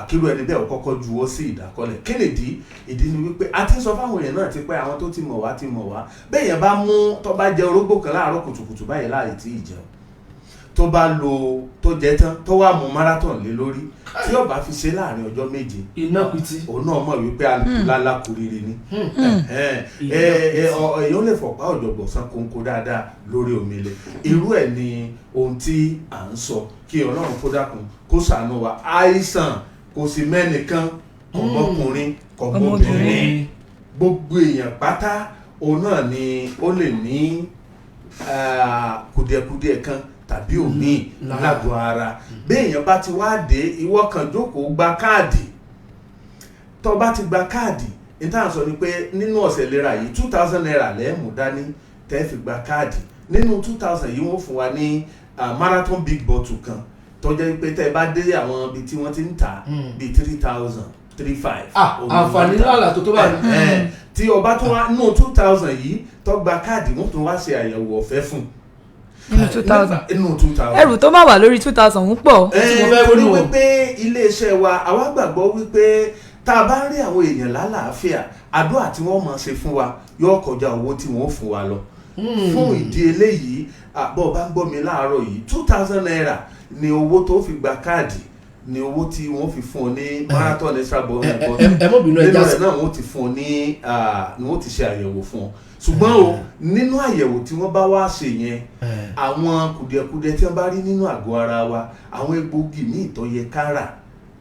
kírú ẹni bẹ́ẹ̀ ó kọ́kọ́ juwọ́ sí ìdákọ́lẹ̀. Kí nìdí? Ìdí ni wípé a ti ń sọ fáwọn èèyàn náà ti pẹ́, àwọn tó ti mọ̀ wá ti mọ̀ wá. Bẹ́ẹ̀ yẹn bá mú tó bá jẹ orógbó kan láàárọ̀ kùtùkùtù báyìí láàyè tí ì jẹun, tó bá lo tó jẹ tán tó wà mú marathon lé lórí, tí ó bá fi ṣe láàrin ọjọ́ 7, iná pitì, òun náà mọ̀ wípé alákùrìrì ni. Èèyàn lè fọ̀pá ọ̀jọ̀gbọ̀n san kónkó dáadáa lórí omi ilẹ̀. Irú ẹ̀ ni ohun tí à ń sọ, kí Ọlọ́run kó dákun kó ṣàánú wa. Àìsàn kò sí mẹ́nìkan, kọ̀mọkùnrin kọ̀mọbìnrin, gbogbo èèyàn pátá òun náà ni ó lè ní kùdìẹ̀kudiẹ kan tàbí òmíì lágọ̀ọ́ ara. Béèyàn bá ti wá dé, ìwọ kan jókòó gba káàdì. Tó bá ti gba káàdì, ní tá à ń sọ ni pé nínú ọ̀sẹ̀ ìlera yìí 2000 naira lẹ́ẹ̀mú dání tẹ́ fi gba káàdì. Nínú 2000 yìí wọ́n fún wa ní marathon big bottle kan tó jẹ́ pé tẹ́ bá dé àwọn ibi tí wọ́n ti ń tà bíi 3000 35. Àǹfààní ńlá tó bá ní. Tí ọba tó wá nínú 2000 yìí tó gba káàdì, wọ́n tún wá ṣe àyẹ̀wò ọ̀fẹ́ fún nínú 2000. Nínú 2000. Ẹrù tó máa wà lórí 2000 ń pọ̀. Torí wípé iléeṣẹ́ wa àwa gbàgbọ́ wípé tá a bá rí àwọn èèyàn lálàáfíà, àdúrà tí wọ́n máa ṣe fún wa yóò kọjá owó tí wọ́n fún wa lọ. Fún ìdí eléyìí, àbọ̀ bá ń gbọ́ mi láàárọ̀ yìí, 2000 naira ni owó tó fi gba káàdì, ni owó tí wọ́n fi fún ọ ní marathon extra bottle. Nínú rẹ̀ náà wọ́n ti fún ọ ní ni wọ́n ti ṣe àyẹ̀wò fún ọ. Ṣùgbọ́n o nínú àyẹ̀wò tí wọ́n bá wá ṣe yẹn, àwọn kùdìẹ̀kudiẹ tí wọ́n bá rí nínú àgọ́ ara wa, àwọn egbòogi míì tó yẹ ká rà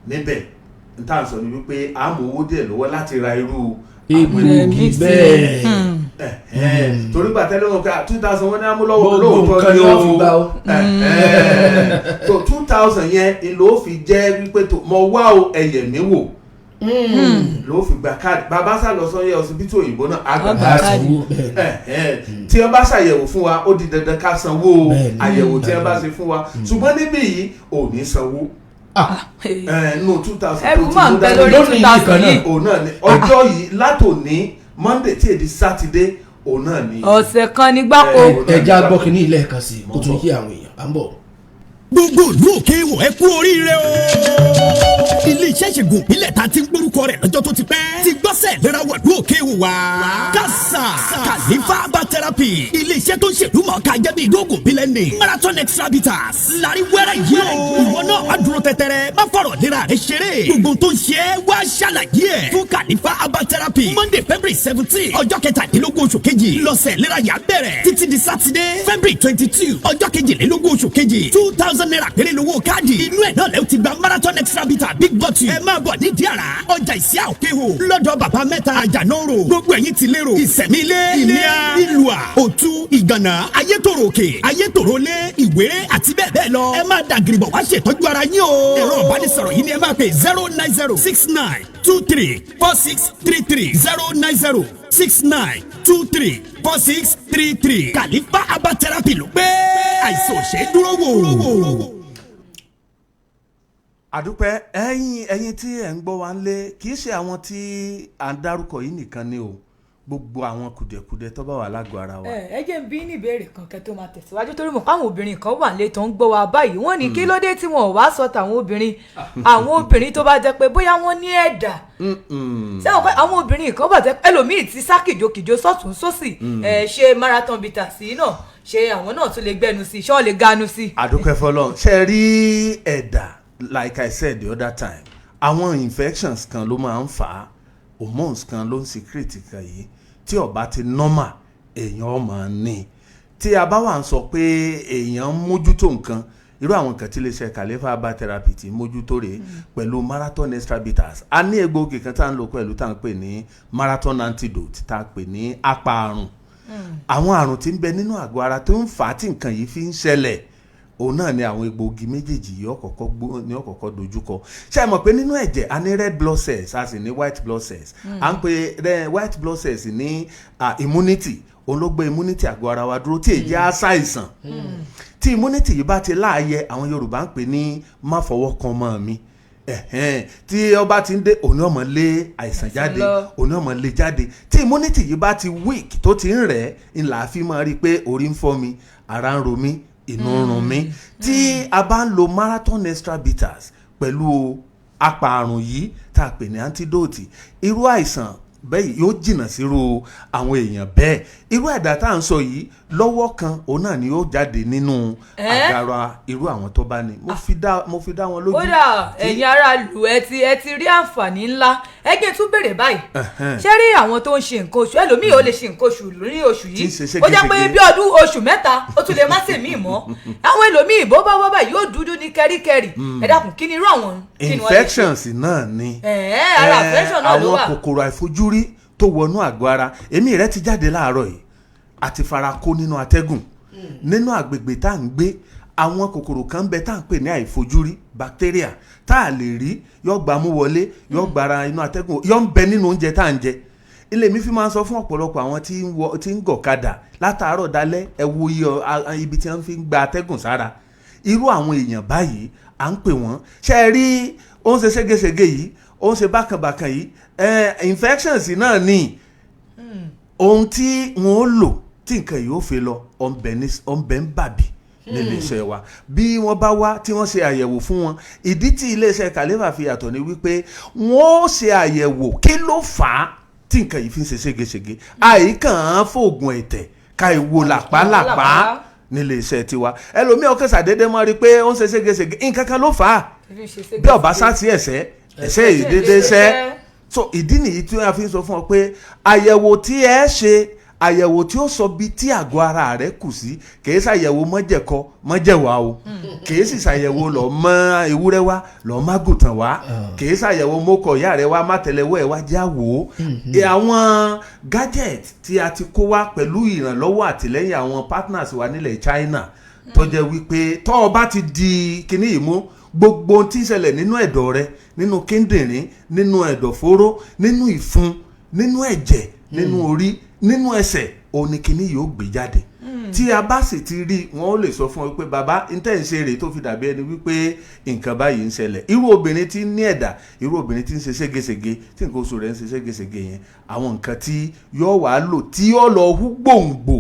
níbẹ̀, n tá à ń sọ ni wípé a mú owó díẹ̀ lọ́wọ́ láti ra irú àwọn egbòogi bẹ́ẹ̀. Torí gbà tẹ́lẹ̀ wọn pé 2000 wọn ní amúlọ́wọ́ lóòótọ́ ni o, so 2000 yẹn ló fi jẹ́ wípé tó mọ wá o ẹ̀yẹ̀ mi wò ló fi gba káàdì. Bàbá sá lọ sọyẹ ọsibítù òyìnbó náà àgbà káàdì. Tí wọ́n bá ṣàyẹ̀wò fún wa, ó di dandan ká sanwó àyẹ̀wò tí wọ́n bá ṣe fún wa. Ṣùgbọ́n níbí yìí ò ní sanwó nù 2000 tó ti mú dání lórí 2000 yìí. Òun náà ni ọjọ́ yìí látòní Monday tí èdè Sátidé, òun náà ni ọ̀sẹ̀ kan ní gbáko. Ẹja gbọ́ kínní ilé ẹ̀kan sí kó tún kí àwọn èèyàn à ń bọ̀. Gbogbo ìlú Òkè Ìwọ̀ ẹ kú oríire o. Ilé iṣẹ́ ìṣègùn ìbílẹ̀ ta ti ń gbórúkọ rẹ̀ lọ́jọ́ tó ti pẹ́ ti gbọ́sẹ̀ ìlera wọ̀lú Òkè Ìwọ̀ wá. Kásà Kàlífà Herbal Therapy, ilé iṣẹ́ tó ń ṣèlúmọ̀ọ́ká jẹ́ bí ìdógùn bílẹ̀ ní marathon extra bitters lárí wẹ́rẹ́ yìí o. Ìwọ náà má dúró tẹ́tẹ́rẹ́, má fọ̀rọ̀ nira rẹ ṣeré. Gbogbo tó ń ṣe é wá ṣàlàyé ẹ̀ fún Kàlífà Herbal Therapy. Monday February 17, ọjọ́ 17 oṣù kejì lọ́sẹ̀ ìlera yà bẹ̀rẹ̀ títí di Saturday February 22, ọjọ́ 22 oṣù kejì. 2000 naira péré lówó káàdì. Inú ẹ̀ náà lẹ́wọ́ ti gba marathon extra bitter big bottle. Ẹ máa bọ̀ ní Ìdí-Àrá, ọjà Ìsíà Òkèhò, lọ́dọ̀ bàbá mẹ́ta Àjànórò. Gbogbo ẹ̀yin ti lérò Ìsẹ̀mílé, Ìníà, Ìlúà, Òtú, Ìgànà, Ayétòrò Òkè, Ayétòrò Lé, Ìwéré àti bẹ́ẹ̀ bẹ́ẹ̀ lọ. Ẹ máa dàgìrìbọ̀ wá ṣètọ́jú ara yín o. Ẹ̀rọ ìbánisọ̀rọ̀ yìí ni ẹ máa pè 090 69 23 46 33 090 69 23 46 33. Kàlífà Herbal Therapy ló pé àìsàn ò ṣe é dúró wò. Àdúpẹ́ ẹ̀yin tí ẹ̀ ń gbọ́ wa ń lé, kì í ṣe àwọn tí à ń dárúkọ yìí nìkan ni o. Gbogbo àwọn kùdẹ̀kùdẹ̀ tó bá wà lágọ̀ọ́ ara wa. Ẹ jẹ́ n bí ní ìbéèrè kan kẹ́ tó máa tẹ̀síwájú, torí mọ̀ káwọn obìnrin kan wà lé tó ń gbọ́ wa báyìí. Wọ́n ní kí ló dé tí wọn ò wá sọ tàwọn obìnrin, àwọn obìnrin tó bá jẹ́ pé bóyá wọ́n ní ẹ̀dà sẹ́wọ̀n, pé àwọn obìnrin kan wà tẹ́ ẹlòmíì ti sá kìjokìjo sọ́tún sósì. Ẹ ṣe Marathon Bitters yìí náà, ṣé àwọn náà tún lè gbẹnu sí i? Ṣé wọ́n lè ganu sí i? Àdúpẹ́ fọlọ́run. Ṣe rí ẹ̀dà, like I said the other time, àwọn infections kan ló máa ń fà á, hormones kan ló ń secrete kan yìí. Tí ó bá ti normal, èèyàn ó máa ní. Tí a bá wà ń sọ pé èèyàn ń mójútó nǹkan, irú àwọn nǹkan tí iléeṣẹ́ Khalifa Herbal Therapy ti mójútó rèé pẹ̀lú Marathon Extra Bitters. A ní egbòogi kan tá à ń lò pẹ̀lú, tá à ń pè ní Marathon Antidote, tá à ń pè ní apààrùn. Àwọn àrùn tí ń bẹ nínú àgọ́ ara tó ń fà á tí nǹkan yìí fi ń ṣẹlẹ̀, òun náà ni àwọn egbòogi méjèèjì yìí ọ̀kọ̀ọ̀kọ̀ ní ọ̀kọ̀ọ̀kọ̀ dojúkọ. Ṣé ẹ mọ̀ pé nínú ẹ̀jẹ̀, a ní red blood cells, a sì ní white blood cells? À ń pè white blood cells ní immunity. Òun ló gbé immunity àgọ́ ara wa dúró, tí èyí jẹ́ àṣàìsàn. Tí immunity yìí bá ti láàyè, àwọn Yorùbá ń pè ní "má fọwọ́ kan ọmọ mi". Ẹ̀hẹ́n, tí ó bá ti ń dé, òun ni ó máa lé àìsàn jáde, lọ. Òun ni ó máa lé jáde. Tí immunity yìí bá ti weak, tó ti ń rẹ̀ ẹ́, ńlá fi máa rí i pé orí ń fọ́ mi, ara ń ro mí, inú ń run mí. Tí a bá ń lo Marathon Extra Bitters pẹ̀lú apààrùn yìí tá a pè ní antidote, irú àìsàn bẹ́ẹ̀ yóò jìnnà sírú àwọn èèyàn bẹ́ẹ̀. Irú ẹ̀dá tá à ń sọ yìí lọ́wọ́ kan, òun náà ni yóò jáde nínú àgàrà irú àwọn tó bá ní. Mo fi dá wọn lójú. Kódà ẹ̀yin aráàlú, ẹ ti rí àǹfààní ńlá. Ẹ jẹ́ tún béèrè báyìí. Ṣé rí àwọn tó ń ṣe nǹkan oṣù, ẹlòmíì ò lè ṣe nǹkan oṣù ní oṣù Tí ń yìí, ṣe ó jẹ́ pé ségesège. bí ọdún oṣù 3, ó tún lè má ṣèmíì mọ́. Àwọn ẹlòmíì, bó bá wá báyìí, yóò dúdú ní kẹ́ríkẹ́rì. Ẹ dákun, kí ni irú àwọn, kí ni wọ́n lè ṣe? Infections náà ni. Ara infection náà ló Àwọn wà. kòkòrò àìfojúrí tó wọnú àgọ́ ara. Èmi rẹ ti jáde láàárọ̀ yìí, àti fara kó nínú atẹ́gùn, nínú àgbègbè tá à ń gbé. Àwọn kòkòrò kan ń bẹ tá à ń pè ní àìfojúrí, bacteria tá a lè rí, yóò gbámú wọlé, yóò gbára inú atẹ́gùn, yóò ń bẹ nínú oúnjẹ tá à ń jẹ. Ilé mi fi máa ń sọ fún ọ̀pọ̀lọpọ̀ àwọn tí ń gọ̀kadà látàárọ̀ dalẹ́, ẹ wo iye ibi tí wọ́n fi ń gba atẹ́gùn sára. Irú àwọn èèyàn báyìí, à ń pè wọ́n. Ṣe é rí, ó ń ṣe ségesège yìí, ó ń ṣe bákànbákàn yìí, infections náà ni. Ohun tí wọ́n ó lò tí nǹkan yìí ó fi lọ, ọ̀nbẹ ń bàbí nílé iṣẹ́ wa. Bí wọ́n bá wá, tí wọ́n ṣe àyẹ̀wò fún wọn, ìdí tí iléeṣẹ́ Khalifa fi yàtọ̀ ni wípé wọ́n ó ṣe àyẹ̀wò, kí ló fà á tí nǹkan yìí fi ń ṣe ségesège. Àìkàn án fóògùn ẹ̀tẹ̀ ká ìwo làpálàpá nílé iṣẹ́ tiwa. Ẹlòmíì ọkẹ́ sàdédé mọ́ rí i pé ó ń ṣe ségesège, nǹkan kan ló fà á. Bí ọba sá sí ẹ̀sẹ̀ ẹ̀sẹ̀ ìdédé sẹ́. So ìdí nìyí tí a fi ń sọ fún ọ pé àyẹ̀wò tí ẹ ṣe, àyẹ̀wò tí ó sọ bí tí àgọ́ ara rẹ kù sí, kìí ṣàyẹ̀wò mọ́jẹ̀kọ mọ́jẹ̀wá o, kìí sì ṣàyẹ̀wò lọ mọ́ ewúrẹ́ wá, lọ mágùtàn wá, kìí ṣàyẹ̀wò mọ́kọ̀ ìyá rẹ wá, mátẹlẹwọ́ ẹ̀ wá já wò ó. Àwọn gadget tí a ti kó wá pẹ̀lú ìrànlọ́wọ́ àtìlẹ́yìn àwọn partners wa nílẹ̀ China, tó jẹ́ wípé tọ́ ọ bá ti di kinní yìí mú, gbogbo ohun tí ń ṣẹlẹ̀ nínú ẹ̀dọ̀ rẹ, nínú kíndìnrín, nínú ẹ̀dọ̀fóró, nínú ìfun, nínú ẹ̀jẹ̀, nínú orí, nínú ẹsẹ̀, òun ni kinní yìí ó gbé jáde. Tí a bá sì ti rí, wọn ó lè sọ fún ọ pé bàbá n tẹ́ ń ṣe rèé tó fi dàbí ẹni wípé nǹkan báyìí ń ṣẹlẹ̀. Irú obìnrin tí ń ní ẹ̀dà, irú obìnrin tí ń ṣe ségesège, tí nǹkan oṣù rẹ̀ ń ṣe ségesège yẹn, àwọn nǹkan tí yóò wá lò tí yóò lọ hú gbòǹgbò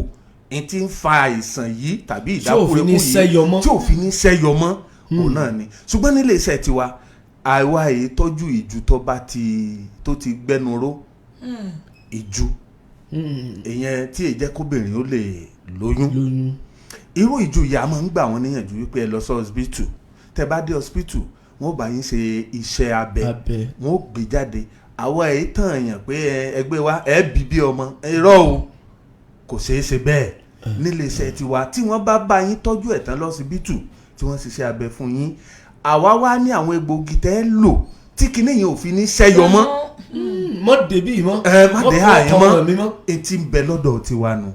n ti ń fa àìsàn yìí tàbí Tí ò fi ìdákúrekú ní yìí sẹ́yọ mọ́. tí ò fi ní sẹ́yọ mọ́, òun náà ni. Ṣùgbọ́n nílé iṣẹ́ tiwa, àwa èyí tọ́jú ìju tó bá ti tó ti gbẹnu ró, ìju ìyẹn tí èyí jẹ́ kóbìnrin ó lè lóyún. Lóyún. Irú ìju yìí, a máa ń gbà wọ́n níyànjú wípé ẹ lọ sí hospital. Tẹ́ bá dé hospital, wọ́n ó bá yín ṣe iṣẹ́ abẹ, Abẹ. wọ́n ó gbé jáde. Àwa èyí tàn yàn pé ẹgbẹ́ wa ẹ bí bí ọmọ, irọ́ o, kò ṣeé ṣe bẹ́ẹ̀ nílé iṣẹ́ tiwa. Tí wọ́n bá bá yín tọ́jú ẹ̀ tán lọ́sibítù, tí wọ́n ṣiṣẹ́ abẹ fún yín, àwa wá ní àwọn egbòogi tẹ́ ẹ lò tí kinní yẹn ò fi ní ṣẹ́yọ mọ́. Mọ́ débí mọ́. Ẹ má dé àyè tọmọ mi mọ́. Mọ́. Etí ń bẹ lọ́dọ̀ tiwa nù.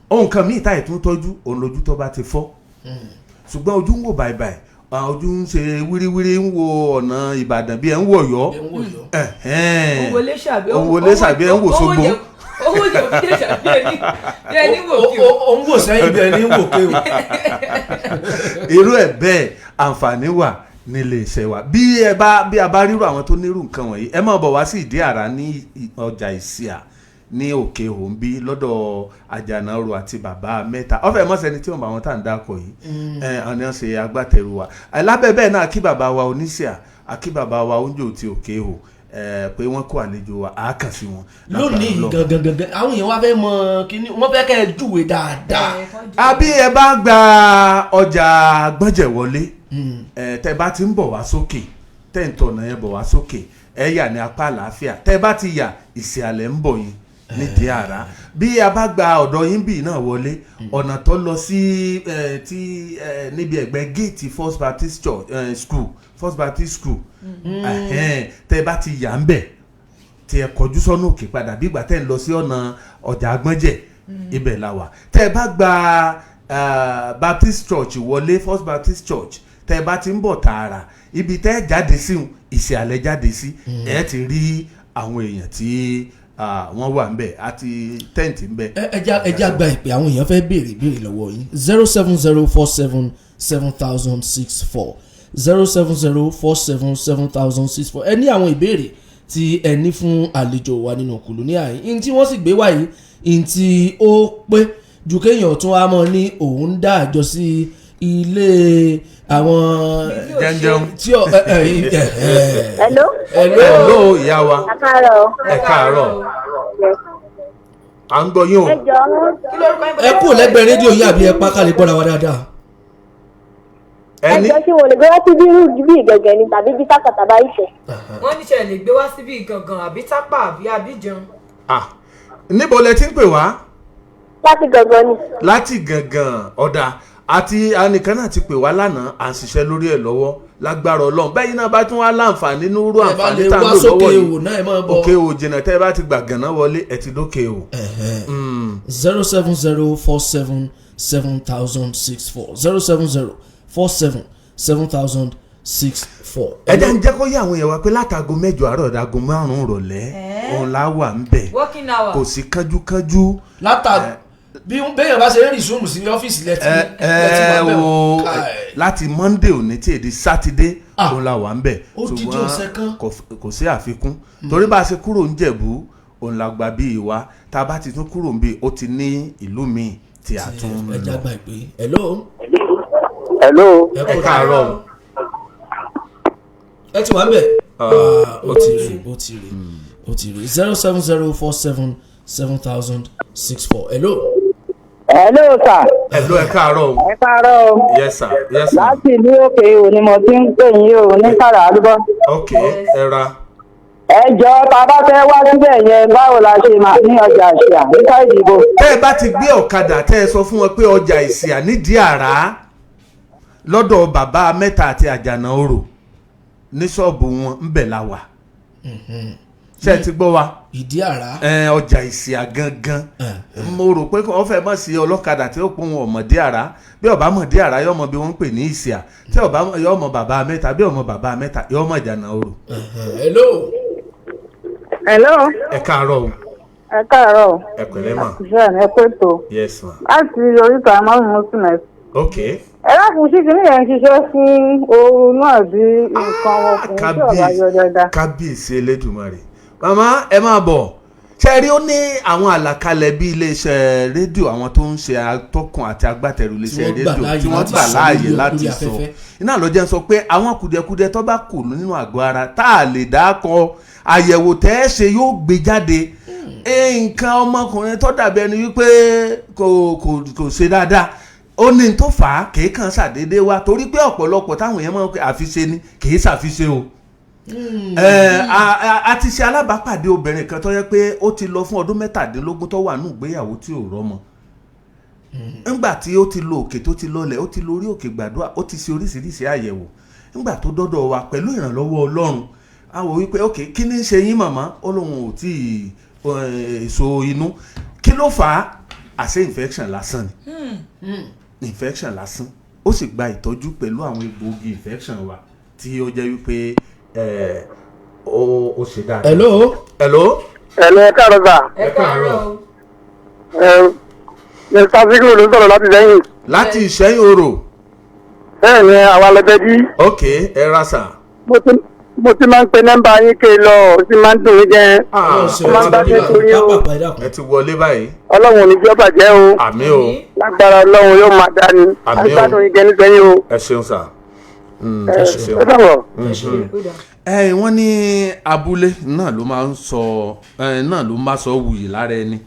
Ohun kan míì táyì tún tọ́jú òun lójú tó bá ti fọ́, ṣùgbọ́n ojú ń wò bàìbàì, àwọn ojú ń ṣe wíríwírí, ń wo ọ̀nà Ìbàdàn bí ẹ̀ ń wò Ọ̀yọ́. Ẹ̀ ń wò Ọ̀yọ́. Ẹ̀hẹ́n. Owó lè ṣàbí Owó lè ṣàbí ẹ̀ ń wò Ṣógbó. Owó lè ṣàbí ẹni bí ẹni wò kí o. Ó ń wò sẹ́yìn bí ẹni ń wò ké o. Irú ẹ̀ bẹ́ẹ̀, àǹfààní wà nílé iṣẹ́ wa. Bí ẹ bá bí a bá rírò àwọn tó nírú nǹkan wọ̀nyí, ẹ máa bọ̀ wá sí Ìdí Àrà ní ọjà Ìsíà. Ní òkè òǹbí lọ́dọ̀ Àjànàrò àti bàbá mẹ́ta ọ̀fẹ́ mọ́sẹ́ni tí wọ́n bá wọn tá à ń dákọ̀ yìí, ẹ̀ ọ̀nà ṣe agbátẹrù wa. Lábẹ́ bẹ́ẹ̀ náà, kí bàbá wa oníṣíà, àkí bàbá wa oúnjẹ ti òkè o, pé wọ́n kó àlejò wa, àá kàn sí wọn lágbára Lónìí Ọlọ́run. gangan gangan, àwọn èèyàn wá fẹ́ mọ kíní, wọ́n fẹ́ kẹ́ ẹ júwe dáadáa. Àbí ẹ bá gba ọjà gbọ́njẹ̀ wọlé, ẹ tẹ bá ti ń bọ̀ wá sókè, tẹ́ ń tọ̀nà yẹn bọ̀ wá sókè, ẹ yà ní apá àlàáfíà. Tẹ́ bá ti yà ìsàlẹ̀ ń bọ̀ yín nídìí àrá. Bí a bá gba ọ̀dọ̀ yín bì náà wọlé, ọ̀nà tó lọ sí ẹ tí ẹ níbi ẹ̀gbẹ́ géètì First Baptist Church, school, First Baptist School. Ẹhẹ́n, tẹ́ bá ti yà ń bẹ̀, tí ẹ kọjú sọ́nà òkè padà bí ìgbà tẹ́ ń lọ sí ọ̀nà ọjà Agbọ́njẹ̀, ibẹ̀ la wà. Tẹ́ ẹ bá gba Baptist Church wọlé, First Baptist Church, tẹ́ ẹ bá ti ń bọ̀ tààrà, ibi tẹ́ ẹ jáde sí ìsàlẹ̀ jáde sí, ẹ ti rí àwọn èèyàn tí wọ́n wà ń bẹ̀ àti tent ń bẹ̀. Ẹ jẹ́ àgbà ìpè, àwọn èèyàn fẹ́ béèrè ìbéèrè lọ́wọ́ yín. 07047700064, 07047700064. Ẹ ní àwọn ìbéèrè tí ẹ ní fún àlejò wa nínú kùlù ní àyín in tí wọ́n sì gbé wáyé in tí ó pé ju kéèyàn tún wá mọ́ ní òun dá àjọ sí ilé àwọn Jẹunjẹun. tí ọ ẹ ẹ ẹ ẹ. Hello. Hello. Hello, ìyá wa. Ẹ káàárọ̀. Ẹ káàárọ̀, à ń gbọ́ yín o. Ẹ jọ̀ọ́. Ẹ kúrò lẹ́gbẹ̀ẹ́ rédíò yín àbí ẹ pa kálí gbọ́ra wa dáadáa. Ẹ jọ̀ọ́, ṣé mo lè gbé wá sí bírú bí ìgẹ̀gẹ̀ ni tàbí bí sákàtà bá ìṣẹ̀? Wọ́n ní ṣe lè gbé wá síbí gangan àbí Tápà àbí Abidjan. Ah, níbo lẹ ti ń pè wá? Láti gangan ni. Láti gangan, ọ̀dà àti anìkan náà ti pè wá lánàá, à ń ṣiṣẹ́ lórí ẹ̀ lọ́wọ́ lágbára Ọlọ́run. Bẹ́ẹ̀ náà bá tún wá láǹfààní nírú Ẹ bá àǹfààní lè tá à ń wá lò sókè lọ́wọ́ òwò náà, ẹ máa bọ̀. Òkè òwò jìnnà, tẹ́ ẹ bá ti gbà gànà wọlé, ẹ ti dókè o. 07047700064, 07047700064. Ẹ jẹ́ ń jẹ́ kó yé àwọn èèyàn wa pé látago 8 àárọ̀ dago 5 rọ̀lẹ́ òun la wà ń bẹ̀. Working hour. Kò sí kánjúkánjú. Látà bí béèyàn bá ṣe ń resume sí ọ́fíìsì lẹ́tí lẹ́tí ẹ wà bẹ́ẹ̀ o. Káì. Láti Monday òní tí èdè Sátidé òun la wà ń bẹ̀. Ó dídí Ṣùgbọ́n ọ̀sẹ̀ kan. Kò sí àfikún torí bá a ṣe kúrò ń Jẹ̀bú òun la gba bí ìwà tá a bá ti tún kúrò ń bí, ó ti ní ìlú míì tí a tún ń Ẹ lọ. já gba ìpè. Hello. Hello. Ẹ káàárọ̀ o. Ẹ ti wà ń bẹ̀. Ó ti rí, ó ti rí, ó ti rí. 07047700064. Hello. Hello, sir. Hello, ẹ káàárọ̀ o. Ẹ káàárọ̀ o. Yes sir, yes sir. Láti ìlú òkè òní mo ti ń pè yín o, ní kàrà àdúgbò. Ok, ẹ ra. Ẹ jọ, tá a bá fẹ́ wá síbẹ̀ yẹn, báwo la ṣe máa ní ọjà àṣà nípa ìdìbò? Tẹ́ ẹ bá ti gbé ọ̀kadà, tẹ́ ẹ sọ fún wọn pé ọjà ìsìà nídìí àrá lọ́dọ̀ bàbá mẹ́ta àti àjànà orò ní ṣọ́ọ̀bù wọn, ńbẹ̀ la wà. Ṣé ẹ ti gbọ́ wa? Ìdí àrá. Ẹ, ọjà ìsìà gangan. Mo rò pé wọ́n fẹ́ mọ̀ sí ọlọ́kadà tí ó pọ́n wọn ọ̀mọ̀dé àrá. Bí ọba mọ̀dé àrá, yọmọ bí wọ́n ń pè ní ìsìà tí ọba yọmọ bàbá mẹ́ta, bí ọmọ bàbá mẹ́ta yọmọ àjànà orò. Hello. Hello. Ẹ káàárọ̀ o. Ẹ káàárọ̀. Ẹ pẹ̀lẹ́ mà. Ṣé ẹ pé tó? Yes ma. Láti oríta amárùn mùsùlùmí. Ok. Ẹ lákùn sí kìnìún yẹn ń ṣiṣẹ́ fún oorun náà bí nǹkan ọmọkùnrin tí ọba yọ dáadáa. Kábíyèsí Elédùmarè! Màmá, ẹ máa bọ̀. Ṣe rí, ó ní àwọn àlàkalẹ̀ bí iléeṣẹ́ rédíò, àwọn tó ń ṣe atọ́kùn àti agbátẹrù iléeṣẹ́ Tí wọ́n gbà rédíò láàyè tí wọ́n láti gbà sọ láàyè lórí láti sọ afẹ́fẹ́. Iná ló jẹ́ ń sọ pé àwọn kùdìẹ̀kudiẹ tó bá kù nínú àgọ́ ara tá a lè dá kọ, àyẹ̀wò tẹ́ ẹ ṣe yóò gbé jáde. Nǹkan ọmọkùnrin tó dàbí ẹni wípé kò ṣe dáadáa, ó ní n tó fà á, kì í kàn ṣàdédé wá, torí pé ọ̀pọ̀lọpọ̀ táwọn èèyàn máa ń pè àfiṣe ni, kì í ṣàfiṣe o. Ẹ, a ti ṣe alábàápàdé obìnrin kan tó yẹ pé ó ti lọ fún ọdún 17 tó wà nù ìgbéyàwó tí ò rọ́mọ. Ńgbà tí ó ti lọ òkè, tó ti lọlẹ̀, ó ti lórí òkè gbàdúrà, ó ti ṣe oríṣiríṣi àyẹ̀wò, ńgbà tó dọ́dọ̀ wa, pẹ̀lú ìrànlọ́wọ́ Ọlọ́run, a wò wípé ok, kí ni ń ṣe yín màmá? Ó lóun ò tí ì èso inú. Kí ló fà á? Àṣé infection lásán ni, infection lásán. Ó sì gba ìtọ́jú pẹ̀lú àwọn egbòogi infection wa tí ó jẹ́ wípé ó ṣe dáadáa. Hello. Hello. Hello, ẹ káàárọ̀ sà. Ẹ káàárọ̀. Ẹ Mr. Sikiru ló ń sọ̀rọ̀ láti lẹ́yìn. Láti Ìṣẹ́yìn Orò. Bẹ́ẹ̀ ni, àwa lẹ́bẹ̀ bí. Ok, ẹ ra sà. Mo ti Mo ti máa ń pe nọ́mbà yín ké lọ, ó sì máa ń dùn mí jẹ́. Ó máa ń bá mi torí o. Ẹ ti wọlé báyìí. Ọlọ́run ò ní jọ́ bàjẹ́ o. Àmín o. Lágbára Ọlọ́run yóò máa dá ni. Àmín o. Agbádùn yín jẹ nísẹ́yìn o. Ẹ ṣeun sà. Ẹ ṣeun. Ó dàbọ̀. Ẹ wọ́n ní abúlé náà ló máa ń sọ ẹ náà ló máa sọ wuyì lára ẹni,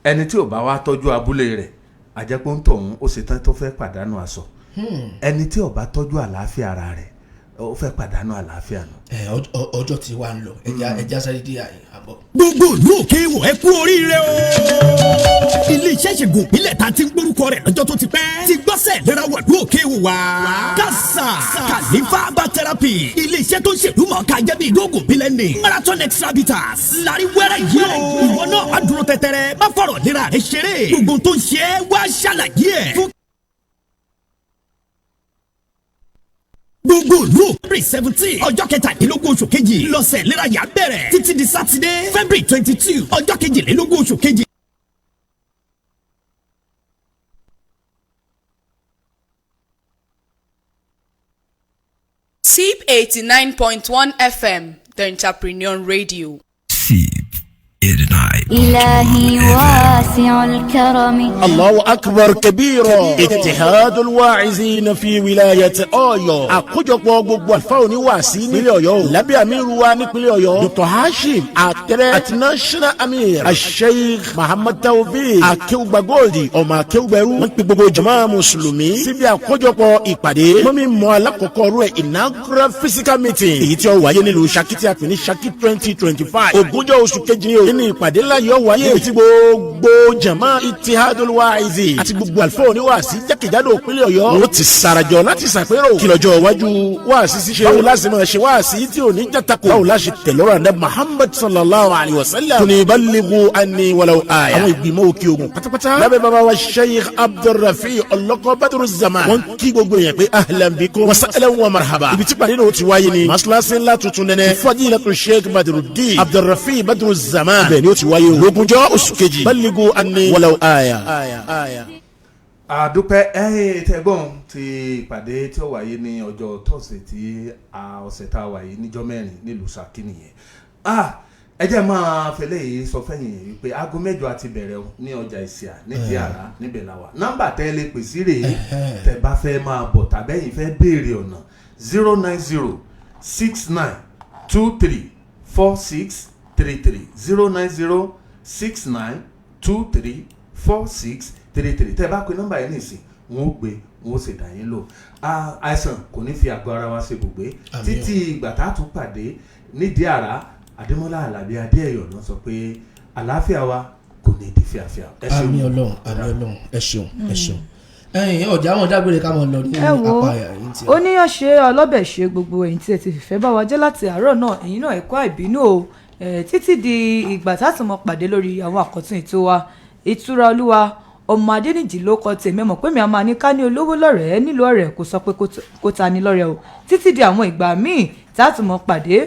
ẹni tí ò bá wá tọ́jú abúlé rẹ̀, àjẹpọ̀ ń tọ̀hún ó ṣetán tó fẹ́ pàdánù aṣọ. Ẹni tí ò bá tọ́jú àlàáfíà ara rẹ̀, ó fẹ́ pàdánù àlàáfíà nù. Ẹ ọjọ́ tí wàá ń lọ, ẹja ẹja sáré dé àyè àbọ̀. Gbogbo ìlú Òkè Ìwọ̀, ẹ kú oríire o. Ilé iṣẹ́ ìṣègùn ìbílẹ̀ ta ti ń gbórúkọ rẹ̀ lọ́jọ́ tó ti pẹ́ ti gbọ́sẹ̀ lera wọ̀lú Òkè Ìwọ̀ wá. Kásá Kàlífà Herbal Therapy, ilé iṣẹ́ tó ń ṣèlú mọ̀ọ́ká jẹ́ bí ìdógùn bílẹ̀ ní Marathon Extra Bitters lárí wẹ́rẹ́ yìí o. Ìwọ náà má dúró tẹ́tẹ́rẹ́, má fọ̀rọ̀ nira rẹ ṣeré. Gbogbo tó ń ṣe é wá ṣàlàyé ẹ̀ fún gbogbo ìlú. February 17, ọjọ́ 17 oṣù kejì, lọ́sẹ̀ lérayà bẹ̀rẹ̀ títí di Sátidé, February 22, ọjọ́ 22 oṣù kejì. SIP 89.1 FM, the Entrepreneur Radio. إلهي واسع الكرم. الله أكبر كبيرا. اتحاد الواعظين في ولاية Ọ̀yọ́, àkójọpọ̀ gbogbo àlùfáà oníwàásí nípínlẹ̀ Ọ̀yọ́ lábẹ́ àmírù wa nípínlẹ̀ Ọ̀yọ́, Dr Hashim Àtẹrẹ, àti national amir Asheikh Muhammad Taofeek Akéwùgbàgòdì, ọmọ Akéwùgbẹ̀rú, wọ́n pe gbogbo jama mùsùlùmí síbi àkójọpọ̀ ìpàdé mọ́mí mọ́ alákọ̀ọ́kọ́ rẹ̀, inaugural physical meeting, èyí tí ó wáyé nílùú Ṣakí tí a pè ní Ṣakí 2025, 20 oṣù kejì ní o. Nínú ìpàdé ńlá yóò wáyé tí gbogbo jama Ittihadul Waizi àti gbogbo àlùfáà oníwàásí jákèjádò ìpínlẹ̀ Ọ̀yọ́ wọ́n ti sarajọ láti ṣàpérò kí lọ́jọ́ iwájú wáàsí ṣíṣe, báwo láti máa ṣe wáàsí tí ò ní jàtakò, báwo láti tẹ̀lọ́rọ̀ àná Muhammad sallallahu alayhi wa sallam, tóní ballighu anni walau aya. Àwọn ìgbìmọ̀ Òkè Ògùn pátápátá lábẹ́ bàbá wa Sheikh Abdulrafi Ọlọ́kọ̀ Badru Zaman, wọ́n kí gbogbo yẹn pé ahlan bikum wa sahlan wa marhaba. Ibi tí pàdé náà ti wáyé ni masalasi ńlá tuntun nẹ́nẹ́ Fadilatu Sheikh Badruddin Abdulrafi Badru Zaman, bẹ́ẹ̀ ni ó ti wáyé o, 20 oṣù kejì. Ballighu anni walau aya. Àdúpẹ́. Ẹ tẹ́gbọ́n ti ìpàdé tí ó wáyé ní ọjọ́ tọ́sídẹ̀ẹ́ tí ọ̀sẹ̀ tá a wáyé níjọ́ 4 nílùú Ṣakí nìyẹn. Ẹ jẹ́ máa fẹlẹ́ yìí sọ fẹ́yìn wípé aago 8 àti bẹ̀rẹ̀ o ní ọjà Ìsìà nídìí àrà, níbẹ̀ la wà. Nọ́mbà tẹ́ lè pè sí rèé tẹ́ bá fẹ́ máa bọ̀ tàbẹ́yìn fẹ́ béèrè ọ̀nà: 09069234633, 09069234633. Tẹ́ bá pe nọ́mbà yẹn nìsín, wọn ó gbé, wọn ó sì dá yín lò. Àìsàn kò ní fi àgọ́ ara wa ṣe bùgbé. Títí ìgbà tá a tún pàdé nídìí àrà, Adémọ́lá Àlàbí Adéẹ̀yọ̀ ló sọ pé àlàáfíà wa kò ní di fíafíà. Ẹ ṣeun. Àmín Ọlọ́run, àmín Ọlọ́run. Ẹ ṣeun, ẹ ṣeun. Ẹ̀yin ọjà àwọn dágbére ká máa lọ ní Ẹ wo, apá ẹ̀yìn tí. Oníyàn ṣe, ọlọ́bẹ̀ ṣe, gbogbo ẹ̀yin tí ẹ ti fìfẹ́ bá wa jẹ́ láti àárọ̀ náà, ẹ̀yin náà ẹ kú àìbínú o. Títí di ìgbà tá a tún mọ pàdé lórí àwọn àkọ́tún ètò wa, Ìtura Olúwa Ọmọ Adéníjì ló kọ tèmi. Mọ̀ pé mi a máa ní ká ní olówó lọ́rẹ̀ẹ́ nílùú ọ̀rẹ́, kò sọ pé kó ta ni lọ́rẹ́ o. Títí di àwọn ìgbà míì tá a tún mọ pàdé.